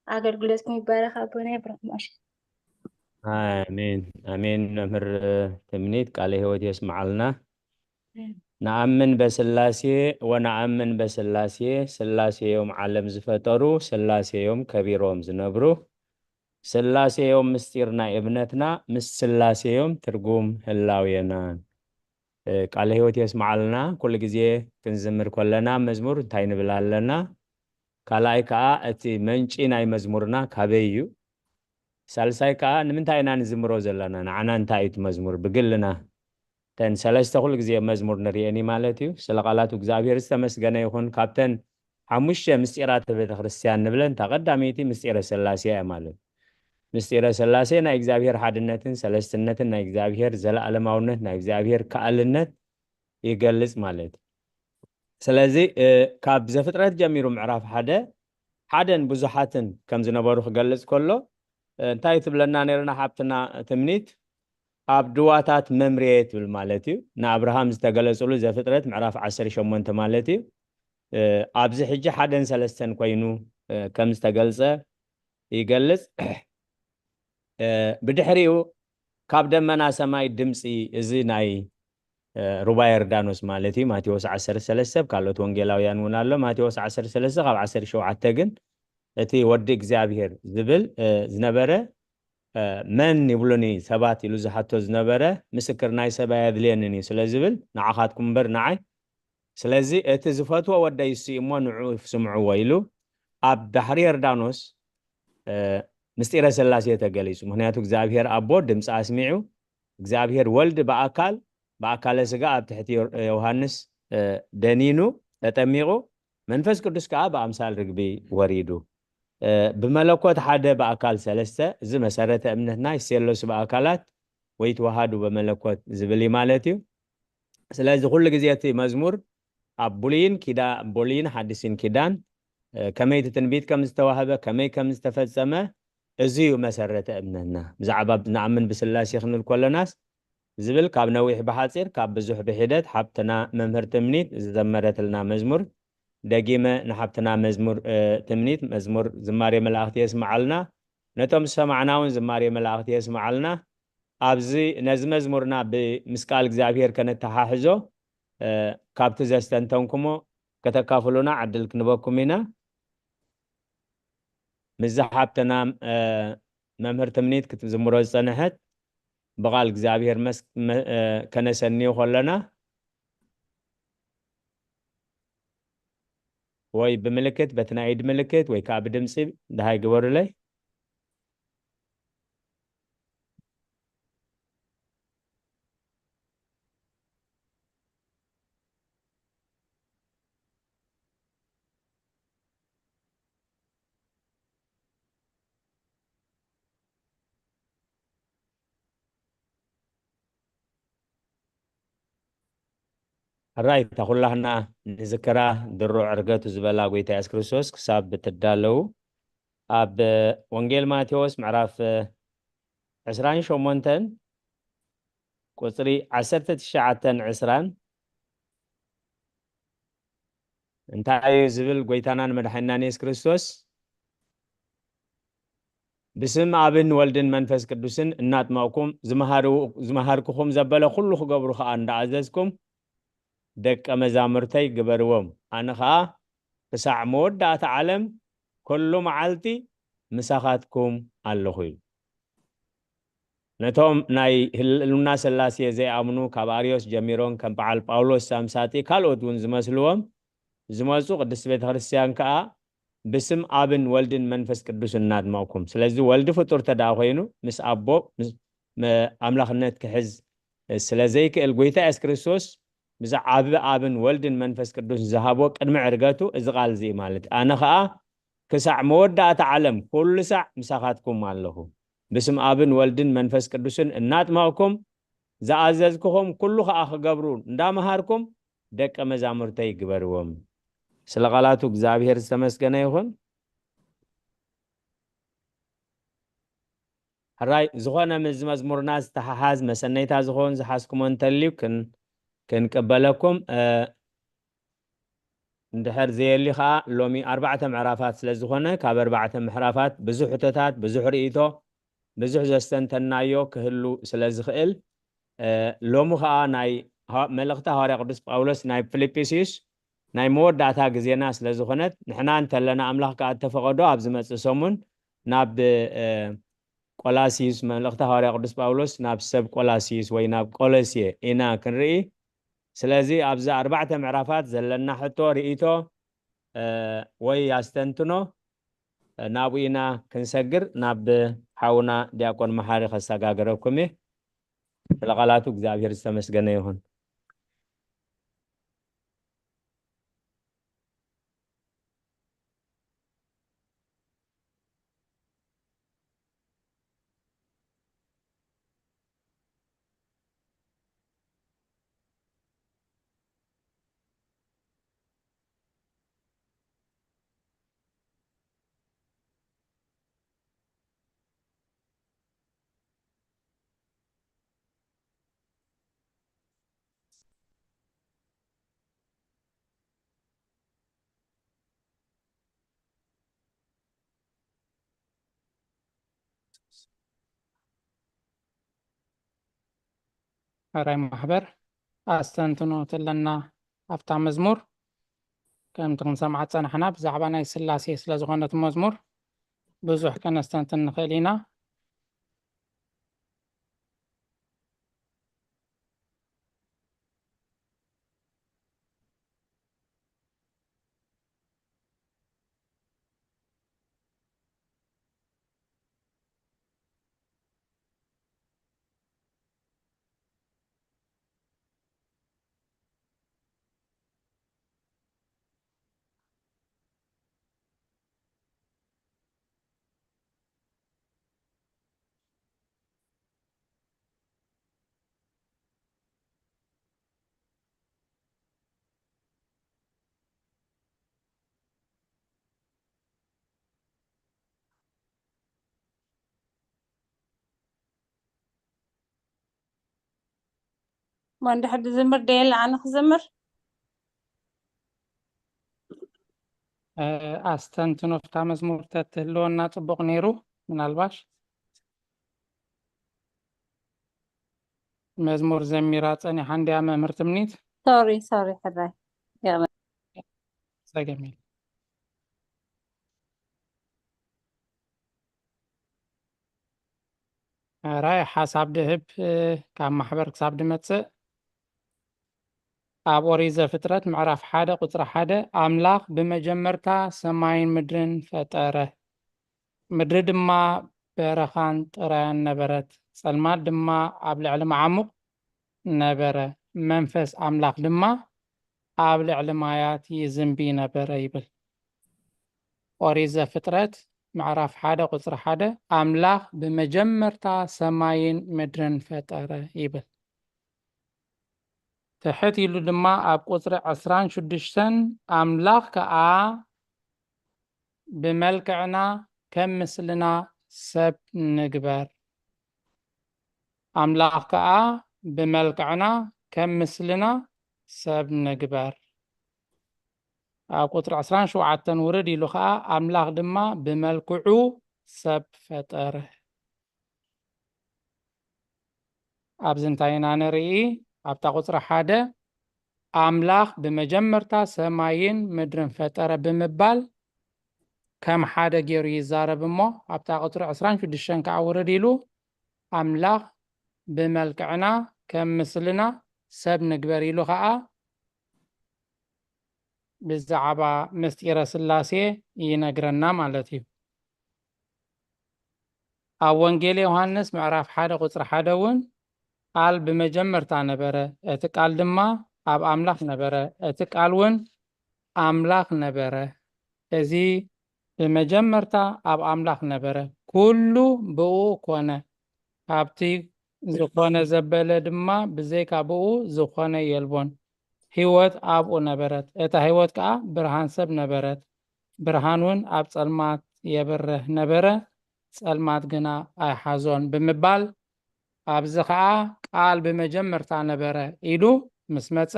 ኣገልግሎትኩም ይባረኽ ኣቦና ይብረኹም ኣሽ ኣሜን ኣሜን። መምህር ትምኒት ቃለ ህይወት የስምዓልና። ንኣምን በስላሴ ወነኣምን በስላሴ፣ ስላሴዮም ዓለም ዝፈጠሩ፣ ስላሴዮም ከቢሮም ዝነብሩ፣ ስላሴዮም ምስጢር ናይ እምነትና፣ ምስ ስላሴዮም ትርጉም ህላዌና። እ፣ ቃለ ህይወት የስምዓልና። ኩሉ ግዜ ክንዝምር ከለና መዝሙር እንታይ ንብል ኣለና? ካልኣይ ከዓ እቲ መንጪ ናይ መዝሙርና ካበይ እዩ? ሳልሳይ ከዓ ንምንታይ ኢና ንዝምሮ ዘለና? ንዓና እንታይ እዩ እቲ መዝሙር ብግልና? እተን ሰለስተ ኩሉ ግዜ መዝሙር ንርእየን እዩ ማለት እዩ። ስለ ቃላቱ እግዚኣብሔር ዝተመስገነ ይኹን። ካብተን ሓሙሽተ ምስጢራት ቤተ ክርስቲያን ንብለን እታ ቀዳመይቲ ምስጢረ ስላሴ እያ ማለት እዩ። ምስጢረ ስላሴ ናይ እግዚኣብሔር ሓድነትን ሰለስትነትን ናይ እግዚኣብሔር ዘለኣለማውነት ናይ እግዚኣብሔር ከኣልነት ይገልጽ ማለት እዩ። ስለዚ እ፣ ካብ ዘፍጥረት ጀሚሩ ምዕራፍ ሓደ ሓደን ብዙሓትን ከም ዝነበሩ ክገልጽ ከሎ እ፣ እንታይ ትብለና ነርና ሓብትና ትምኒት? ኣብ ድዋታት መምርየ ትብል ማለት እዩ። ንኣብርሃም ዝተገለጽሉ ዘፍጥረት ምዕራፍ ዓሰርተ ሸሞንተ ማለት እዩ። እ፣ ኣብዚ ሕጂ ሓደን ሰለስተን ኮይኑ እ፣ ከም ዝተገልጸ ይገልጽ። እ፣ ብድሕሪኡ ካብ ደመና ሰማይ ድምፂ፣ እዚ ናይ እ፣ ሩባ ዮርዳኖስ ማለት እዩ። ማቴዎስ ዓሰርተ ሰለስተ፣ ካልኦት ወንጌላውያን እውን ኣሎ። ማቴዎስ ዓሰርተ ሰለስተ ካብ ዓሰርተ ሸውዓተ ግን እቲ ወዲ እግዚኣብሔር ዝብል እ፣ ዝነበረ እ፣ መን ይብሉኒ ሰባት ኢሉ ዝሓቶ ዝነበረ ምስክር ናይ ሰብኣይ ኣድልየንን እዩ ስለ ዝብል ንዓኻትኩም እምበር ንዓይ። ስለዚ እቲ ዝፈትዎ ወደይ እሱ እዩ እሞ ንዑ ስምዕዎ ኢሉ ኣብ ባሕሪ ዮርዳኖስ እ፣ ምስጢረ ስላሴ ተገሊጹ። ምክንያቱ እግዚኣብሔር ኣቦ ድምፂ ኣስሚዑ፣ እግዚኣብሔር ወልድ ብኣካል ብኣካለ ስጋ ኣብ ትሕቲ ዮ- ዮሃንስ እ፣ ደኒኑ ተጠሚቑ፣ መንፈስ ቅዱስ ከዓ ብኣምሳል ርግቢ ወሪዱ። እ፣ ብመለኮት ሓደ ብኣካል ሰለስተ፣ እዚ መሰረተ እምነትና ይሴለሱ ብኣካላት ወይ ተዋሃዱ በመለኮት ዝብል እዩ ማለት እዩ። ስለዚ ኩሉ ግዜ እቲ መዝሙር ኣብ ብሉይን ኪዳ ብሉይን ሓዲስን ኪዳን እ፣ ከመይ እቲ ትንቢት ከም ዝተዋህበ ከመይ ከም ዝተፈጸመ እዚ እዩ መሰረተ እምነትና። ብዛዕባ ንኣምን ብስላሴ ክንብል ከለናስ ዝብል ካብ ነዊሕ ብሓፂር ካብ ብዙሕ ብሒደት ሓብትና መምህር ትምኒት ዝዘመረትልና መዝሙር ደጊመ ንሓብትና መዝሙር እ፣ ትምኒት መዝሙር ዝማሬ መላእኽቲ የስምዓልና። ነቶም ዝሰማዕና እውን ዝማሬ መላእኽቲ የስምዓልና። ኣብዚ ነዚ መዝሙርና ብምስቃል እግዚኣብሔር ከነተሓሕዞ እ፣ ካብቲ ዘስተንተንኩሞ ከተካፍሉና ዕድል ክንበኩም ኢና። ምስዛ ሓብትና እ፣ መምህር ትምኒት ክትዝምሮ ዝጸንሐት ብቓል እግዚኣብሔር መስ- መ- እ፣ ከነሰንዮ ከለና ወይ ብምልክት በቲ ናይ ኢድ ምልክት ወይ ከዓ ብድምፂ ደሃይ ግበሩለይ። ሕራይ እታ ኩላህና ንዝክራ ድሮ ዕርገቱ ዝበላ ጎይታ የሱስ ክርስቶስ ክሳብ ብትዳለዉ ኣብ ወንጌል ማቴዎስ ምዕራፍ ዕስራን ሸሞንተን ቁፅሪ ዓሰርተ ትሽዓተን ዕስራን እንታይ እዩ ዝብል ጎይታናን መድሓኒናን የሱስ ክርስቶስ ብስም ኣብን ወልድን መንፈስ ቅዱስን እናጥመቕኩም ዝመሃርኩኹም ዘበለ ኩሉ ክገብሩ ከዓ እንዳኣዘዝኩም ደቀ መዛሙርተይ ግበርዎም ኣነ ከዓ ክሳዕ መወዳእታ ዓለም ኩሉ መዓልቲ ምሳኻትኩም ኣለኹ እዩ። ነቶም ናይ ህልውና ስላሴ ዘይኣምኑ ካብ ኣርዮስ ጀሚሮም ከም በዓል ጳውሎስ ሳምሳጢ ካልኦት እውን ዝመስልዎም ዝመፁ ቅድስቲ ቤተ ክርስቲያን ከዓ ብስም ኣብን ወልድን መንፈስ ቅዱስ እናጥመቕኩም ስለዚ ወልዲ ፍጡር ተደኣ ኮይኑ ምስ ኣቦ ኣምላኽነት ክሕዝ ስለ ዘይክእል ጎይታ የሱስ ክርስቶስ ብዛዕባ ኣብን ወልድን መንፈስ ቅዱስ ዝሃቦ ቅድሚ ዕርገቱ እዚ ቃል እዚ ማለት ኣነ ኸኣ ክሳዕ መወዳእታ ዓለም ኩሉ ሳዕ ምሳኻትኩም ኣለኹ። ብስም ኣብን ወልድን መንፈስ ቅዱስን እናጥመቕኩም ዝኣዘዝኩኹም ኩሉ ኸኣ ክገብሩ እንዳመሃርኩም ደቀ መዛሙርተይ ግበርዎም። ስለ ቃላቱ እግዚኣብሔር ዝተመስገነ ይኹን። ሕራይ ዝኾነ ምስ መዝሙርና ዝተሓሓዝ መሰነይታ ዝኾን ዝሓዝኩሞ እንተልዩ ክን ክንቅበለኩም። እንድሕር ዘየሊ ከዓ ሎሚ ኣርባዕተ ምዕራፋት ስለ ዝኾነ ካብ ኣርባዕተ ምዕራፋት ብዙሕ ሕቶታት፣ ብዙሕ ርእይቶ፣ ብዙሕ ዘስተንተናዮ ክህሉ ስለ ዝኽእል፣ ሎሚ ከዓ ናይ መልእኽቲ ሃዋርያ ቅዱስ ጳውሎስ ናይ ፊልጵስዩስ ናይ መወዳእታ ግዜና ስለ ዝኾነት ንሕና እንተለና ኣምላኽ ከዓ እተፈቐዶ ኣብ ዝመፅእ ሰሙን ናብ ቆላሲዩስ፣ መልእኽቲ ሃዋርያ ቅዱስ ጳውሎስ ናብ ሰብ ቆላሲዩስ ወይ ናብ ቆሎሴ ኢና ክንርኢ። ስለዚ ኣብዚ ኣርባዕተ ምዕራፋት ዘለና ሕቶ ርእይቶ ወይ ኣስተንትኖ ናብኡ ኢና ክንሰግር። ናብ ሓውና ዲያቆን መሓሪ ከሰጋግረኩም እየ። ስለ ቃላቱ እግዚኣብሔር ዝተመስገነ ይኹን። ሕራይ ማሕበር ኣስተንትኖ ተለና ኣብታ መዝሙር ከምቲ ክንሰምዓ ዝጸናሕና ብዛዕባ ናይ ስላሴ ስለ ዝኾነት መዝሙር ብዙሕ ከነስተንትን ንኽእል ኢና። ማን ድሕር ዝዝምር ደየለ ኣነ ክዝምር። ኣስተንትኖ ፍታ መዝሙር ተትህልወና ጽቡቕ ነይሩ። ምናልባሽ መዝሙር ዘሚራ ጸኒሓ እንድያ መምህር ትምኒት። ሶሪ ሶሪ ሕራይ ጸገም የለ። ራይ ሓሳብ ድህብ ካብ ማሕበር ክሳብ ድመጽእ ኣብ ኦሪት ዘፍጥረት ምዕራፍ ሓደ ቁጽሪ ሓደ ኣምላኽ ብመጀመርታ ሰማይን ምድርን ፈጠረ፣ ምድሪ ድማ በረኻን ጥራያን ነበረት፣ ጸልማት ድማ ኣብ ልዕሊ መዓሙቕ ነበረ፣ መንፈስ ኣምላኽ ድማ ኣብ ልዕሊ ማያት ይዝንቢ ነበረ ይብል። ኦሪት ዘፍጥረት ምዕራፍ ሓደ ቁጽሪ ሓደ ኣምላኽ ብመጀመርታ ሰማይን ምድርን ፈጠረ ይብል። ትሕት ኢሉ ድማ ኣብ ቁጽሪ ዕስራን ሽዱሽተን ኣምላኽ ከኣ ብመልክዕና ከም ምስልና ሰብ ንግበር። ኣምላኽ ከኣ ብመልክዕና ከም ምስልና ሰብ ንግበር። ኣብ ቁጽሪ ዕስራን ሸውዓተን ውርድ ኢሉ ከኣ ኣምላኽ ድማ ብመልክዑ ሰብ ፈጠረ። ኣብዚ እንታይ ኢና ንርኢ? ኣብታ ቁጽሪ ሓደ ኣምላኽ ብመጀመርታ ሰማይን ምድርን ፈጠረ ብምባል ከም ሓደ ገይሩ ይዛረብ እሞ ኣብታ ቁጽሪ ዕስራን ሽዱሽተን ከኣ ውርድ ኢሉ ኣምላኽ ብመልክዕና ከም ምስልና ሰብ ንግበር ኢሉ ከኣ ብዛዕባ ምስጢረ ስላሴ ይነግረና ማለት እዩ። ኣብ ወንጌል ዮሃንስ ምዕራፍ ሓደ ቁጽሪ ሓደ እውን ቃል ብመጀመርታ ነበረ፣ እቲ ቃል ድማ ኣብ ኣምላኽ ነበረ፣ እቲ ቃል እውን ኣምላኽ ነበረ። እዚ ብመጀመርታ ኣብ ኣምላኽ ነበረ። ኩሉ ብእኡ ኮነ። ካብቲ ዝኾነ ዘበለ ድማ ብዘይካ ብእኡ ዝኾነ የልቦን። ህይወት ኣብኡ ነበረት፣ እታ ህይወት ከኣ ብርሃን ሰብ ነበረት። ብርሃን እውን ኣብ ጸልማት የብርህ ነበረ፣ ጸልማት ግና ኣይሓዞን ብምባል፣ ኣብዚ ኸኣ ቃል ብመጀመርታ ነበረ ኢሉ ምስ መጸ፣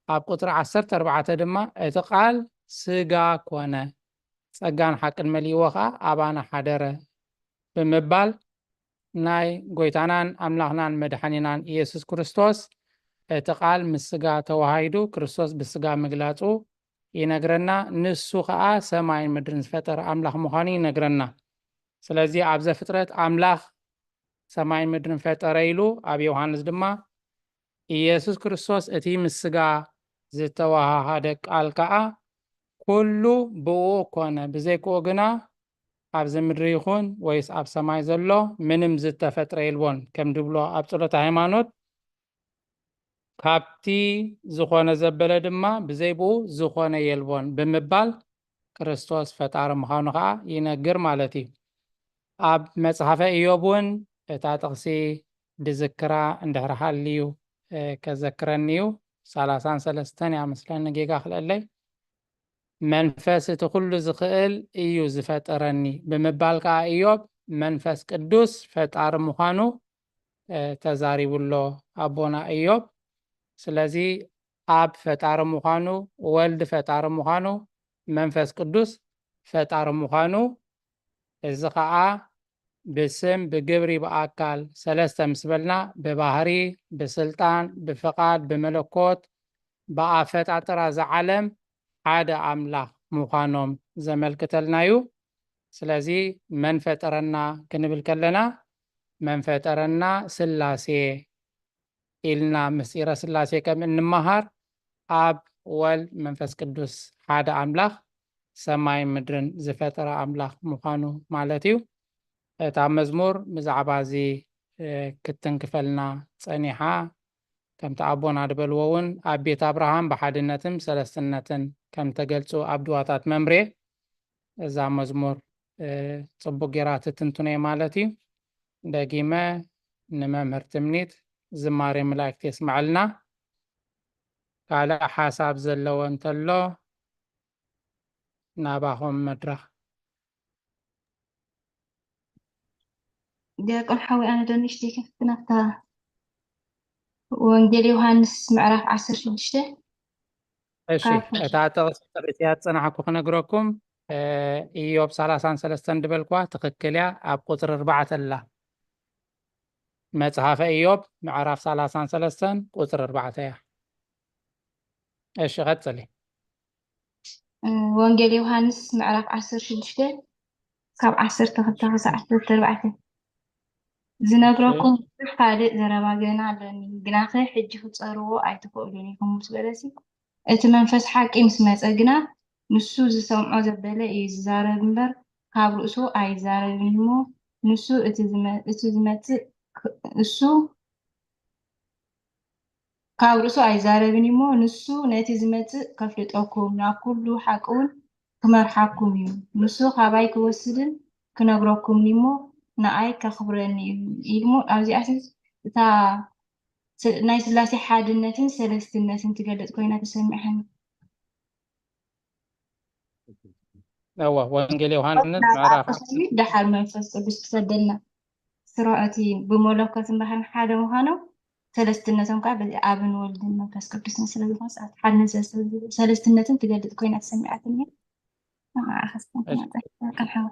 ኣብ ቁጽሪ ዓሰርተ ኣርባዕተ ድማ እቲ ቃል ስጋ ኮነ፣ ጸጋን ሓቅን መሊእዎ ኸኣ ኣባና ሓደረ ብምባል ናይ ጎይታናን ኣምላኽናን መድሓኒናን ኢየሱስ ክርስቶስ እቲ ቃል ምስ ስጋ ተዋሃይዱ ክርስቶስ ብስጋ ምግላጹ ይነግረና። ንሱ ኸኣ ሰማይን ምድርን ዝፈጠረ ኣምላኽ ምዃኑ ይነግረና። ስለዚ ኣብ ዘፍጥረት ኣምላኽ ሰማይን ምድርን ፈጠረ ኢሉ ኣብ ዮሃንስ ድማ ኢየሱስ ክርስቶስ እቲ ምስ ስጋ ዝተዋሃሃደ ቃል ከኣ ኩሉ ብእኡ ኮነ፣ ብዘይክኡ ግና ኣብዚ ምድሪ ይኹን ወይስ ኣብ ሰማይ ዘሎ ምንም ዝተፈጥረ የልቦን ከም ድብሎ ኣብ ጸሎተ ሃይማኖት ካብቲ ዝኾነ ዘበለ ድማ ብዘይ ብኡ ዝኾነ የልቦን ብምባል ክርስቶስ ፈጣሪ ምዃኑ ኸኣ ይነግር ማለት እዩ። ኣብ መጽሓፈ ኢዮብ እውን እታ ጥቕሲ ድዝክራ እንድሕር ሃልዩ ከዘክረኒ እዩ። ሰላሳን ሰለስተን እያ መስለኒ፣ ጌጋ ክልእለይ። መንፈስ እቲ ኩሉ ዝኽእል እዩ ዝፈጠረኒ ብምባል ከኣ ኢዮብ መንፈስ ቅዱስ ፈጣሪ ምዃኑ ተዛሪቡ ኣሎ ኣቦና ኢዮብ። ስለዚ ኣብ ፈጣሪ ምዃኑ፣ ወልድ ፈጣሪ ምዃኑ፣ መንፈስ ቅዱስ ፈጣሪ ምዃኑ፣ እዚ ኸኣ ብስም ብግብሪ ብኣካል ሰለስተ ምስ በልና ብባህሪ ብስልጣን ብፍቓድ ብመለኮት ብኣፈጣጥራ ዝዓለም ሓደ ኣምላኽ ምዃኖም ዘመልክተልና እዩ። ስለዚ መን ፈጠረና ክንብል ከለና መን ፈጠረና ስላሴ ኢልና ምስጢረ ስላሴ ከም እንመሃር ኣብ ወልድ መንፈስ ቅዱስ ሓደ ኣምላኽ ሰማይን ምድርን ዝፈጠረ ኣምላኽ ምዃኑ ማለት እዩ። እታ መዝሙር ብዛዕባ እዚ ክትትንክፈልና ጸኒሓ። ከምቲ ኣቦና ዝበልዎ እውን ኣብ ቤት ኣብርሃም ብሓድነትን ሰለስትነትን ከም ተገልጹ ኣብ ድዋታት መምሬ እዛ መዝሙር ጽቡቅ ጌራ ትትንትኖ ማለት እዩ። ደጊመ ንመምህር ትምኒት ዝማሬ መላእክት የስምዐልና። ካልእ ሓሳብ ዘለዎ እንተሎ ናባኹም መድረኽ። ዲያቆን ሓዊ ኣነ ዶ ንእሽተይ ከፍቲ ናብታ ወንጌል ዮሃንስ ምዕራፍ ዓሰርተ ሽዱሽተ እሺ፣ እታ ጥቕሲ ጥሪት እያ ዝጸናሕኩ ክነግረኩም። ኢዮብ ሰላሳን ሰለስተን ድበልኳ ትኽክል እያ። ኣብ ቁጽሪ ኣርባዕተ ኣላ። መጽሓፈ ኢዮብ ምዕራፍ ሰላሳን ሰለስተን ቁጽሪ ኣርባዕተ እያ። እሺ፣ ቀጽሊ። ወንጌል ዮሃንስ ምዕራፍ ዓሰርተ ሽዱሽተ ካብ ዓሰርተ ክልተ ክሳዕ ዓሰርተ ኣርባዕተ። ዝነግረኩም ብዙሕ ካልእ ዘረባ ገና ኣለኒ፣ ግናኸ ሕጂ ክትጸርዎ ኣይትኽእሉን ኢኹም ምስ በለሲ፣ እቲ መንፈስ ሓቂ ምስ መጸ ግና፣ ንሱ ዝሰምዖ ዘበለ እዩ ዝዛረብ እምበር፣ ካብ ርእሱ ኣይዛረብን እሞ፣ ንሱ እቲ ዝመ-፣ እቲ ዝመጽእ ክ-፣ እሱ ካብ ርእሱ ኣይዛረብን እሞ፣ ንሱ ነቲ ዝመጽእ ከፍልጠኩም፣ ናብ ኩሉ ሓቂ እውን ክመርሓኩም እዩ። ንሱ ካባይ ክወስድን ክነግረኩምን እሞ፣ ንኣይ ከኽብረኒ እዩ ኢልሞ። ኣብዚኣስ እታ ስ-፣ ናይ ስላሴ ሓድነትን ሰለስትነትን ትገልጽ ኮይና ተሰሚዓኒ። እወ፣ ወንጌል ዮሃንስ ምዕራፍ ደሓር መንፈስ ቅዱስ ክሰደልና ስራ እቲ ብመለኮትን ባህርን ሓደ ምዃኖም ሰለስትነቶም ከዓ በዚ ኣብን ወልድን መንፈስ ቅዱስን ስለ ዝኾነ ሰዓት ሓድነት ስለ-፣ ሰለስትነትን ትገልጽ ኮይና ተሰሚዓትኒ። ንዓኻ ስተንክና ጸይቀ ቀልሐዋ።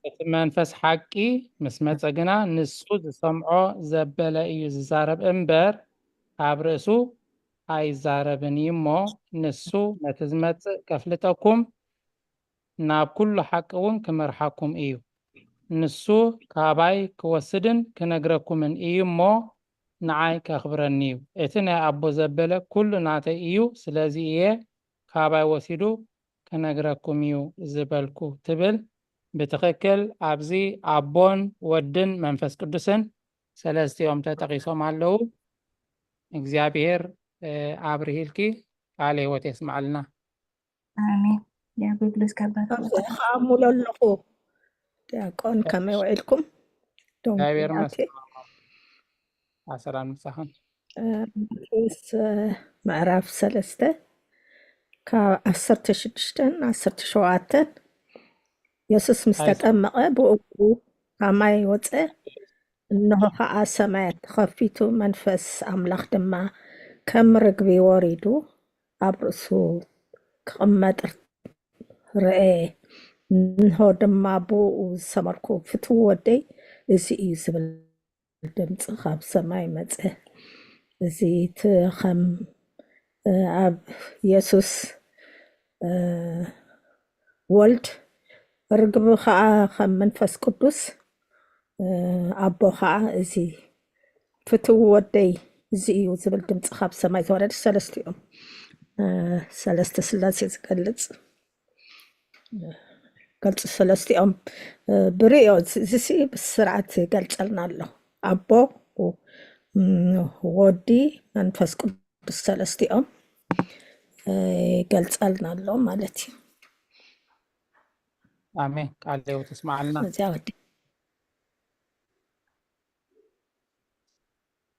እቲ መንፈስ ሓቂ ምስ መጸ ግና ንሱ ዝሰምዖ ዘበለ እዩ ዝዛረብ እምበር ካብ ርእሱ ኣይዛረብን እዩ እሞ ንሱ ነቲ ዝመጽእ ከፍልጠኩም ናብ ኩሉ ሓቂ እውን ክመርሓኩም እዩ። ንሱ ካባይ ክወስድን ክነግረኩምን እዩ እሞ ንዓይ ከኽብረኒ እዩ። እቲ ናይ ኣቦ ዘበለ ኩሉ ናተይ እዩ፣ ስለዚ እየ ካባይ ወሲዱ ክነግረኩም እዩ ዝበልኩ ትብል። ብትኽክል ኣብዚ ኣቦን ወድን መንፈስ ቅዱስን ሰለስቲኦም ተጠቒሶም ኣለዉ። እግዚኣብሔር ኣብርሂልኪ ቃለ ህይወት የስማዓልና። ኣሜን። የአገልግሎት ከባድ ኣብዚ ከኣሙሉ ኣለኹ። ዲያቆን ከመይ ውዒልኩም? ዶም እግዚኣብሔር ኦኬ። ይመስገን። ኣሰላም ምሳኽን። እ፣ ማቴዎስ እ፣ ምዕራፍ ሰለስተ ካብ ዓሰርተ ሽዱሽተ ዓሰርተ ሸውዓተ። የሱስ ምስ ኣይዞ። ተጠመቐ ብእግሩ ካብ ማይ ወፀ፣ እንሆ ከዓ ሰማያት ተኸፊቱ፣ መንፈስ ኣምላኽ ድማ ከም ርግቢ ወሪዱ ኣብ ርእሱ ክቕመጥ ርአ። እንሆ ድማ ብኡ ዝሰመርኩ ፍትው ወደይ እዚ እዩ ዝብል ድምፂ ካብ ሰማይ መፀ። እዚ እቲ ከም እ፣ ኣብ የሱስ እ፣ ወልድ፣ ርግቢ ከዓ ከም መንፈስ ቅዱስ፣ እ፣ ኣቦ ከዓ እዚ ፍትው ወደይ እዚ እዩ ዝብል ድምፂ ካብ ሰማይ ተወረደ። ሰለስቲኦም እ፣ ሰለስተ ስላሴ ዝገልፅ ገልፂ ሰለስቲኦም እ፣ ብርእዮ እዚ እዚ ብስርዓት ይገልፀልና ኣሎ። ኣቦ ም፣ ወዲ መንፈስ ቅዱስ ሰለስቲኦም እ፣ ይገልፀልና ኣሎ ማለት እዩ። ኣሜን። ቃለ ህይወት የስማዓልና። እዚያ ወዲ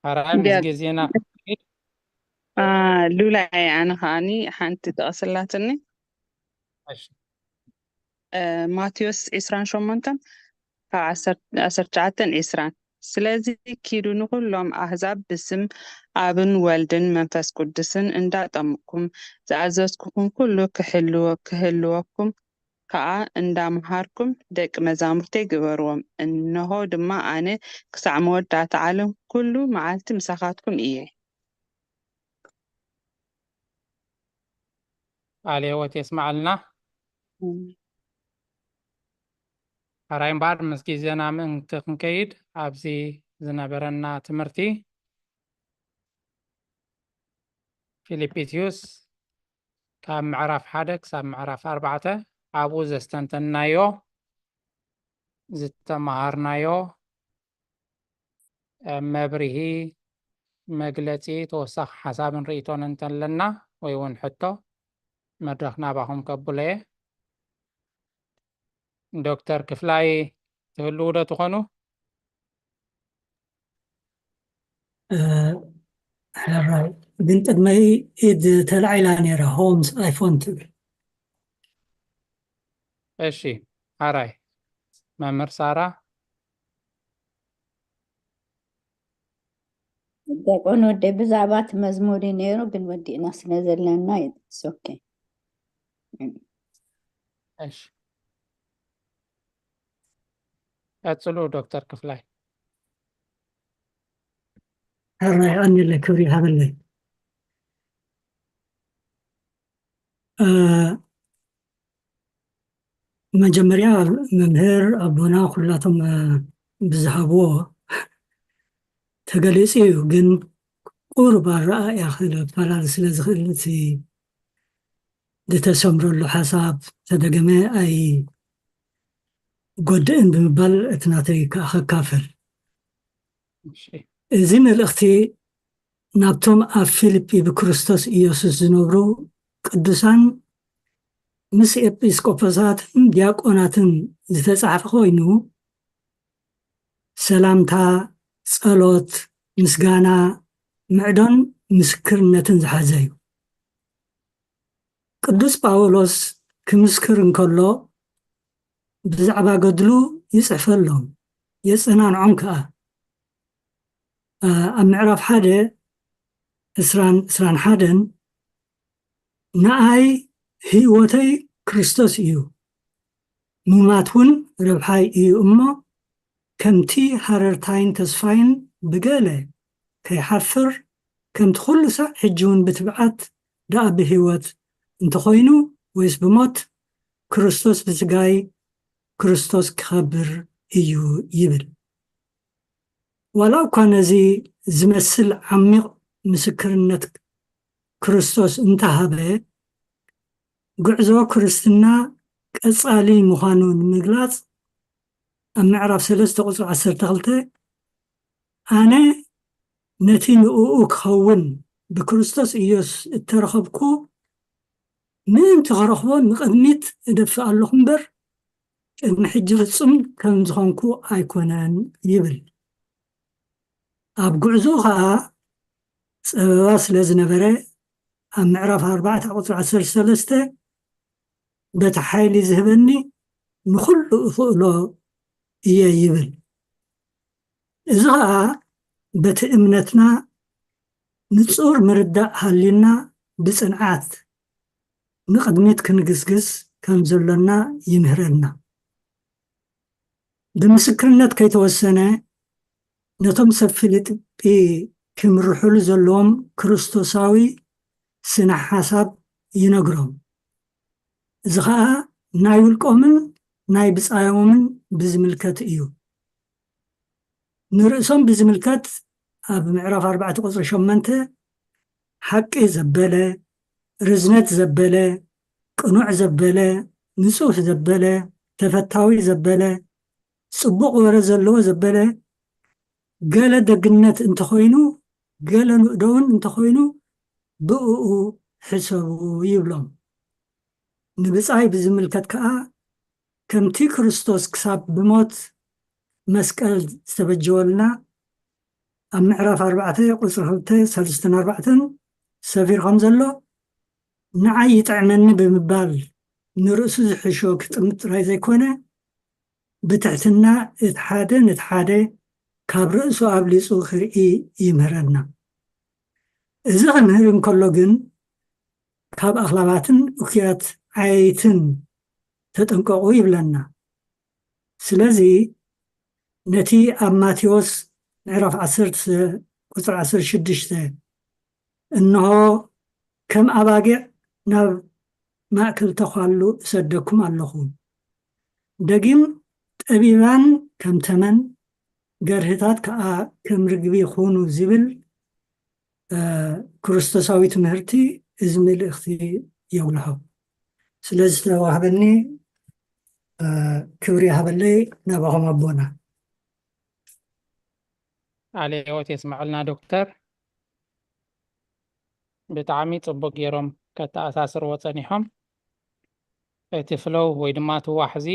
ሓራይ ምስ እንዲያ- ግዜና ሉላይ ኣነ ከዓኒ ሓንቲ ጥቕስላትኒ እሺ። ማቴዎስ ዕስራን ሸሞንተን ካብ ዓሰርተ ትሽዓተን ዕስራን ስለዚ ኪዱ ንኹሎም ኣህዛብ ብስም ኣብን ወልድን መንፈስ ቅዱስን እንዳጠምቅኩም ዝኣዘዝኩኹም ኩሉ ክሕልዎ ክህልወኩም ከዓ እንዳምሃርኩም ደቂ መዛሙርተይ ግበርዎም። እንሆ ድማ ኣነ ክሳዕ መወዳእታ ዓለም ኩሉ መዓልቲ ምሳኻትኩም እየ። ቃለ ህይወት የስማዓልና። ሓራይ እምበኣር ምስ ግዜና ምእንቲ ክንከይድ ኣብዚ ዝነበረና ትምህርቲ ፊልጵስዩስ ካብ ምዕራፍ ሓደ ክሳብ ምዕራፍ ኣርባዕተ ኣብኡ ዘስተንተንናዮ ዝተመሃርናዮ መብርሂ መግለፂ ተወሳኺ ሓሳብን ርእይቶን እንተለና ወይ እውን ሕቶ መድረኽ ናባኹም ከብሎ እየ። ዶክተር ክፍላይ ትህልዉ ዶ ትኾኑ? ሕራይ ግን ቅድመይ ኢድ ተላዒላ ነይራ ሆምስ ኣይፎን ትብል። እሺ ሓራይ መምህር ሳራ ደቆን ወደ ብዛዕባ እቲ መዝሙር እዩ ነይሩ ግን ወዲእና ስለ ዘለና it's okay። እሺ ቀጽሉ ዶክተር ክፍላይ። ሕራይ ኣንለ ክብሪ ይሃበለይ። መጀመርያ መምህር ኣቦና ኩላቶም ብዝሃብዎ ተገሊፁ እዩ ግን ቁሩብ ኣረኣእያ ክፈላለ ስለ ዝኽእል እቲ ዝተሰምረሉ ሓሳብ ተደገመ ኣይጎድእን ብምባል እቲ ናተይ ከዓ ከካፍል። እዚ መልእኽቲ ናብቶም ኣብ ፊልጲ ብክርስቶስ ኢየሱስ ዝነብሩ ቅዱሳን ምስ ኤጲስቆጶሳትን ዲያቆናትን ዝተጻሕፈ ኮይኑ ሰላምታ፣ ጸሎት፣ ምስጋና፣ ምዕዶን ምስክርነትን ዝሓዘ እዩ። ቅዱስ ጳውሎስ ክምስክር እንከሎ ብዛዕባ ገድሉ ይጽሕፈሎም የጸናንዖም ከኣ። ኣብ ምዕራፍ ሓደ ዕስራን ዕስራን ሓደን ንኣይ ህይወተይ ክርስቶስ እዩ፣ ምማት እውን ረብሓይ እዩ እሞ ከምቲ ሃረርታይን ተስፋይን ብገለ ከይሓፍር ከምቲ ኩሉ ሰብ ሕጂ እውን ብትብዓት ደኣ ብህይወት እንተኾይኑ ወይስ ብሞት ክርስቶስ ብስጋይ ክርስቶስ ክኸብር እዩ ይብል። ዋላ እኳ ነዚ ዝመስል ዓሚቕ ምስክርነት ክርስቶስ እንተሃበ፣ ጉዕዞ ክርስትና ቀጻሊ ምዃኑ ንምግላጽ ኣብ ምዕራፍ ሰለስተ ቁጽሪ ዓሰርተ ክልተ ኣነ ነቲ ንእኡ ክኸውን ብክርስቶስ ኢየሱስ እተረኸብኩ ምእንቲ ክረኽቦ ንቕድሚት እደፍእ ኣለኹ እምበር፣ ቅድሚ ሕጂ ፍጹም ከም ዝኾንኩ ኣይኮነን ይብል። ኣብ ጉዕዞኡ ኸኣ ጸበባ ስለ ዝነበረ፣ ኣብ ምዕራፍ ኣርባዕተ ቁጽሪ ዓሰርተ ሰለስተ፣ "በቲ ሓይሊ ዝህበኒ ንኹሉ እኽእሎ እየ" ይብል። እዚ ኸኣ በቲ እምነትና ንጹር ምርዳእ ሃልዩና ብጽንዓት ንቕድሚት ክንግስግስ ከም ዘሎና ይምህረና። ብምስክርነት ከይተወሰነ፣ ነቶም ሰብ ፊልጥጲ ክምርሑሉ ዘለዎም ክርስቶሳዊ ስነ ሓሳብ ይነግሮም። እዚ ኸኣ ናይ ውልቆምን ናይ ብጻዮምን ብዝምልከት እዩ። ንርእሶም ብዝምልከት ኣብ ምዕራፍ ኣርባዕተ ቁጽሪ ሸሞንተ፣ ሓቂ ዘበለ፣ ርዝነት ዘበለ፣ ቅኑዕ ዘበለ፣ ንጹህ ዘበለ፣ ተፈታዊ ዘበለ፣ ጽቡቕ ወረ ዘለዎ ዘበለ፣ ገለ ደግነት እንተኾይኑ፣ ገለ ንእደውን እንተኾይኑ፣ ብእኡ ሕሰቡ ይብሎም። ንብጻይ ብዝምልከት ከኣ፣ ከምቲ ክርስቶስ ክሳብ ብሞት መስቀል ዝተበጀወልና፣ ኣብ ምዕራፍ ኣርባዕተ ቁጽሪ ክልተ፣ ሰለስተን ኣርባዕተን ሰፊሩ ከም ዘሎ፣ "ንዓይ ይጥዕመኒ" ብምባል ንርእሱ ዝሕሾ ክጥምት ጥራይ ዘይኮነ፣ ብትሕትና እቲ ሓደ ነቲ ሓደ ካብ ርእሱ ኣብሊጹ ክርኢ ይምህረና። እዚ ክምህር እንከሎ ግን፣ "ካብ ኣኽላባትን እኩያት ዓየይትን ተጠንቀቑ" ይብለና። ስለዚ ነቲ ኣብ ማቴዎስ ምዕራፍ ዓሰርተ ቁጽሪ ዓሰርተ ሽዱሽተ፣ "እንሆ ከም ኣባጊዕ ናብ ማእከል ተዃሉ እሰደኩም ኣለኹ" ደጊም፣ "ጠቢባን ከም ተመን፣ ገርህታት ከኣ ከም ርግቢ ኩኑ" ዝብል፣ እ፣ ክርስቶሳዊ ትምህርቲ እዚ መልእኽቲ የጉልሖ። ስለ ዝተዋህበኒ፣ እ፣ ክብሪ ይሃበለይ ናባኹም ኣቦና። ቃለ ሕይወት የስምዐልና ዶክተር። ብጣዕሚ ጽቡቅ ገይሮም ከተኣሳስርዎ ጸኒሖም። እቲ ፍሎው ወይ ድማ እቲ ዋሕዚ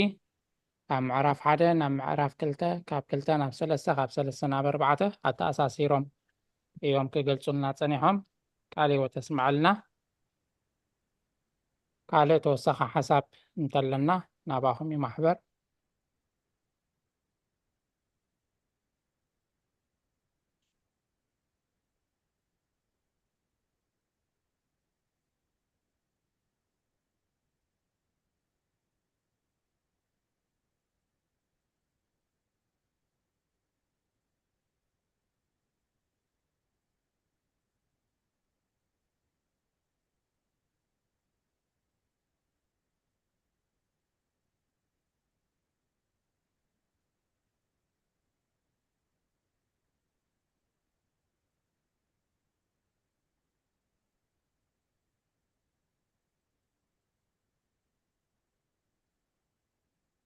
ካብ ምዕራፍ ሓደ ናብ ምዕራፍ ክልተ፣ ካብ ክልተ ናብ ሰለስተ፣ ካብ ሰለስተ ናብ ኣርባዕተ ኣተኣሳሲሮም እዮም ክገልጹልና ጸኒሖም። ቃለ ሕይወት የስምዐልና። ካልእ ተወሳኺ ሓሳብ እንተለና ናባኹም ይማሕበር።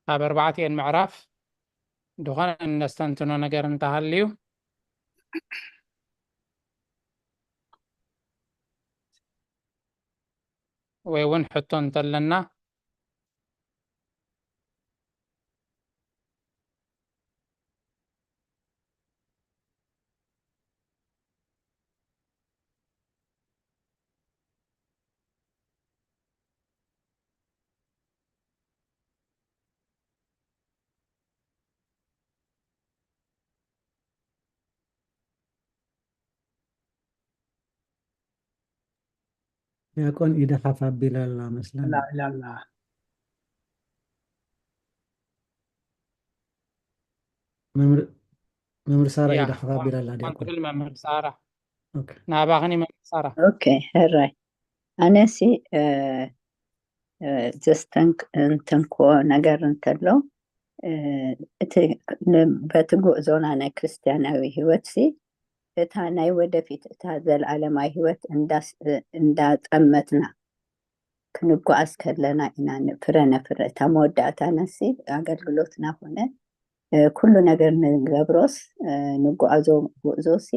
ኣብ ኣርባዕቲኤን ምዕራፍ ድኾነ እነስተንትኖ ነገር እንተሃልዩ ወይ እውን ሕቶ እንተለና፣ ዲያቆን ኢደ ሓፍ ኣቢላ ኣላ መስለኒ። ኣላ፣ ኢላ ኣላ። መምህር፣ መምህር ሳራ ያ፣ ኢደ ሓፍ ኣቢላ ኣላ ዲያቆን። ትብል መምህር ሳራ። ኦኬ። ናባኽኒ መምህር ሳራ። ኦኬ፣ ሕራይ። ኣነሲ፣ እ፣ እ፣ ዘስተንክ-፣ እንተንክዎ ነገር እንተሎ፣ እ፣ እቲ ን-፣ በቲ ጉዕዞና ናይ ክርስትያናዊ ህይወትሲ፣ እታ ናይ ወደፊት፣ እታ ዘለዓለማዊ ህይወት እንዳስ-፣ እ፣ እንዳጠመትና ክንጓዓዝ ከለና ኢና ን-፣ ፍረ ነፍሪ። እታ መወዳእታናሲ ኣገልግሎትና ኮነ፣ እ፣ ኩሉ ነገር ንገብሮስ፣ እ፣ ንጓዓዞ ጉዕዞሲ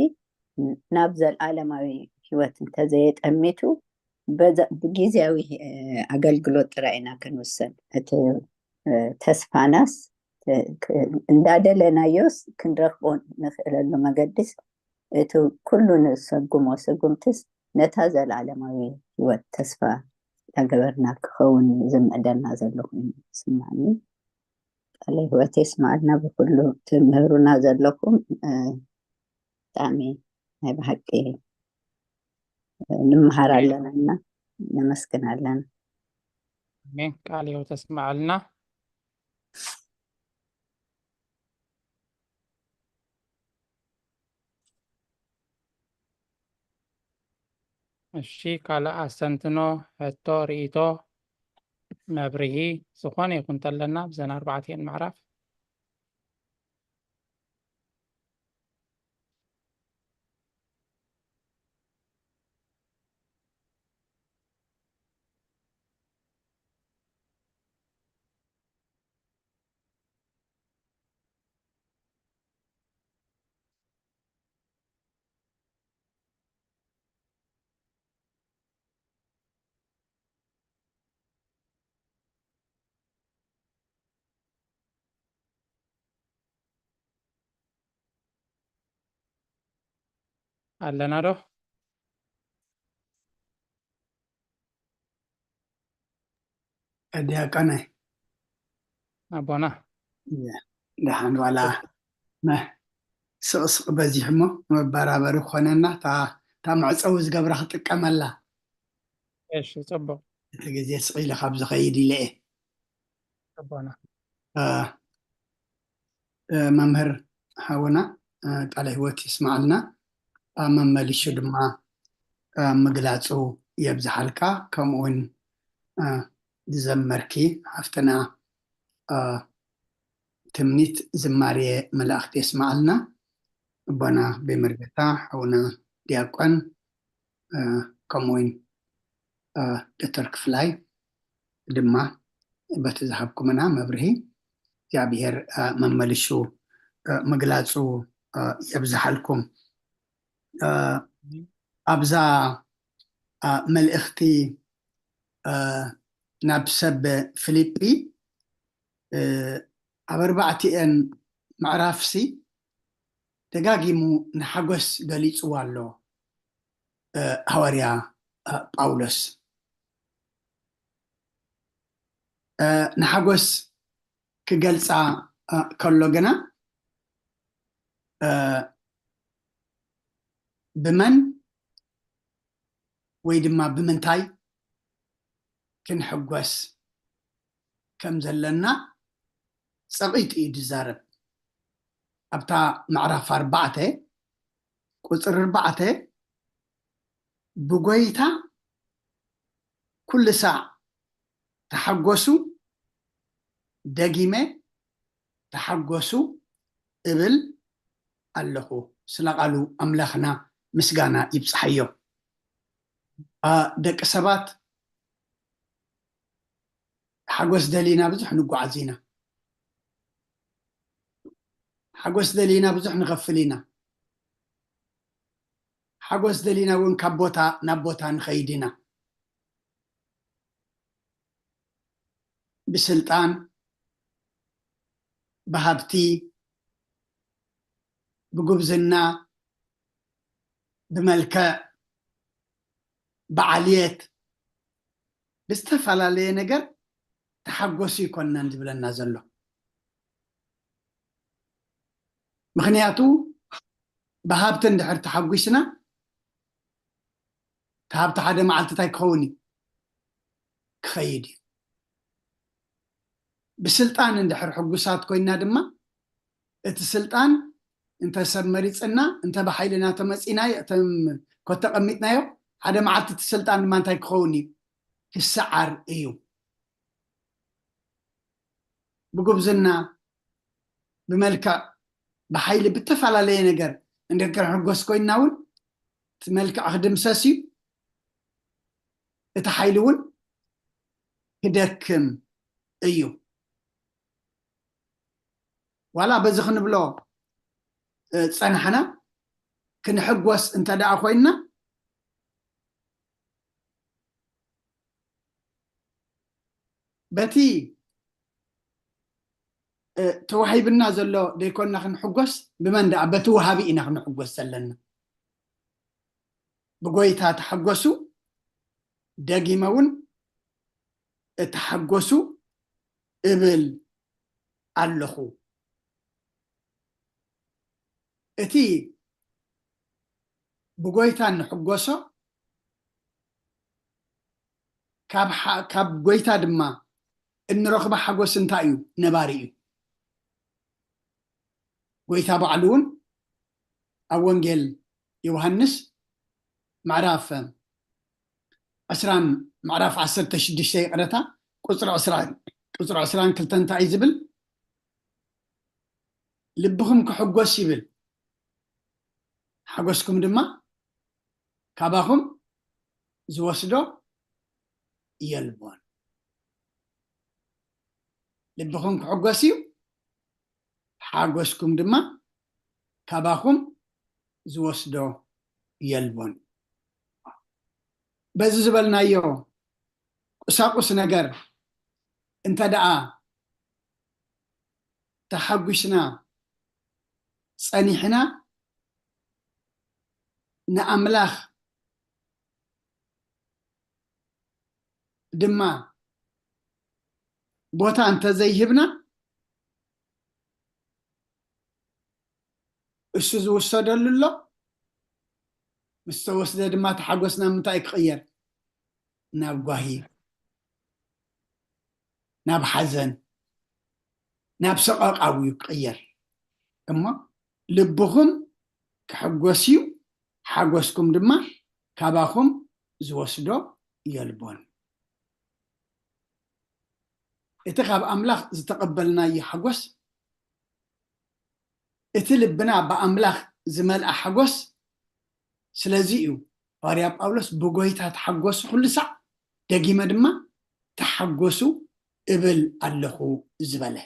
ናብ ዘለዓለማዊ ህይወት እንተዘየጠሚቱ፣ በዛ ብግዜያዊ፣ እ፣ ኣገልግሎት ጥራይ ኢና ክንውሰን። እቲ፣ እ፣ ተስፋናስ፣ እ፣ ክ-፣ እንዳደለናዮስ ክንረኽቦ ንኽእለሉ መገዲስ፣ እቲ ኩሉ ንሰጉሞ ስጉምትስ ነታ ዘለኣለማዊ ህይወት ተስፋ እታ ገበርና ክኸውን ዝምዕደና ዘሎ ኮይኑ ይስምዓኒ። ቃለ ህይወት የስምዓልና ብኩሉ ትምህሩና ዘለኹም፣ እ፣ ብጣዕሚ ናይ ብሓቂ፣ እ፣ ንምሃር ኣለና እና ነመስግን ኣለና። ኣሜን። ቃለ ህይወት የስምዓልና። እሺ፣ ካልእ ኣስተንትኖ፣ ሕቶ፣ ርእይቶ፣ መብርሂ ዝኾነ ይኹን ተለና ብዘን ኣርባዕቲኤን ምዕራፍ? ኣለና ዶ? ዲያቆነ። ኣቦና። እየ። ደሓን ዋላ መ-፣ ስቕስቕ በዚሑ እሞ መበራበሪ ክኾነና፣ እታ፣ እታ መዕፀዊ ዝገብራ ክጥቀመላ። እሺ፣ ጽቡቕ። እቲ ግዜ ስቕ ኢሉ ካብ ዝኸይድ ኢለ እየ። ኣቦና። እ፣ እ፣ መምህር ሓውና፣ እ፣ ቃለ ህይወት ይስምዓልና። እ፣ መመሊሹ ድማ፣ እ፣ ምግላጹ የብዝሓልካ። ከምኡ እውን፣ እ፣ ዝዘመርኪ ሓፍትና፣ እ፣ ትምኒት ዝማሬ መላእኽቲ የስምዓልና። ኣቦና ቤመርጌታ፣ ሓውና ዲያቆን፣ እ፣ ከምኡ እውን፣ እ፣ ዶክተር ክፍላይ ድማ በቲ ዝሃብኩምና መብርሂ እግዚኣብሔር፣ እ፣ መመሊሹ፣ እ፣ ምግላጹ፣ እ፣ የብዝሓልኩም። እ፣ ኣብዛ፣ እ፣ መልእኽቲ፣ እ፣ ናብ ሰብ ፊልጲ፣ እ፣ ኣብ ኣርባዕቲኤን ምዕራፍሲ ደጋጊሙ ንሓጎስ ገሊጽዎ ኣሎ፣ እ፣ ሃዋርያ፣ እ፣ ጳውሎስ። እ፣ ንሓጎስ ክገልጻ፣ እ፣ ከሎ ግና፣ እ፣ ብመን ወይ ድማ ብምንታይ ክንሕጎስ ከም ዘለና ጸቒጡ እዩ ዝዛረብ። ኣብታ ምዕራፍ ኣርባዕተ ቁጽሪ ኣርባዕተ፣ "ብጎይታ ኩሉ ሳዕ ተሓጎሱ፣ ደጊመ ተሓጎሱ እብል ኣለኹ።" ስለ ቃሉ ኣምላኽና ምስጋና ይብጽሓዮ። ኣ፣ ደቂ ሰባት ሓጎስ ደሊና ብዙሕ ንጓዓዝ ኢና። ሓጎስ ደሊና ብዙሕ ንኸፍል ኢና። ሓጎስ ደሊና እውን ካብ ቦታ ናብ ቦታ ንኸይድ ኢና። ብስልጣን፣ ብሃብቲ፣ ብጉብዝና፣ ብመልክዕ፣ ብዓልየት፣ ብዝተፈላለየ ነገር ተሓጎሱ ይኮንናን ዝብለና ዘሎ። ምኽንያቱ ብሃብቲ እንድሕር ተሓጒስና፣ እቲ ሃብቲ ሓደ መዓልቲ እንታይ ክኸውን እዩ? ክኸይድ እዩ። ብስልጣን እንድሕር ሕጉሳት ኮይና ድማ፣ እቲ ስልጣን እንተ ሰብ መሪጽና፣ እንተ ብሓይልና ተመጺናዮ፣ ተም-፣ ኮተቐሚጥናዮ፣ ሓደ መዓልቲ እቲ ስልጣን ድማ እንታይ ክኸውን እዩ? ክሰዓር እዩ። ብጉብዝና፣ ብመልክዕ፣ ብሓይሊ፣ ብተፈላለየ ነገር እንድሕር ክንሕጎስ ኮይንና እውን፣ እቲ መልክዕ ክድምሰስ እዩ፣ እቲ ሓይሊ እውን ክደክም እዩ። ዋላ በዚ ክንብሎ፣ እ፣ ጸናሕና፣ ክንሕጎስ እንተ ደኣ ኮይንና፣ በቲ ተዋሂብና ዘሎ ደይኮንና ክንሕጎስ፣ ብመን ደኣ? በቲ ወሃቢ ኢና ክንሕጎስ ዘለና። ብጎይታ ተሓጎሱ፣ ደጊመ እውን ተሓጎሱ እብል ኣለኹ። እቲ ብጎይታ እንሕጎሶ ካብ ጎይታ ድማ እንረኽቦ ሓጎስ እንታይ እዩ? ነባሪ እዩ። ጎይታ ባዕሉ እውን ኣብ ወንጌል ዮሃንስ ምዕራፍ ዕስራን ምዕራፍ ዓሰርተ ሽዱሽተ፣ ይቕረታ፣ ቁፅሪ ዕስራን ቁፅሪ ዕስራን ክልተ እንታይ እዩ ዝብል? ልብኹም ክሕጎስ ይብል፣ ሓጎስኩም ድማ ካባኹም ዝወስዶ የልቦን። ልብኹም ክሕጎስ እዩ፣ ሓጎስኩም ድማ ካባኹም ዝወስዶ የልቦን። በዚ ዝበልናዮ ቁሳቁስ ነገር እንተ ደኣ ተሓጒስና ጸኒሕና፣ ንኣምላኽ ድማ ቦታ እንተዘይህብና፣ እሱ ዝውሰደሉ ኣሎ። ምስ ተወስደ ድማ ተሓጎስና ምንታይ ክቕየር? ናብ ጓሂ፣ ናብ ሓዘን፣ ናብ ሰቐቓዊ ክቕየር። እሞ ልብኹም ክሕጎስ እዩ፣ ሓጎስኩም ድማ ካባኹም ዝወስዶ የልቦን። እቲ ካብ ኣምላኽ ዝተቐበልናዮ ሓጎስ፣ እቲ ልብና ብኣምላኽ ዝመልኣ ሓጎስ፣ ስለዚ እዩ ሃዋርያ ጳውሎስ ብጎይታ ተሓጎሱ ኩሉ ሳዕ፣ ደጊመ ድማ ተሓጎሱ እብል ኣለኹ ዝበለ።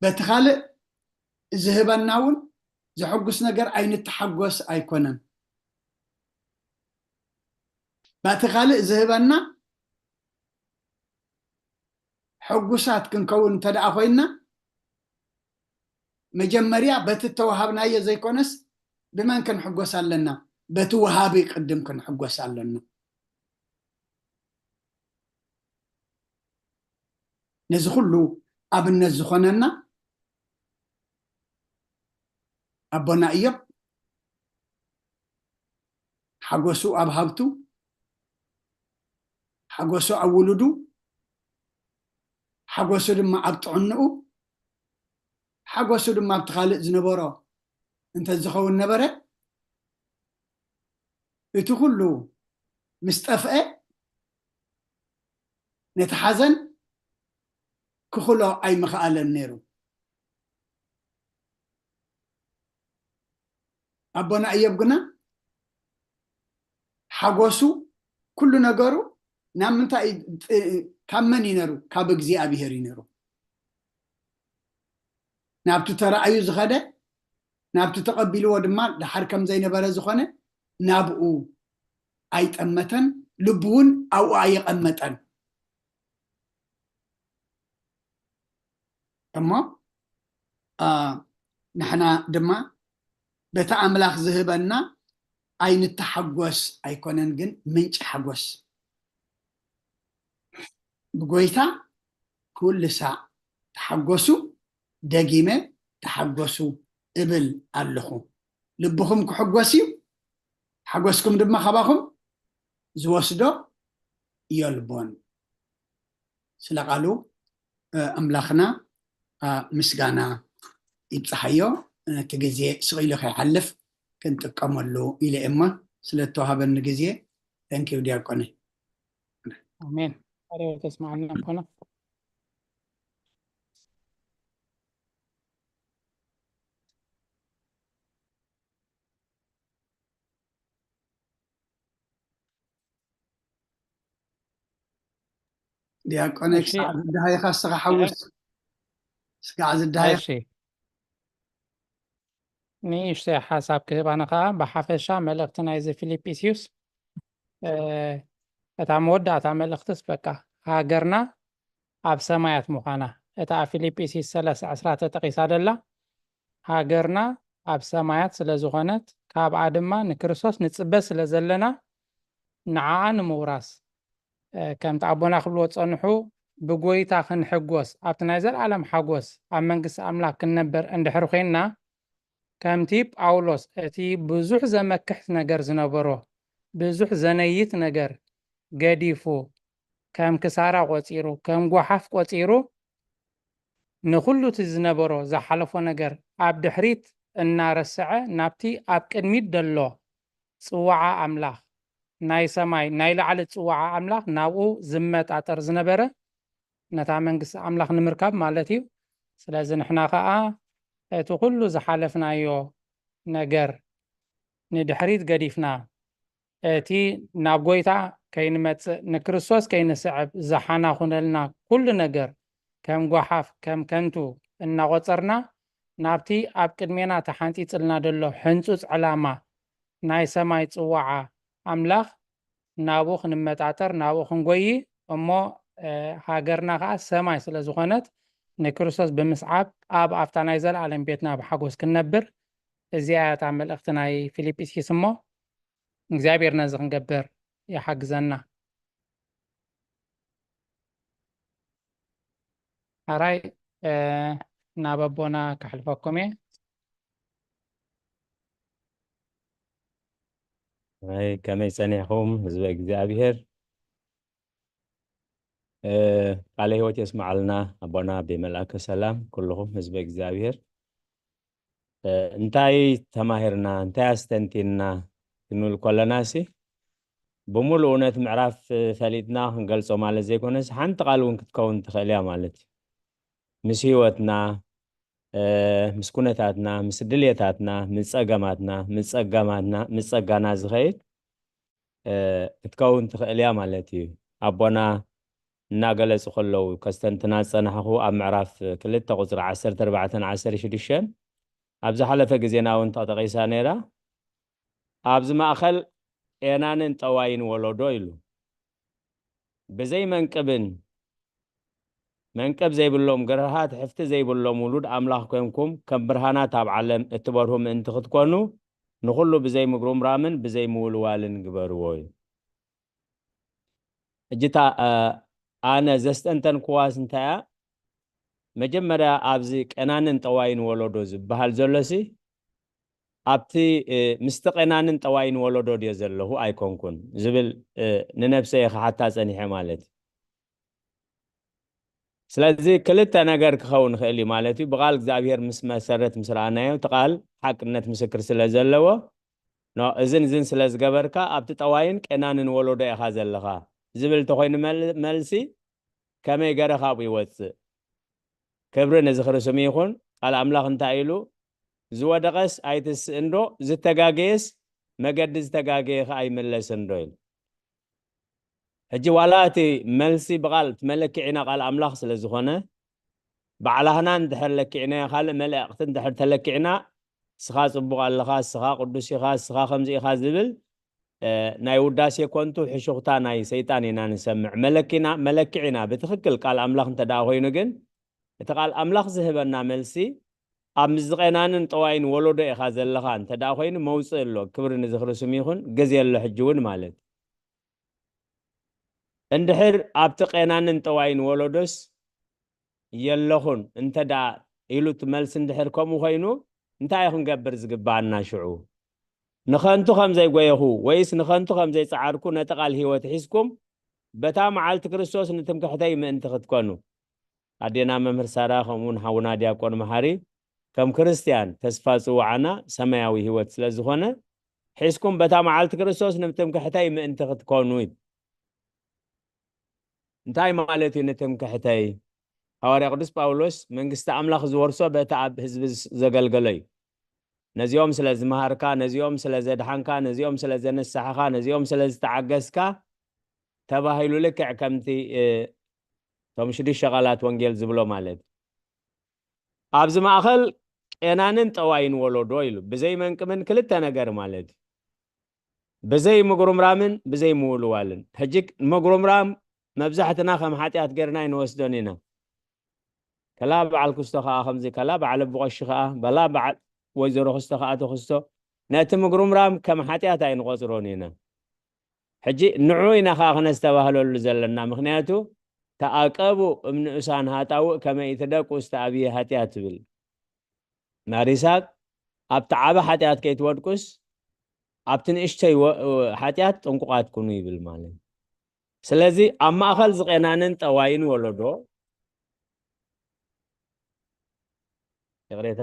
በቲ ካልእ ዝህበና እውን ዘሐጉስ ነገር ኣይንተሓጎስ ኣይኮነን። በቲ ካልእ ዝህበና ሕጉሳት ክንከውን እንተ ደኣ ኮይንና፣ መጀመርያ በቲ እተዋሃብናዮ ዘይኮነስ፣ ብመን ክንሕጎስ ኣለና? በቲ ወሃቢ ቅድም ክንሕጎስ ኣለና። ነዚ ኩሉ ኣብነት ዝኾነና ኣቦና እዮብ፣ ሓጎሱ ኣብ ሃብቱ፣ ሓጎሱ ኣብ ውሉዱ፣ ሓጎሱ ድማ ኣብ ጥዕንኡ፣ ሓጎሱ ድማ ኣብቲ ካልእ ዝነበሮ እንተ ዝኸውን ነበረ፣ እቲ ኩሉ ምስ ጠፍአ፣ ነቲ ሓዘን ክኽሎ ኣይምኽኣለን ነይሩ። ኣቦና እዮብ ግና ሓጎሱ፣ ኩሉ ነገሩ ናብ ምንታይ እዩ? ካብ መን እዩ ነይሩ? ካብ እግዚኣብሄር እዩ ነይሩ። ናብቲ ተራእዩ ዝኸደ፣ ናብቲ ተቐቢልዎ ድማ ደሓር ከም ዘይነበረ ዝኾነ፣ ናብኡ ኣይጠመተን፣ ልቡ እውን ኣብኡ ኣየቐመጠን። እሞ ንሕና ድማ በቲ ኣምላኽ ዝህበና ኣይንተሓጎስ ኣይኮነን፣ ግን ምንጪ ሓጎስ። ብጎይታ ኩሉ ሳዕ ተሓጎሱ፣ ደጊመ ተሓጎሱ እብል ኣለኹ። ልብኹም ክሕጎስ እዩ፣ ሓጎስኩም ድማ ካባኹም ዝወስዶ የልቦን። ስለ ቃሉ ኣምላኽና ምስጋና ይብጽሓዮ። ነቲ ግዜ ስቕ ኢሉ ከይሓልፍ ክንጥቀመሉ ኢለ እየ እሞ፣ ስለ እተዋሃበኒ ግዜ፣ ተንኪው ዲያቆነይ። ኣሜን። ኣሬ ተስማዕና ኮነ። ዲያቆነይ፣ ክሳዕ ዝደሃየኻ እስኻ ሓውስ፣ ክሳዕ ዝደሃየኻ። ንእሽተይ ሓሳብ ክህብ ኣነ ከዓ፣ ብሓፈሻ መልእኽቲ ናይዚ ፊልጵስዩስ እታ መወዳእታ መልእኽትስ በቃ ሃገርና ኣብ ሰማያት ምዃና፣ እታ ኣብ ፊልጵስዩስ ሰለስተ ዕስራ ተጠቒሳ ደላ ሃገርና ኣብ ሰማያት ስለ ዝኾነት፣ ካብኣ ድማ ንክርስቶስ ንጽበ ስለ ዘለና፣ ንዓኣ ንምውራስ፣ እ፣ ከምቲ ኣቦና ክብልዎ ዝጸንሑ፣ ብጎይታ ክንሕጎስ፣ ኣብቲ ናይ ዘለኣለም ሓጎስ ኣብ መንግስቲ ኣምላኽ ክንነብር እንድሕር ኮይንና፣ ከምቲ ጳውሎስ እቲ ብዙሕ ዘመክሕ ነገር ዝነበሮ፣ ብዙሕ ዘነይት ነገር ገዲፉ፣ ከም ክሳራ ቆጺሩ፣ ከም ጓሓፍ ቆጺሩ፣ ንኹሉ እቲ ዝነበሮ ዝሓለፎ ነገር ኣብ ድሕሪት እናረስዐ፣ ናብቲ ኣብ ቅድሚት ደሎ ጽዋዓ ኣምላኽ፣ ናይ ሰማይ ናይ ላዕሊ ጽዋዓ ኣምላኽ ናብኡ ዝመጣጠር ዝነበረ፣ ነታ መንግስቲ ኣምላኽ ንምርካብ ማለት እዩ። ስለዚ ንሕና ኸኣ እቲ ኩሉ ዝሓለፍናዮ ነገር ንድሕሪት ገዲፍና፣ እቲ ናብ ጎይታ ከይንመጽእ፣ ንክርስቶስ ከይንስዕብ ዝሓናኹነልና ኩሉ ነገር ከም ጓሓፍ፣ ከም ከንቱ እናቖጸርና፣ ናብቲ ኣብ ቅድሜና ተሓንጺጽልና ዘሎ ሕንጹጽ ዕላማ ናይ ሰማይ ጽዋዓ ኣምላኽ ናብኡ ክንመጣጠር፣ ናብኡ ክንጎይ እሞ፣ እ፣ ሃገርና ከኣ ሰማይ ስለ ዝኾነት፣ ንክርስቶስ ብምስዓብ ኣብ ኣብታ ናይ ዘለኣለም ቤትና ብሓጎስ ክንነብር፣ እዚኣ እያ እታ መልእኽቲ ናይ ፊልጵስዩስ እሞ፣ እግዚኣብሔር ነዚ ክንገብር ይሓግዘና። ሓራይ፣ እ፣ ናብ ኣቦና ከሕልፈኩም እየ። ኣይ፣ ከመይ ጸኒሕኩም ህዝበ እግዚኣብሔር? እ፣ ቃለ ህይወት የስምዓልና ኣቦና ብመልኣከ ሰላም፣ ኩልኹም ህዝበ እግዚኣብሔር። እ፣ እንታይ ተማሂርና፣ እንታይ ኣስተንቲንና ክንብል ከለናሲ፣ ብምሉኡ ነቲ ምዕራፍ ፈሊጥና ክንገልጾ ማለት ዘይኮነስ፣ ሓንቲ ቃል እውን ክትከውን ትኽእል እያ ማለት እዩ። ምስ ህይወትና፣ እ፣ ምስ ኩነታትና፣ ምስ ድልየታትና፣ ምስ ጸገማትና፣ ምስ ጸገማትና፣ ምስ ጸጋና ዝኸይድ፣ እ፣ ክትከውን ትኽእል እያ ማለት እዩ። ኣቦና እናገለጹ ከለዉ ከስተንትና ዝጸናሕኹ ኣብ ምዕራፍ ክልተ ቁጽሪ ዓሰርተ ኣርባዕተን ዓሰርተ ሽዱሽተን ኣብ ዝሓለፈ ግዜና እውን ተጠቒሳ ነይራ። ኣብዚ ማእከል ቄናንን ጠዋይን ወለዶ ኢሉ። ብዘይ መንቅብን መንቅብ ዘይብሎም ገርሃት ሕፍቲ ዘይብሎም ውሉድ ኣምላኽ ኮይንኩም ከም ብርሃናት ኣብ ዓለም እትበርሁ ምእንቲ ክትኮኑ ንኹሉ ብዘይ ምግሩምራምን ብዘይ ምውልዋልን ግበርዎ እዩ። እጅታ፣ እ፣ ኣነ ዘስተንተንኩዋስ እንታይ እያ? መጀመርያ ኣብዚ ቄናንን ጠዋይን ወለዶ ዝበሃል ዘሎሲ ኣብቲ፣ እ፣ ምስቲ ቄናንን ጠዋይን ወለዶ ድዮ ዘለኹ ኣይኮንኩን ዝብል፣ እ፣ ንነብሰይ ክሓታ ጸኒሐ ማለት እዩ። ስለዚ ክልተ ነገር ክኸውን ይኽእል እዩ ማለት እዩ። ብቓል እግዚኣብሔር ምስ መሰረት ምስ ረኣናዮ፣ እቲ ቃል ሓቅነት ምስክር ስለ ዘለዎ፣ ኖ፣ እዝን እዝን ስለ ዝገበርካ ኣብቲ ጠዋይን ቄናንን ወለዶ ኢኻ ዘለኻ ዝብል እንተኾይኑ መል-፣ መልሲ ከመይ ገረ ካብኡ ይወጽእ? ክብሪ ንዝኽሪ ስሙ ይኹን። ቃል ኣምላኽ እንታይ ኢሉ? ዝወደቐስ ኣይትስእን ዶ? ዝተጋገየስ መገዲ ዝተጋገየ ኸኣ ኣይምለስን ዶ? ኢሉ። ሕጂ ዋላ እቲ መልሲ ብቓል እቲ መለክዒና ቃል ኣምላኽ ስለ ዝኾነ፣ ባዕላህና እንድሕር ለኪዕናዮ፣ ካልእ መላእኽቲ እንድሕር ተለኪዕና፣ "እስኻ ጽቡቕ ኣለኻ፣ እስኻ ቅዱስ ኢኻ፣ እስኻ ከምዚ ኢኻ" ዝብል፣ እ፣ ናይ ውዳሴ ኮንቱ ሕሹኽታ ናይ ሰይጣን ኢና ንሰምዕ። መለኪና-፣ መለክዒና ብትኽክል ቃል ኣምላኽ እንተ ደኣ ኮይኑ ግን፣ እቲ ቃል ኣምላኽ ዝህበና መልሲ፣ ኣብ ምስ ዝቐናንን ጠዋይን ወለዶ ኢኻ ዘለኻ እንተ ደኣ ኮይኑ፣ መውጽኢ ኣሎ። ክብሪ ንዝኽሪ ስሙ ይኹን፣ ግዜ ኣሎ ሕጂ እውን ማለት። እንድሕር ኣብቲ ቄናንን ጠዋይን ወለዶስ የለኹን እንተ ደኣ ኢሉ እቲ መልሲ እንድሕር ከምኡ ኮይኑ፣ እንታይ እዩ ክንገብር ዝግብኣና ሽዑ? ንኸንቱ ከም ዘይጎየኹ ወይስ ንኸንቱ ከም ዘይጸዓርኩ ነቲ ቃል ህይወት ሒዝኩም፣ በታ መዓልቲ ክርስቶስ ንትምክሕተይ ምእንቲ ክትኮኑ። ኣዴና መምህር ሳራ፣ ከምኡውን ሓውና ዲያቆን መሓሪ፣ ከም ክርስትያን ተስፋ ጽውዓና ሰማያዊ ህይወት ስለ ዝኾነ፣ ሒዝኩም በታ መዓልቲ ክርስቶስ ንትምክሕተይ ምእንቲ ክትኮኑ እዩ። እንታይ ማለት እዩ ንትምክሕተይ? ሃዋርያ ቅዱስ ጳውሎስ መንግስቲ ኣምላኽ ዝወርሶ በቲ ኣብ ህዝቢ ዝ-፣ ዘገልገሎ እዩ። ነዚኦም ስለ ዝመሃርካ፣ ነዚኦም ስለ ዘድሓንካ፣ ነዚኦም ስለ ዘነሳሕኻ፣ ነዚኦም ስለ ዝተዓገስካ ተባሂሉ ልክዕ ከምቲ፣ እ፣ እቶም ሽዱሽተ ቃላት ወንጌል ዝብሎ ማለት እዩ። ኣብዚ ማእኸል ቄናንን ጠዋይን ወለዶ ኢሉ ብዘይ መንቅብን ክልተ ነገር ማለት እዩ። ብዘይ ምጉርምራምን ብዘይ ምውልዋልን። ሕጂ ምጉርምራም መብዛሕትና ከም ሓጢኣት ጌርና ኣይንወስዶን ኢና። ከላ በዓል ክስቶ ከኣ ከምዚ፣ ከላ በዓል ኣቦ ቀሺ ከኣ፣ በላ በዓል ወይዘሮ ክስቶ ከኣ ተክስቶ፣ ነቲ ምጉርምራም ከም ሓጢኣት ኣይንቆጽሮን ኢና። ሕጂ ንዑ ኢና ከኣ ክነስተባህለሉ ዘለና፣ ምኽንያቱ ተኣቀቡ እምንኡሳን ሃጣውእ ከመ ኢትደቁ ውስተ ኣብየ ኃጢኣት ትብል። ማር ይስሐቅ ኣብቲ ዓቢ ሓጢኣት ከይትወድቁስ ኣብቲ ንእሽተይ ወ-፣ ሓጢኣት ጥንቁቓት ኩኑ ይብል ማለት። ስለዚ ኣብ ማእኸል ዝቄናንን ጠዋይን ወለዶ፣ ይቕሬታ፣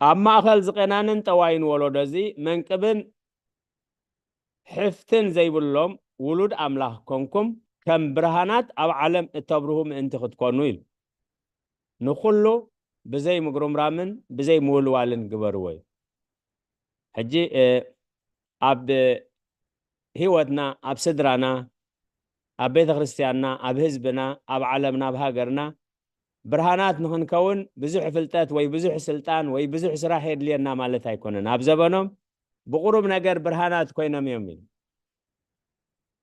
ኣብ ማእኸል ዝቄናንን ጠዋይን ወለዶ እዚ መንቅብን ሕፍትን ዘይብሎም ውሉድ ኣምላኽ ኮንኩም ከም ብርሃናት ኣብ ዓለም እተብርሁ ምእንቲ ክትኮኑ ኢሉ። ንኹሉ ብዘይ ምጉርምራምን ብዘይ ምውልዋልን ግበርዎ እዩ። ሕጂ፣ እ፣ ኣብ ህይወትና፣ ኣብ ስድራና፣ ኣብ ቤተ ክርስቲያንና፣ ኣብ ህዝብና፣ ኣብ ዓለምና፣ ኣብ ሃገርና ብርሃናት ንኽንከውን ብዙሕ ፍልጠት ወይ ብዙሕ ስልጣን ወይ ብዙሕ ስራሕ የድልየና ማለት ኣይኮነን። ኣብ ዘበኖም ብቁሩብ ነገር ብርሃናት ኮይኖም እዮም ኢሉ።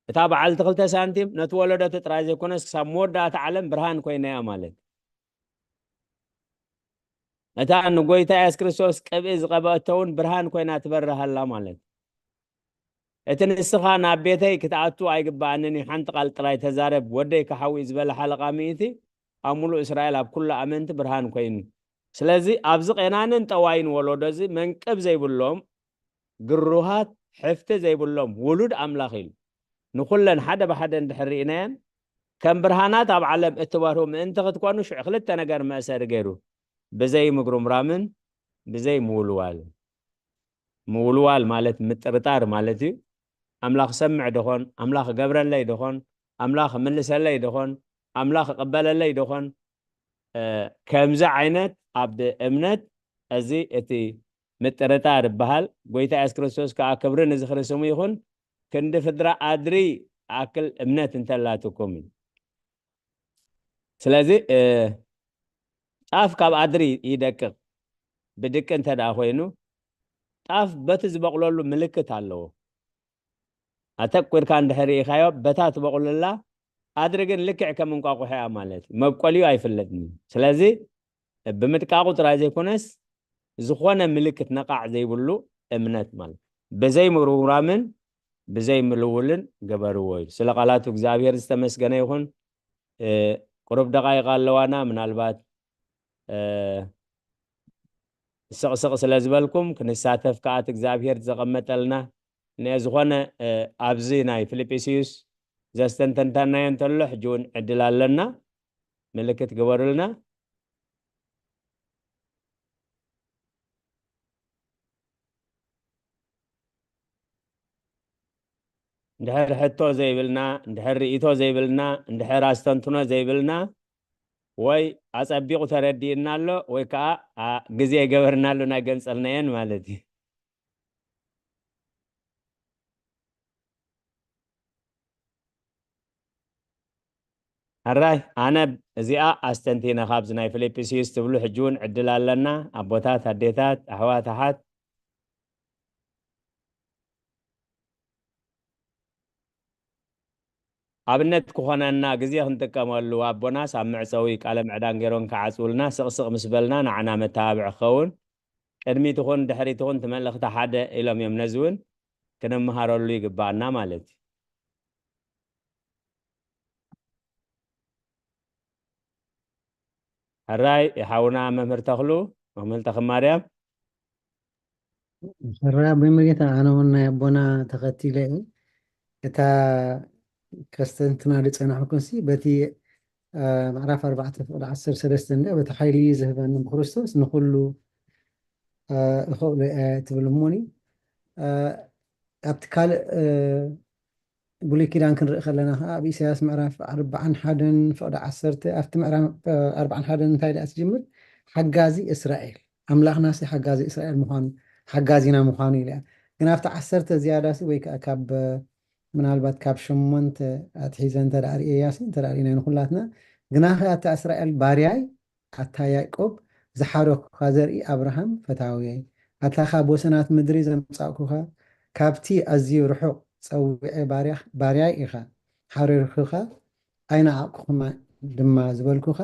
እታ በዓልቲ ክልተ ሳንቲም ነቲ ወለዶ እቲ ጥራይ ዘይኮነስ ክሳብ መወዳእታ ዓለም ብርሃን ኮይና እያ ማለት። እታ ንጎይታ የሱስ ክርስቶስ ቅብኢ ዝቐብአቶ እውን ብርሃን ኮይና ትበርህ ኣላ ማለት። እቲ ንስኻ ናብ ቤተይ ክትኣቱ ኣይግብኣንን እዩ፣ ሓንቲ ቃል ጥራይ ተዛረብ፣ ወደይ ክሓዊ እዩ ዝበለ ሓለቓ ሚእቲ ኣብ ሙሉእ እስራኤል ኣብ ኩሉ ኣመንቲ ብርሃን ኮይኑ። ስለዚ ኣብዚ ቄናንን ጠዋይን ወለዶ እዚ መንቅብ ዘይብሎም ግሩሃት ሕፍቲ ዘይብሎም ውሉድ ኣምላኽ ኢሉ ንኹለን ሓደ ብሓደ እንድሕር ርኢናየን ከም ብርሃናት ኣብ ዓለም እትበርሁ ምእንቲ ክትኮኑ ሽዑ ክልተ ነገር መእሰሪ ገይሩ ብዘይ ምጉርምራምን ብዘይ ምውልዋልን። ምውልዋል ማለት ምጥርጣር ማለት እዩ። ኣምላኽ ሰምዕ ደኾን፣ ኣምላኽ ገብረለይ ደኾን፣ ኣምላኽ ምልሰለይ ደኾን፣ ኣምላኽ ቅበለለይ ደኾን፣ እ፣ ከምዚ ዓይነት ኣብ እምነት እዚ እቲ ምጥርጣር ይበሃል። ጎይታ የሱስ ክርስቶስ ከኣ ክብሪ ንዝኽሪ ስሙ ይኹን፣ ክንዲ ፍድራ ኣድሪ ኣክል እምነት እንተላትኩም እዩ። ስለዚ፣ እ፣ ጣፍ ካብ ኣድሪ ይደቅቕ። ብድቂ እንተ ደኣ ኮይኑ፣ ጣፍ በቲ ዝበቑለሉ ምልክት ኣለዎ። ኣተኲርካ እንድሕር ርኢኻዮ፣ በታ ትበቑለላ ኣድሪ ግን ልክዕ ከም እንቋቑሖ እያ ማለት እዩ። መብቆሊኡ ኣይፍለጥን እዩ። ስለዚ፣ ብምድቃቑ ጥራይ ዘይኮነስ፣ ዝኾነ ምልክት ነቓዕ ዘይብሉ እምነት ማለት። ብዘይ ምጉርምራምን ብዘይ ምልውልን ግበርዎ ኢሉ። ስለ ቃላቱ እግዚኣብሔር ዝተመስገነ ይኹን። እ፣ ቁሩብ ደቓይቕ ኣለዋና፣ ምናልባት፣ እ፣ ስቕ ስቕ ስለ ዝበልኩም ክንሳተፍ ከኣ እቲ እግዚኣብሔር ዘቐመጠልና። ንኤ ዝኾነ፣ እ፣ ኣብዚ ናይ ፊልጵስዩስ ዘስተንተንታናዮ እንተሎ፣ ሕጂ እውን ዕድል ኣለና። ምልክት ግበሩልና። እንድሕር ሕቶ ዘይብልና፣ እንድሕር ርእይቶ ዘይብልና፣ እንድሕር ኣስተንትኖ ዘይብልና፣ ወይ ኣጸቢቑ ተረዲእና ኣሎ፣ ወይ ከኣ፣ ኣ፣ ግዜ ይገበርናሉ ናይ ገንጸልናየን ማለት እዩ። ሕራይ፣ ኣነ እዚኣ ኣስተንቲነ ካብዚ ናይ ፊልጵስዩስ ትብሉ ሕጂ እውን ዕድል ኣለና። ኣቦታት፣ ኣዴታት፣ ኣሕዋት፣ ኣሓት፣ ኣብነት ክኾነና ግዜ ክንጥቀመሉ፣ ኣቦናስ ኣብ መዕጸዊ ቃለ ምዕዳን ገይሮም ክዓጽውልና ስቕ ስቕ ምስ በልና ንዓና መተባብዒ ክኸውን። ቅድሚት ይኹን ድሕሪት ይኹን እቲ መልእኽቲ ሓደ ኢሎም እዮም፣ ነዚ እውን ክንመሃረሉ ይግባኣና ማለት እዩ። ሕራይ ሓውና መምህር ተኽሉ፣ መምህር ተኽማርያም። ሕራይ ኣቦይ መርጌታ፣ ኣነ እውን ናይ ኣቦና ተኸቲለ እየ። እታ ከስተንትና ዝጸናሕኩንሲ በቲ፣ እ፣ ምዕራፍ ኣርባዕተ ፍቕዲ ዓሰርተ ሰለስተ እንደ በቲ ሓይሊ ዝህበኒ ብክርስቶስ ንኹሉ፣ እ፣ እኽእሎ እየ ትብል እሞኒ፣ እ፣ ኣብቲ ካልእ፣ እ፣ ብሉይ ኪዳን ክንርኢ ከለና ኸዓ ኣብ ኢሳያስ ምዕራፍ ኣርባዓን ሓደን ፍቕዲ ዓሰርተ ኣብቲ ምዕራፍ፣ እ፣ ኣርባዓን ሓደን እንታይ ደኣ ትጅምር? ሓጋዚ እስራኤል፣ ኣምላኽናሲ ሓጋዚ እስራኤል ምዃኑ፣ ሓጋዚና ምዃኑ ኢላ እያ። ግን ኣብቲ ዓሰርተ ዝያዳሲ ወይ ከኣ ካብ፣ እ፣ ምናልባት ካብ ሸሞንተ ኣትሒዘ እንተ ደኣ ርእየያሲ፣ እንተ ደኣ ርኢናዮ ንኹላትና፣ ግናኸ ኣታ እስራኤል ባርያይ፣ ኣታ ያዕቆብ ዝሓረኩኻ ዘርኢ ኣብርሃም ፈታውየይ፣ ኣታ ካብ ወሰናት ምድሪ ዘምጻእኩኻ ካብቲ ኣዝዩ ርሑቕ ጸዊዐ ባርያ-፣ ባርያይ ኢኻ፣ ሓሪርኩኻ ኣይነዓቕኩኹማ ድማ ዝበልኩኻ፣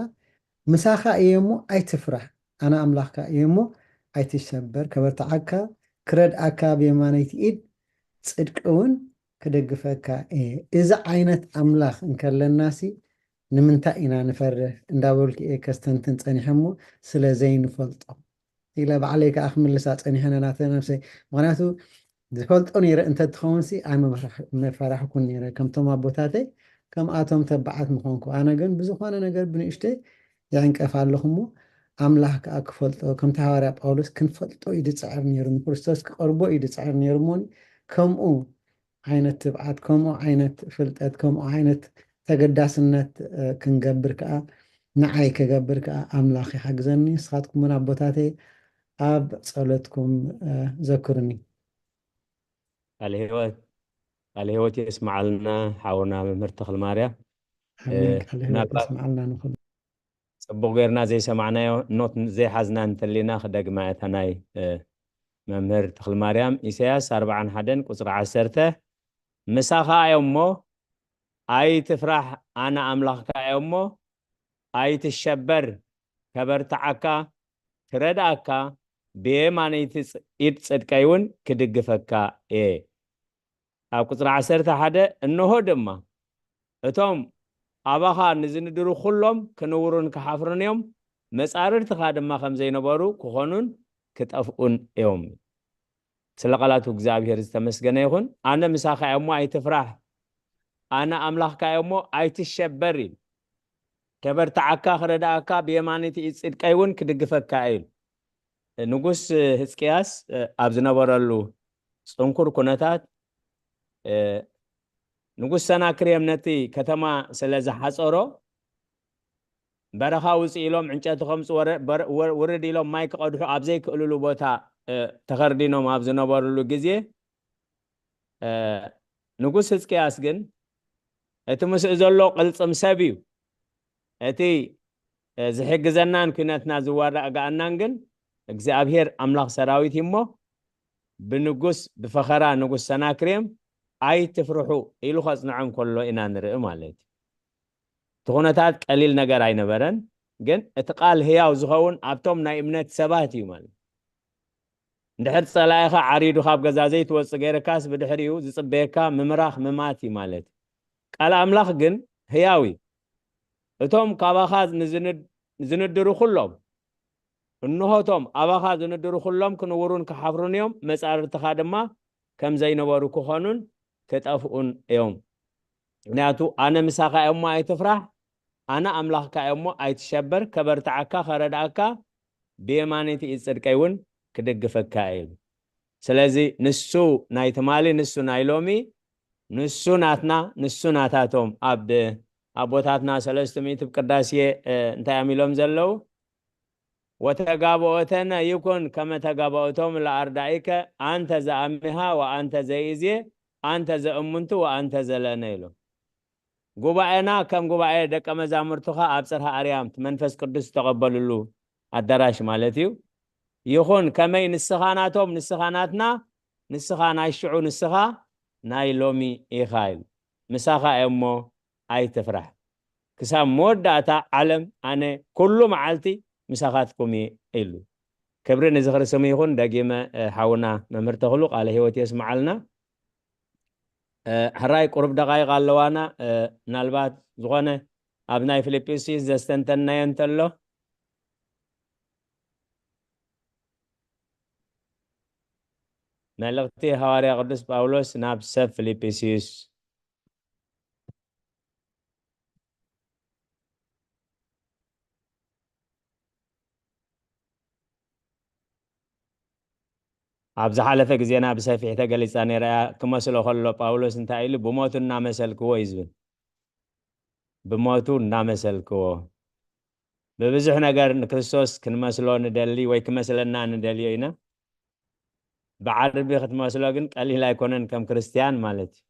ምሳኻ እየ እሞ ኣይትፍራሕ፣ ኣነ ኣምላኽካ እየ እሞ ኣይትሸበር፣ ከበርትዓካ፣ ክረድኣካ፣ ብየማነይቲ ኢድ ጽድቂ እውን ክድግፈካ እየ። እዚ ዓይነት ኣምላኽ እንከለናሲ ንምንታይ ኢና ንፈርህ እንዳበልኩ እየ ከስተንትን ጸኒሐ እሞ ስለ ዘይንፈልጦ ኢለ ባዕለይ ከኣ ክምልሳ ጸኒሐ ናተ ነብሰይ። ምኽንያቱ ዝፈልጦ ነይረ እንተትኸውን ሲ ኣይምፈራሕኩን ነይረ ከምቶም ኣቦታተይ ከምኣቶም ተባዓት ምኾንኩ። ኣነ ግን ብዝኾነ ነገር ብንእሽተይ ይዕንቀፍ ኣለኹ እሞ ኣምላኽ ከኣ ክፈልጦ ከምቲ ሃዋርያ ጳውሎስ ክንፈልጦ እዩ ዝጽዕር ነይሩ፣ ንክርስቶስ ክቐርቦ እዩ ዝጽዕር ነይሩ እሞኒ ከምኡ ዓይነት ትብዓት፣ ከምኡ ዓይነት ፍልጠት፣ ከምኡ ዓይነት ተገዳስነት ክንገብር ከኣ ንዓይ ክገብር ከኣ ኣምላኽ ይሓግዘኒ። ንስኻትኩም እውን ኣቦታተይ ኣብ ጸሎትኩም ዘክሩኒ። ቃለ ህይወት ቃለ ህይወት የስምዓልና ሓውና መምህር ተኽለ ማርያም። ኣሜን። ቃለ ህይወት የስምዓልና ንኹሉ። ጽቡቕ ጌርና ዘይሰማዕናዮ ኖት ዘይሓዝና እንተሊና ክደግማ እታ ናይ መምህር ተኽልማርያም። ኢሳያስ ኣርብዓን ሓደን ቁጽሪ ዓሰርተ፣ ምሳኻ እየ እሞ ኣይትፍራሕ፣ ኣነ ኣምላኽካ እየ እሞ ኣይትሸበር፣ ከበርትዓካ፣ ክረድኣካ፣ ብየማነይቲ ኢድ ጽድቀይ እውን ክድግፈካ እየ። ኣብ ቁጽሪ ዓሰርተ ሓደ፣ እንሆ ድማ እቶም ኣባኻ ንዝንድሩ ኩሎም ክንውሩን ክሓፍሩን እዮም፣ መጻርርትኻ ድማ ከም ዘይነበሩ ክኾኑን ክጠፍኡን እዮም። ስለ ቃላቱ እግዚኣብሔር ዝተመስገነ ይኹን። ኣነ ምሳኻ እየ እሞ ኣይትፍራሕ፣ ኣነ ኣምላኽካ እየ እሞ ኣይትሸበር ኢሉ። ከበርትዓካ፣ ክረድኣካ፣ ብየማነይቲ ኢድ ጽድቀይ እውን ክድግፈካ እየ ኢሉ። ንጉስ ህዝቅያስ ኣብ ዝነበረሉ ጽንኩር ኩነታት ንጉስ ሰናክሬም ነቲ ከተማ ስለ ዝሓጸሮ በረኻ ውጽእ ኢሎም ዕንጨቲ ከምጽ ውርድ ኢሎም ማይ ክቐድሑ ኣብ ዘይክእልሉ ቦታ ተኸርዲኖም ኣብ ዝነበርሉ ግዜ ንጉስ ህዝቅያስ ግን እቲ ምስኡ ዘሎ ቅልጽም ሰብ እዩ። እቲ ዝሕግዘናን ኩነትና ዝዋዳእጋኣናን ግን እግዚኣብሔር ኣምላኽ ሰራዊት እሞ ብንጉስ ብፈኸራ ንጉስ ሰናክሬም ኣይትፍርሑ ኢሉ ከጽንዖም ከሎ ኢና ንርኢ ማለት እዩ። እቲ ኩነታት ቀሊል ነገር ኣይነበረን፣ ግን እቲ ቃል ህያው ዝኸውን ኣብቶም ናይ እምነት ሰባት እዩ ማለት። እንድሕር ጸላኢኻ ዓሪዱ ካብ ገዛ ዘይትወጽእ ገይርካስ ብድሕሪኡ ዝጽበየካ ምምራኽ ምማት እዩ ማለት። ቃል ኣምላኽ ግን ህያው እዩ። እቶም ካባኻ ዝንድሩ ኩሎም እንሆቶም ኣባኻ ዝንድሩ ኩሎም ክንውሩን ክሓፍሩን እዮም፣ መጻርርትኻ ድማ ከም ዘይነበሩ ክኾኑን ክጠፍኡን እዮም። ምክንያቱ ኣነ ምሳኻ እየ እሞ ኣይትፍራሕ፣ ኣነ ኣምላኽካ እየ እሞ ኣይትሸበር፣ ከበርትዓካ፣ ከረድኣካ፣ ብየማነይቲ ኢድ ጽድቀይ እውን ክድግፈካ እየ። ስለዚ ንሱ ናይ ትማሊ፣ ንሱ ናይ ሎሚ፣ ንሱ ናትና፣ ንሱ ናታቶም። ኣብ ኣቦታትና ሰለስቱ ሚእቲ ቅዳሴ እንታይ እዮም ኢሎም ዘለዉ? ወተጋብኦተነ ይኩን ከመ ተጋብኦቶም ለኣርዳኢከ፣ ኣንተ ዘአሚሃ ወአንተ ዘይእዜ፣ ኣንተ ዘእሙንቱ ወአንተ ዘለነ ኢሉ። ጉባኤና ከም ጉባኤ ደቀ መዛሙርትኻ ኣብ ጽርሐ ኣርያም መንፈስ ቅዱስ ዝተቐበልሉ ኣዳራሽ ማለት እዩ። ይኹን ከመይ ንስኻ ናቶም፣ ንስኻ ናትና፣ ንስኻ ናይ ሽዑ፣ ንስኻ ናይ ሎሚ ኢኻ ኢሉ። ምሳኻ እየ እሞ ኣይትፍራሕ። ክሳብ መወዳእታ ዓለም ኣነ ኩሉ መዓልቲ ምሳኻትኩም እየ ኢሉ። ክብሪ ንዝኽሪ ስሙ ይኹን። ደጊመ ሓውና መምህር ተኽሉ ቃለ ህይወት የስምዓልና። ሕራይ ቁሩብ ደቓይቕ ኣለዋና። ምናልባት ዝኾነ ኣብ ናይ ፊልጵስዩስ ዘስተንተናዮ እንተሎ መልእኽቲ ሃዋርያ ቅዱስ ጳውሎስ ናብ ሰብ ፊልጵስዩስ። ኣብ ዝሓለፈ ግዜና ብሰፊሕ ተገሊጻ ነይራ እያ። ክመስሎ ከሎ ጳውሎስ እንታይ ኢሉ? ብሞቱ እናመሰልክዎ እዩ ዝብል። ብሞቱ እናመሰልክዎ። ብብዙሕ ነገር ንክርስቶስ ክንመስሎ ንደሊ ወይ ክመስለና ንደልዮ ኢና። ብዓርቢ ክትመስሎ ግን ቀሊል ኣይኮነን ከም ክርስትያን ማለት እዩ።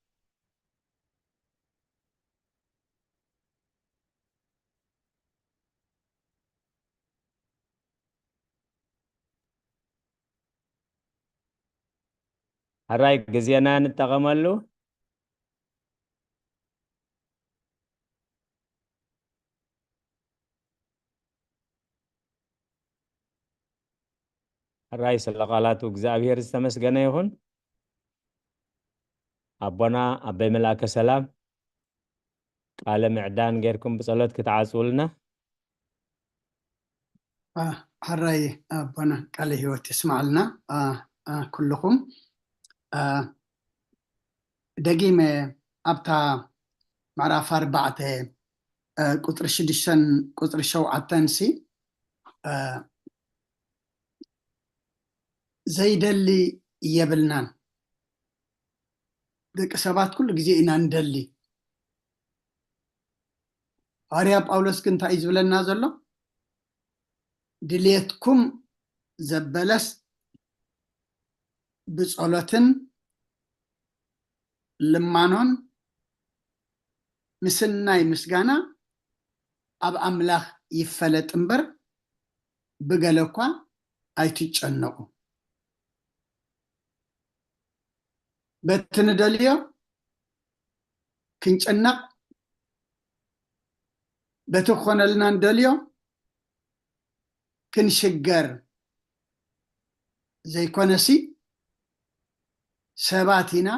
ሕራይ ግዜና ንጠቐመሉ። ሕራይ ስለ ቃላቱ እግዚኣብሔር ዝተመስገነ ይኹን። ኣቦና ኣበይ መልኣከ ሰላም ቃለ ምዕዳን ጌርኩም ብጸሎት ክትዓጽውልና። ሕራይ ኣቦና ቃለ ህይወት ይስማዕልና። ኩልኹም ደጊመ ኣብታ ምዕራፍ ኣርባዕተ ቁፅሪ ሽዱሽተን ቁፅሪ ሸውዓተን ሲ ዘይደሊ የብልናን። ደቂ ሰባት ኩሉ ግዜ ኢና ንደሊ። ሃዋርያ ጳውሎስ ግን እንታይ እዩ ዝብለና ዘሎ? ድልየትኩም ዘበለስ ብጸሎትን ልማኖን ምስናይ ምስጋና ኣብ ኣምላኽ ይፈለጥ እምበር ብገለ እኳ ኣይትጨነቑ። በቲ ንደልዮ ክንጨነቕ፣ በቲ ክኾነልና ንደልዮ ክንሽገር ዘይኮነሲ፣ ሰባት ኢና፣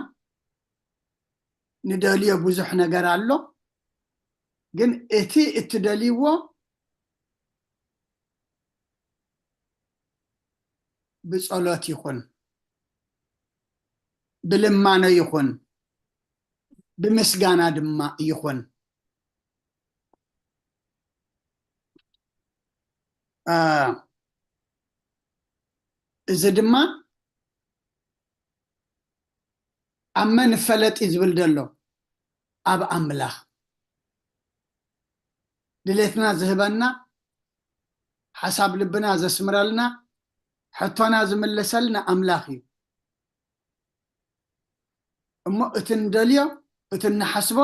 ንደልዮ ብዙሕ ነገር ኣሎ። ግን እቲ እትደልይዎ ብጸሎት ይኹን፣ ብልማኖ ይኹን፣ ብምስጋና ድማ ይኹን። እዚ ድማ ኣብ መን ይፈለጥ እዩ ዝብል ዘሎ? ኣብ ኣምላኽ። ድሌትና ዝህበና፣ ሓሳብ ልብና ዘስምረልና፣ ሕቶና ዝምልሰልና ኣምላኽ እዩ። እሞ እቲ ንደልዮ፣ እቲ ንሓስቦ፣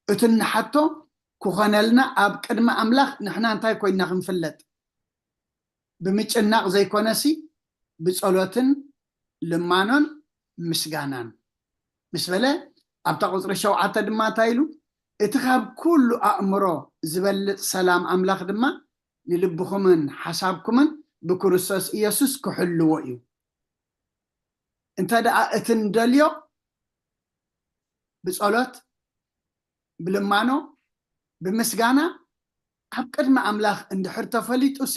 እቲ ንሓቶ ክኾነልና ኣብ ቅድሚ ኣምላኽ ንሕና እንታይ ኮይንና ክንፍለጥ? ብምጭናቕ ዘይኮነሲ ብጸሎትን ልማኖን ምስጋናን ምስ በለ፣ ኣብታ ቁፅሪ ሸውዓተ ድማ እንታይ ኢሉ? እቲ ካብ ኩሉ ኣእምሮ ዝበልጽ ሰላም ኣምላኽ ድማ ንልብኹምን ሓሳብኩምን ብክርስቶስ ኢየሱስ ክሕልዎ እዩ። እንተ ደኣ እቲ ንደልዮ ብጸሎት፣ ብልማኖ፣ ብምስጋና ኣብ ቅድሚ ኣምላኽ እንድሕር ተፈሊጡ ሲ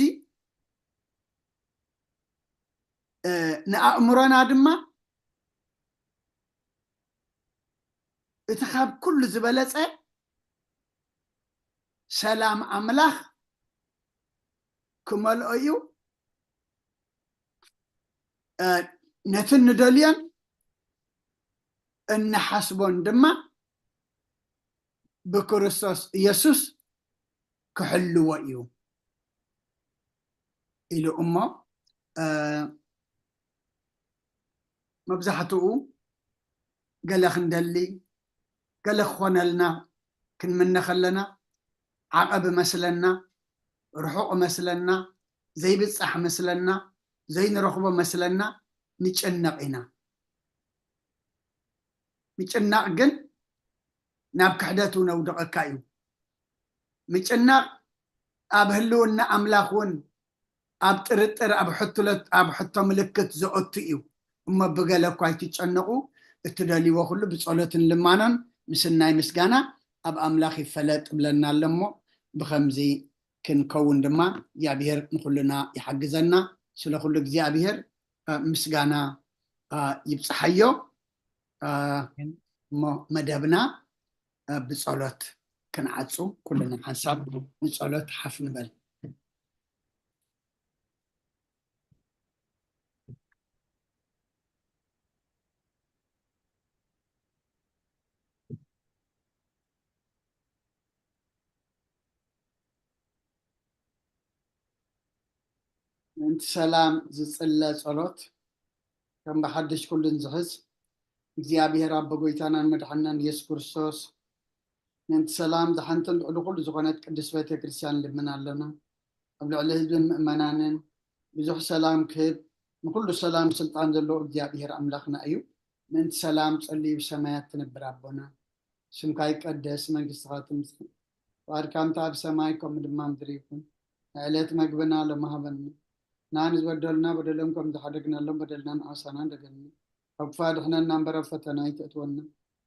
ንኣእምሮና ድማ እቲ ካብ ኩሉ ዝበለጸ ሰላም ኣምላኽ ክመልኦ እዩ። ነቲ ንደልዮን እንሓስቦን ድማ ብክርስቶስ ኢየሱስ ክሕልዎ እዩ ኢሉ። እሞ መብዛሕትኡ ገለ ክንደሊ፣ ገለ ክኾነልና ክንምነ ከለና፣ ዓቐብ መስለና፣ ርሑቕ መስለና፣ ዘይብጻሕ መስለና፣ ዘይንረኽቦ መስለና ንጭነቕ ኢና። ምጭናቕ ግን ናብ ክሕደት እውን ኣውድቐካ እዩ። ምጭናቕ ኣብ ህልውና ኣምላኽ እውን ኣብ ጥርጥር፣ ኣብ ሕትለት፣ ኣብ ሕቶ ምልክት ዘእቱ እዩ። እሞ ብገለ እኳ ኣይትጨነቑ፣ እትደልይዎ ኩሉ ብጸሎትን ልማኖን ምስናይ ምስጋና ኣብ ኣምላኽ ይፈለጥ እብለና ኣሎ። እሞ ብኸምዚ ክንከውን ድማ እግዚኣብሔር ንኹልና ይሓግዘና። ስለ ኩሉ እግዚኣብሔር ምስጋና ይብጽሓዮ። እሞ መደብና ብጸሎት ክንዓጹ ኩልና ሓንሳብ ንጸሎት ሓፍ ንበል። ምእንቲ ሰላም ዝጽለ ጸሎት ከም ብሓድሽ ኩሉን ዝሕዝ እግዚኣብሔር ኣቦ ጎይታናን መድሓንናን ኢየሱስ ክርስቶስ ምእንቲ ሰላም ዝሓንትን ልዕሊ ኩሉ ዝኾነት ቅድስት ቤተ ክርስቲያን ልምን ኣለና። ኣብ ልዕሊ ህዝብን ምእመናንን ብዙሕ ሰላም ክህብ ንኩሉ ሰላም ስልጣን ዘለዎ እግዚኣብሔር ኣምላኽና እዩ። ምእንቲ ሰላም ጸልዩ ብሰማያት ትነብር ኣቦና፣ ስምካ ይቀደስ፣ መንግስትኻ ትምጻእ፣ ፍቓድካ ከምቲ ኣብ ሰማይ ከምኡ ድማ ምድሪ ይኹን። ንዕለት መግብና ሎሚ ሃበና፣ ንዓና ዝበደሉና በደሎም ከም ዝሓደግናሎም በደልና ንዓሳና እንደገና፣ ካብ ክፋ ድሕነና እምበር ኣብ ፈተና ኣይተእትወና፣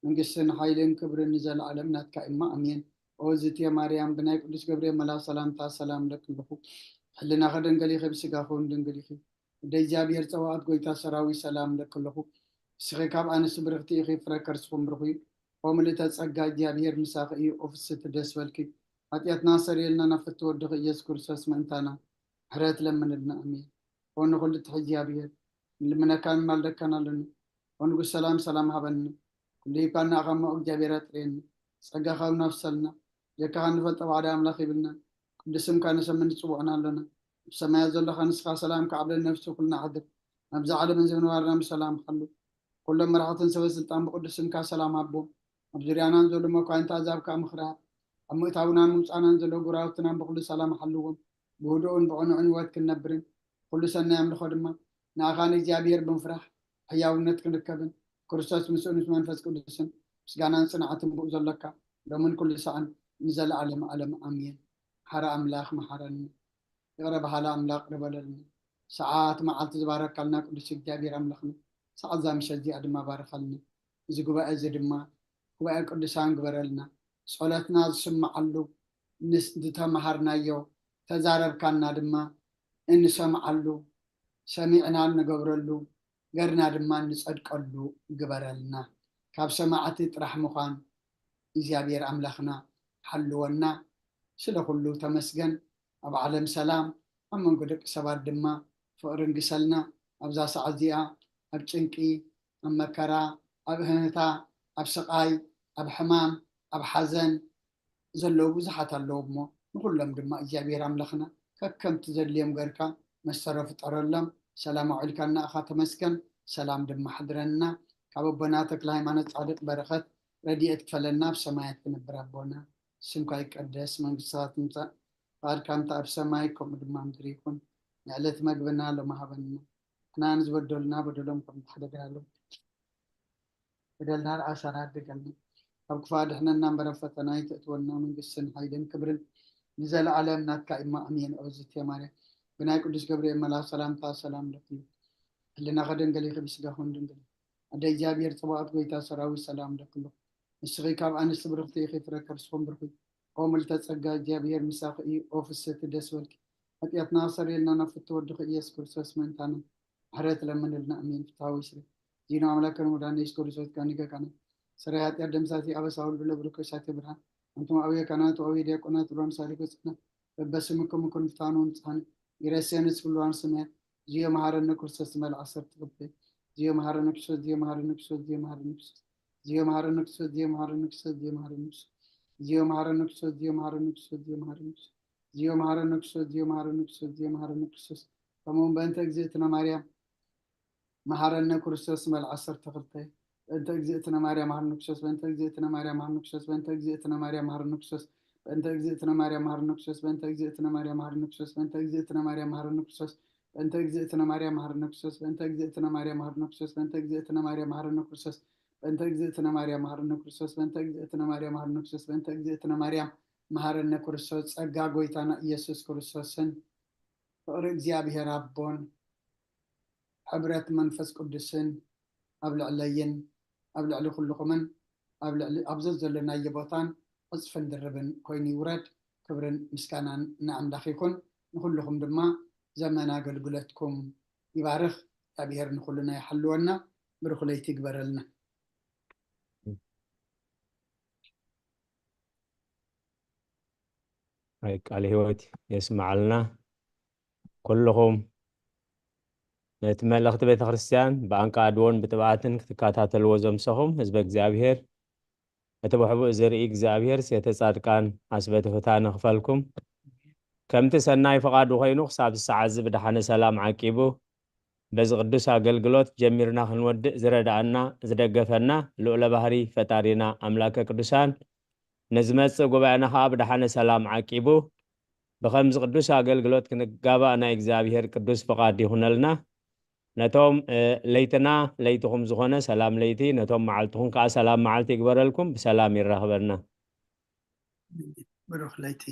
መንግስትን ሓይልን ክብርን ንዘለዓለም ናትካ እማ ኣሜን። ኦ ዝትየ ማርያም፣ ብናይ ቅዱስ ገብርኤል መልኣኽ ሰላምታ ሰላም ለክልኹ፣ ሕልናኸ ደንገሊኸ ብስጋኹ እውን ድንግል ኢኺ። ወደ እግዚኣብሔር ጸባኦት ጎይታ ሰራዊት ሰላም ለክልኹ፣ እስኺ ካብ ኣንስቲ ብርኽቲ ኢኺ፣ ፍረ ከርስኹም ብሩኽ እዩ። ኦ ምልእተ ጸጋ፣ እግዚኣብሔር ምሳኺ እዩ፣ ኦ ፍስሕቲ ደስ በልኪ። ሓጢኣትና ሰሪየልና፣ ናብ ፍትወ ወድኺ ኢየሱስ ክርስቶስ ምእንታና ምሕረት ለምንልና። ኣሜን። ኦ ንኹሉ ትሕዚ እግዚኣብሔር፣ ንልምነካን ንማልደካን ኣለና። ኦ ንጉስ ሰላም፣ ሰላም ሃበና። ኩሉ ሂብካና ኣኻሞ እግዚኣብሔር ኣጥርየና። ጸጋኻ እውን ኣብሰልና። ጀካኻ ንፈልጦ ባዕዳ ኣምላኽ ይብልና። ቅዱስ ስምካ ንሰምን ንጽውዖን ኣሎና። ኣብ ሰማያት ዘለኻ ንስኻ ሰላም ከዓብለን ነፍሲ ኩልና ሓድር። ናብዛ ዓለምን ዘምንባርና ብሰላም ሓሉ። ኩሎም መራሕትን ሰበ ስልጣን ብቅዱስ ስምካ ሰላም ሃቦም። ኣብ ዙርያናን ዘሎ መኳንንቲ ኣዛብ ከኣ ምኽርሃብ። ኣብ ምእታውናን ምውጻእናን ዘሎ ጎራውትናን ብኹሉ ሰላም ሓልዎም። ብህዱእን ብቕኑዕን ህይወት ክንነብርን ኩሉ ሰናይ ኣምልኾ ድማ ንኣኻ ንእግዚኣብሔር ብምፍራሕ ሕያውነት ክንርከብን ክርስቶስ ምስኡ ምስ መንፈስ ቅዱስን ምስጋናን ጽንዓትን ብኡ ዘለካ ሎምን ኩሉ ሰዓን ንዘለኣለም ኣለም ኣሜን። ሓራ ኣምላኽ መሓረኒ። ይቕረ በሃላ ኣምላኽ ይቕረ በለልና። ሰዓት መዓልቲ ዝባረካልና ቅዱስ እግዚኣብሔር ኣምላኽና፣ ሰዓት እዛ ምሸት እዚኣ ድማ ባርኻልና። እዚ ጉባኤ እዚ ድማ ጉባኤ ቅዱሳን ግበረልና። ጸሎትና ዝስምዓሉ፣ ንስ-፣ ዝተምሃርናዮ፣ ተዛረብካና ድማ እንሰምዓሉ፣ ሰሚዕና እንገብረሉ፣ ገርና ድማ እንጸድቀሉ ግበረልና። ካብ ሰማዕቲ ጥራሕ ምዃን እግዚኣብሔር ኣምላኽና ሓልወና። ስለ ኩሉ ተመስገን። ኣብ ዓለም ሰላም፣ ኣብ መንጎ ደቂ ሰባት ድማ ፍቕሪ ንግሰልና። ኣብዛ ሰዓት እዚኣ ኣብ ጭንቂ፣ ኣብ መከራ፣ ኣብ እህህታ፣ ኣብ ስቓይ፣ ኣብ ሕማም፣ ኣብ ሓዘን ዘለዉ ብዙሓት ኣለዉ እሞ፣ ንኹሎም ድማ እግዚኣብሔር ኣምላኽና ከከምቲ ዘድልዮም ገርካ መሰሮ ፍጠረሎም። ሰላም ኣውዒልካና ኢኻ፣ ተመስገን። ሰላም ድማ ሓድረና። ካብ ኣቦና ተክለ ሃይማኖት ጻድቕ በረኸት ረድኤት ክፈለና፣ ኣብ ሰማያት ትነብር ኣቦና፣ ስምካ ይቀደስ፣ መንግስትኻ ትምጻእ፣ ፍቓድካ እንተ ኣብ ሰማይ ከምኡ ድማ ምድሪ ይኹን። ንዕለት መግብና ሎሚ ሃበና። ንሕና ንዝበደሉና በደሎም ከም ዝሓደግናሎም በደልና ንዓሳና ሓድገልና። ካብ ክፋ ድሕነና እምበር ኣብ ፈተና ኣይተእትወና። መንግስትን ሓይልን ክብርን ንዘለኣለም ናትካ እማ ኣሜን። ኦ ዝትየ ማርያም፣ ብናይ ቅዱስ ገብርኤል መልኣኽ ሰላምታ ሰላም ለኪ። ህልናኸ ደንገል ኢኺ፣ ብስጋኹን ድንግል። ኣደ እግዚኣብሔር ጽባኦት ጎይታ ሰራዊት ሰላም ለክሉ። ንስኺ ካብ ኣንስቲ ብርኽቲ ኢኺ፣ ፍረ ከርስኹም ብርኹ። ኦ ምልተ ጸጋ፣ እግዚኣብሔር ምሳኺ እዩ። ኦ ፍስሕቲ ደስ በልኪ። ሓጢኣትና ኣሰሪልና ናብ ፍትወ ወድኺ ኢየሱስ ክርስቶስ ምእንታና ምሕረት ለምንልና። ኣሜን። ፍትሐ ወይስሪ ዚኖ ኣምላክ ከነ ወዳነ ኢየሱስ ክርስቶስ ጋኒገ ካነ ስራይ ኃጢአት ደምሳቲ አበሳ ሁሉ ለብሩክ እሳቴ ብርሃን። አንቱም አብየ ካህናት ወአብየ ዲያቆናት ብርሃን ሳሪኮ ጽና በበስምኩም ኩን ፍታኑ ንጽሐን ይረሴን ስብሉዋን ስሜ ዚዮ መሐረነ ክርስቶስ መልክ ዓሰርተ ክልተ ዚዮ መሐረነ ክርስቶስ ዚዮ መሐረነ ክርስቶስ ዚዮ መሐረነ ክርስቶስ ዚዮ መሐረነ ክርስቶስ ዚዮ መሐረነ ክርስቶስ ዚዮ መሐረነ ክርስቶስ ዚዮ መሐረነ ክርስቶስ ዚዮ መሐረነ ክርስቶስ ዚዮ መሐረነ ክርስቶስ ዚዮ መሐረነ ክርስቶስ ዚዮ መሐረነ ክርስቶስ ዚዮ መሐረነ ክርስቶስ ከምኡውን በእንተ እግዝእትነ ማርያም መሐረነ ክርስቶስ መልክ ዓሰርተ ክልተ በእንተ እግዝእትነ ማርያም መሐረነ ክርስቶስ በእንተ እግዝእትነ ማርያም መሐረነ ክርስቶስ በእንተ እግዝእትነ ማርያም መሐረነ ክርስቶስ በእንተ እግዝእትነ ማርያም መሐረነ ክርስቶስ በእንተ እግዝእትነ ማርያም መሐረነ ክርስቶስ በእንተ እግዝእትነ ማርያም መሐረነ ክርስቶስ በእንተ እግዝእትነ ማርያም መሐረነ ክርስቶስ በእንተ እግዝእትነ ማርያም መሐረነ ክርስቶስ በእንተ እግዝእትነ ማርያም መሐረነ ክርስቶስ በእንተ እግዝእትነ ማርያም መሐረነ ክርስቶስ በእንተ እግዝእትነ ማርያም መሐረነ ክርስቶስ በእንተ እግዝእትነ ማርያም መሐረነ ክርስቶስ ጸጋ ጎይታና ኢየሱስ ክርስቶስን ፍቕሪ እግዚኣብሔር ኣቦን ሕብረት መንፈስ ቅዱስን ኣብ ልዕለይን ኣብ ልዕሊ ኩልኹምን ኣብ ልዕሊ ኣብ ዘዘለናዮ ቦታን ዕጽፍን ድርብን ኮይኑ ይውረድ። ክብርን ምስጋናን ንኣምላኽ ይኹን። ንኹልኹም ድማ ዘመን ኣገልግሎትኩም ይባርኽ። እግዚኣብሔር ንኹልና ይሓልወና። ብሩኽ ለይቲ ይግበረልና። ኣይ ቃል ህይወት የስምዓልና። ኩልኹም ነቲ መልእኽቲ ቤተ ክርስቲያን ብኣንቃ ኣድዎን ብትብዓትን ክትከታተልዎ ዘምሰኹም ህዝበ እግዚኣብሔር እቲ ብሕቡእ ዝርኢ እግዚኣብሔር ሴተ ጻድቃን ኣስበ ትሑታን ይኽፈልኩም። ከምቲ ሰናይ ፍቓዱ ኮይኑ ክሳብ ሰዓት እዚ ብድሓነ ሰላም ዓቂቡ በዚ ቅዱስ ኣገልግሎት ጀሚርና ክንወድእ ዝረድኣና ዝደገፈና ልዑለ ባህሪ ፈጣሪና ኣምላከ ቅዱሳን ንዝመጽእ ጉባኤና ኸዓ ብድሓነ ሰላም ዓቂቡ ብኸምዚ ቅዱስ ኣገልግሎት ክንጋባእ ናይ እግዚኣብሔር ቅዱስ ፍቓድ ይኹነልና። ነቶም ለይትና ለይትኹም ዝኾነ ሰላም ለይቲ፣ ነቶም መዓልትኹም ከዓ ሰላም መዓልቲ ይግበረልኩም። ብሰላም ይራኽበና። ብሩኽ ለይቲ።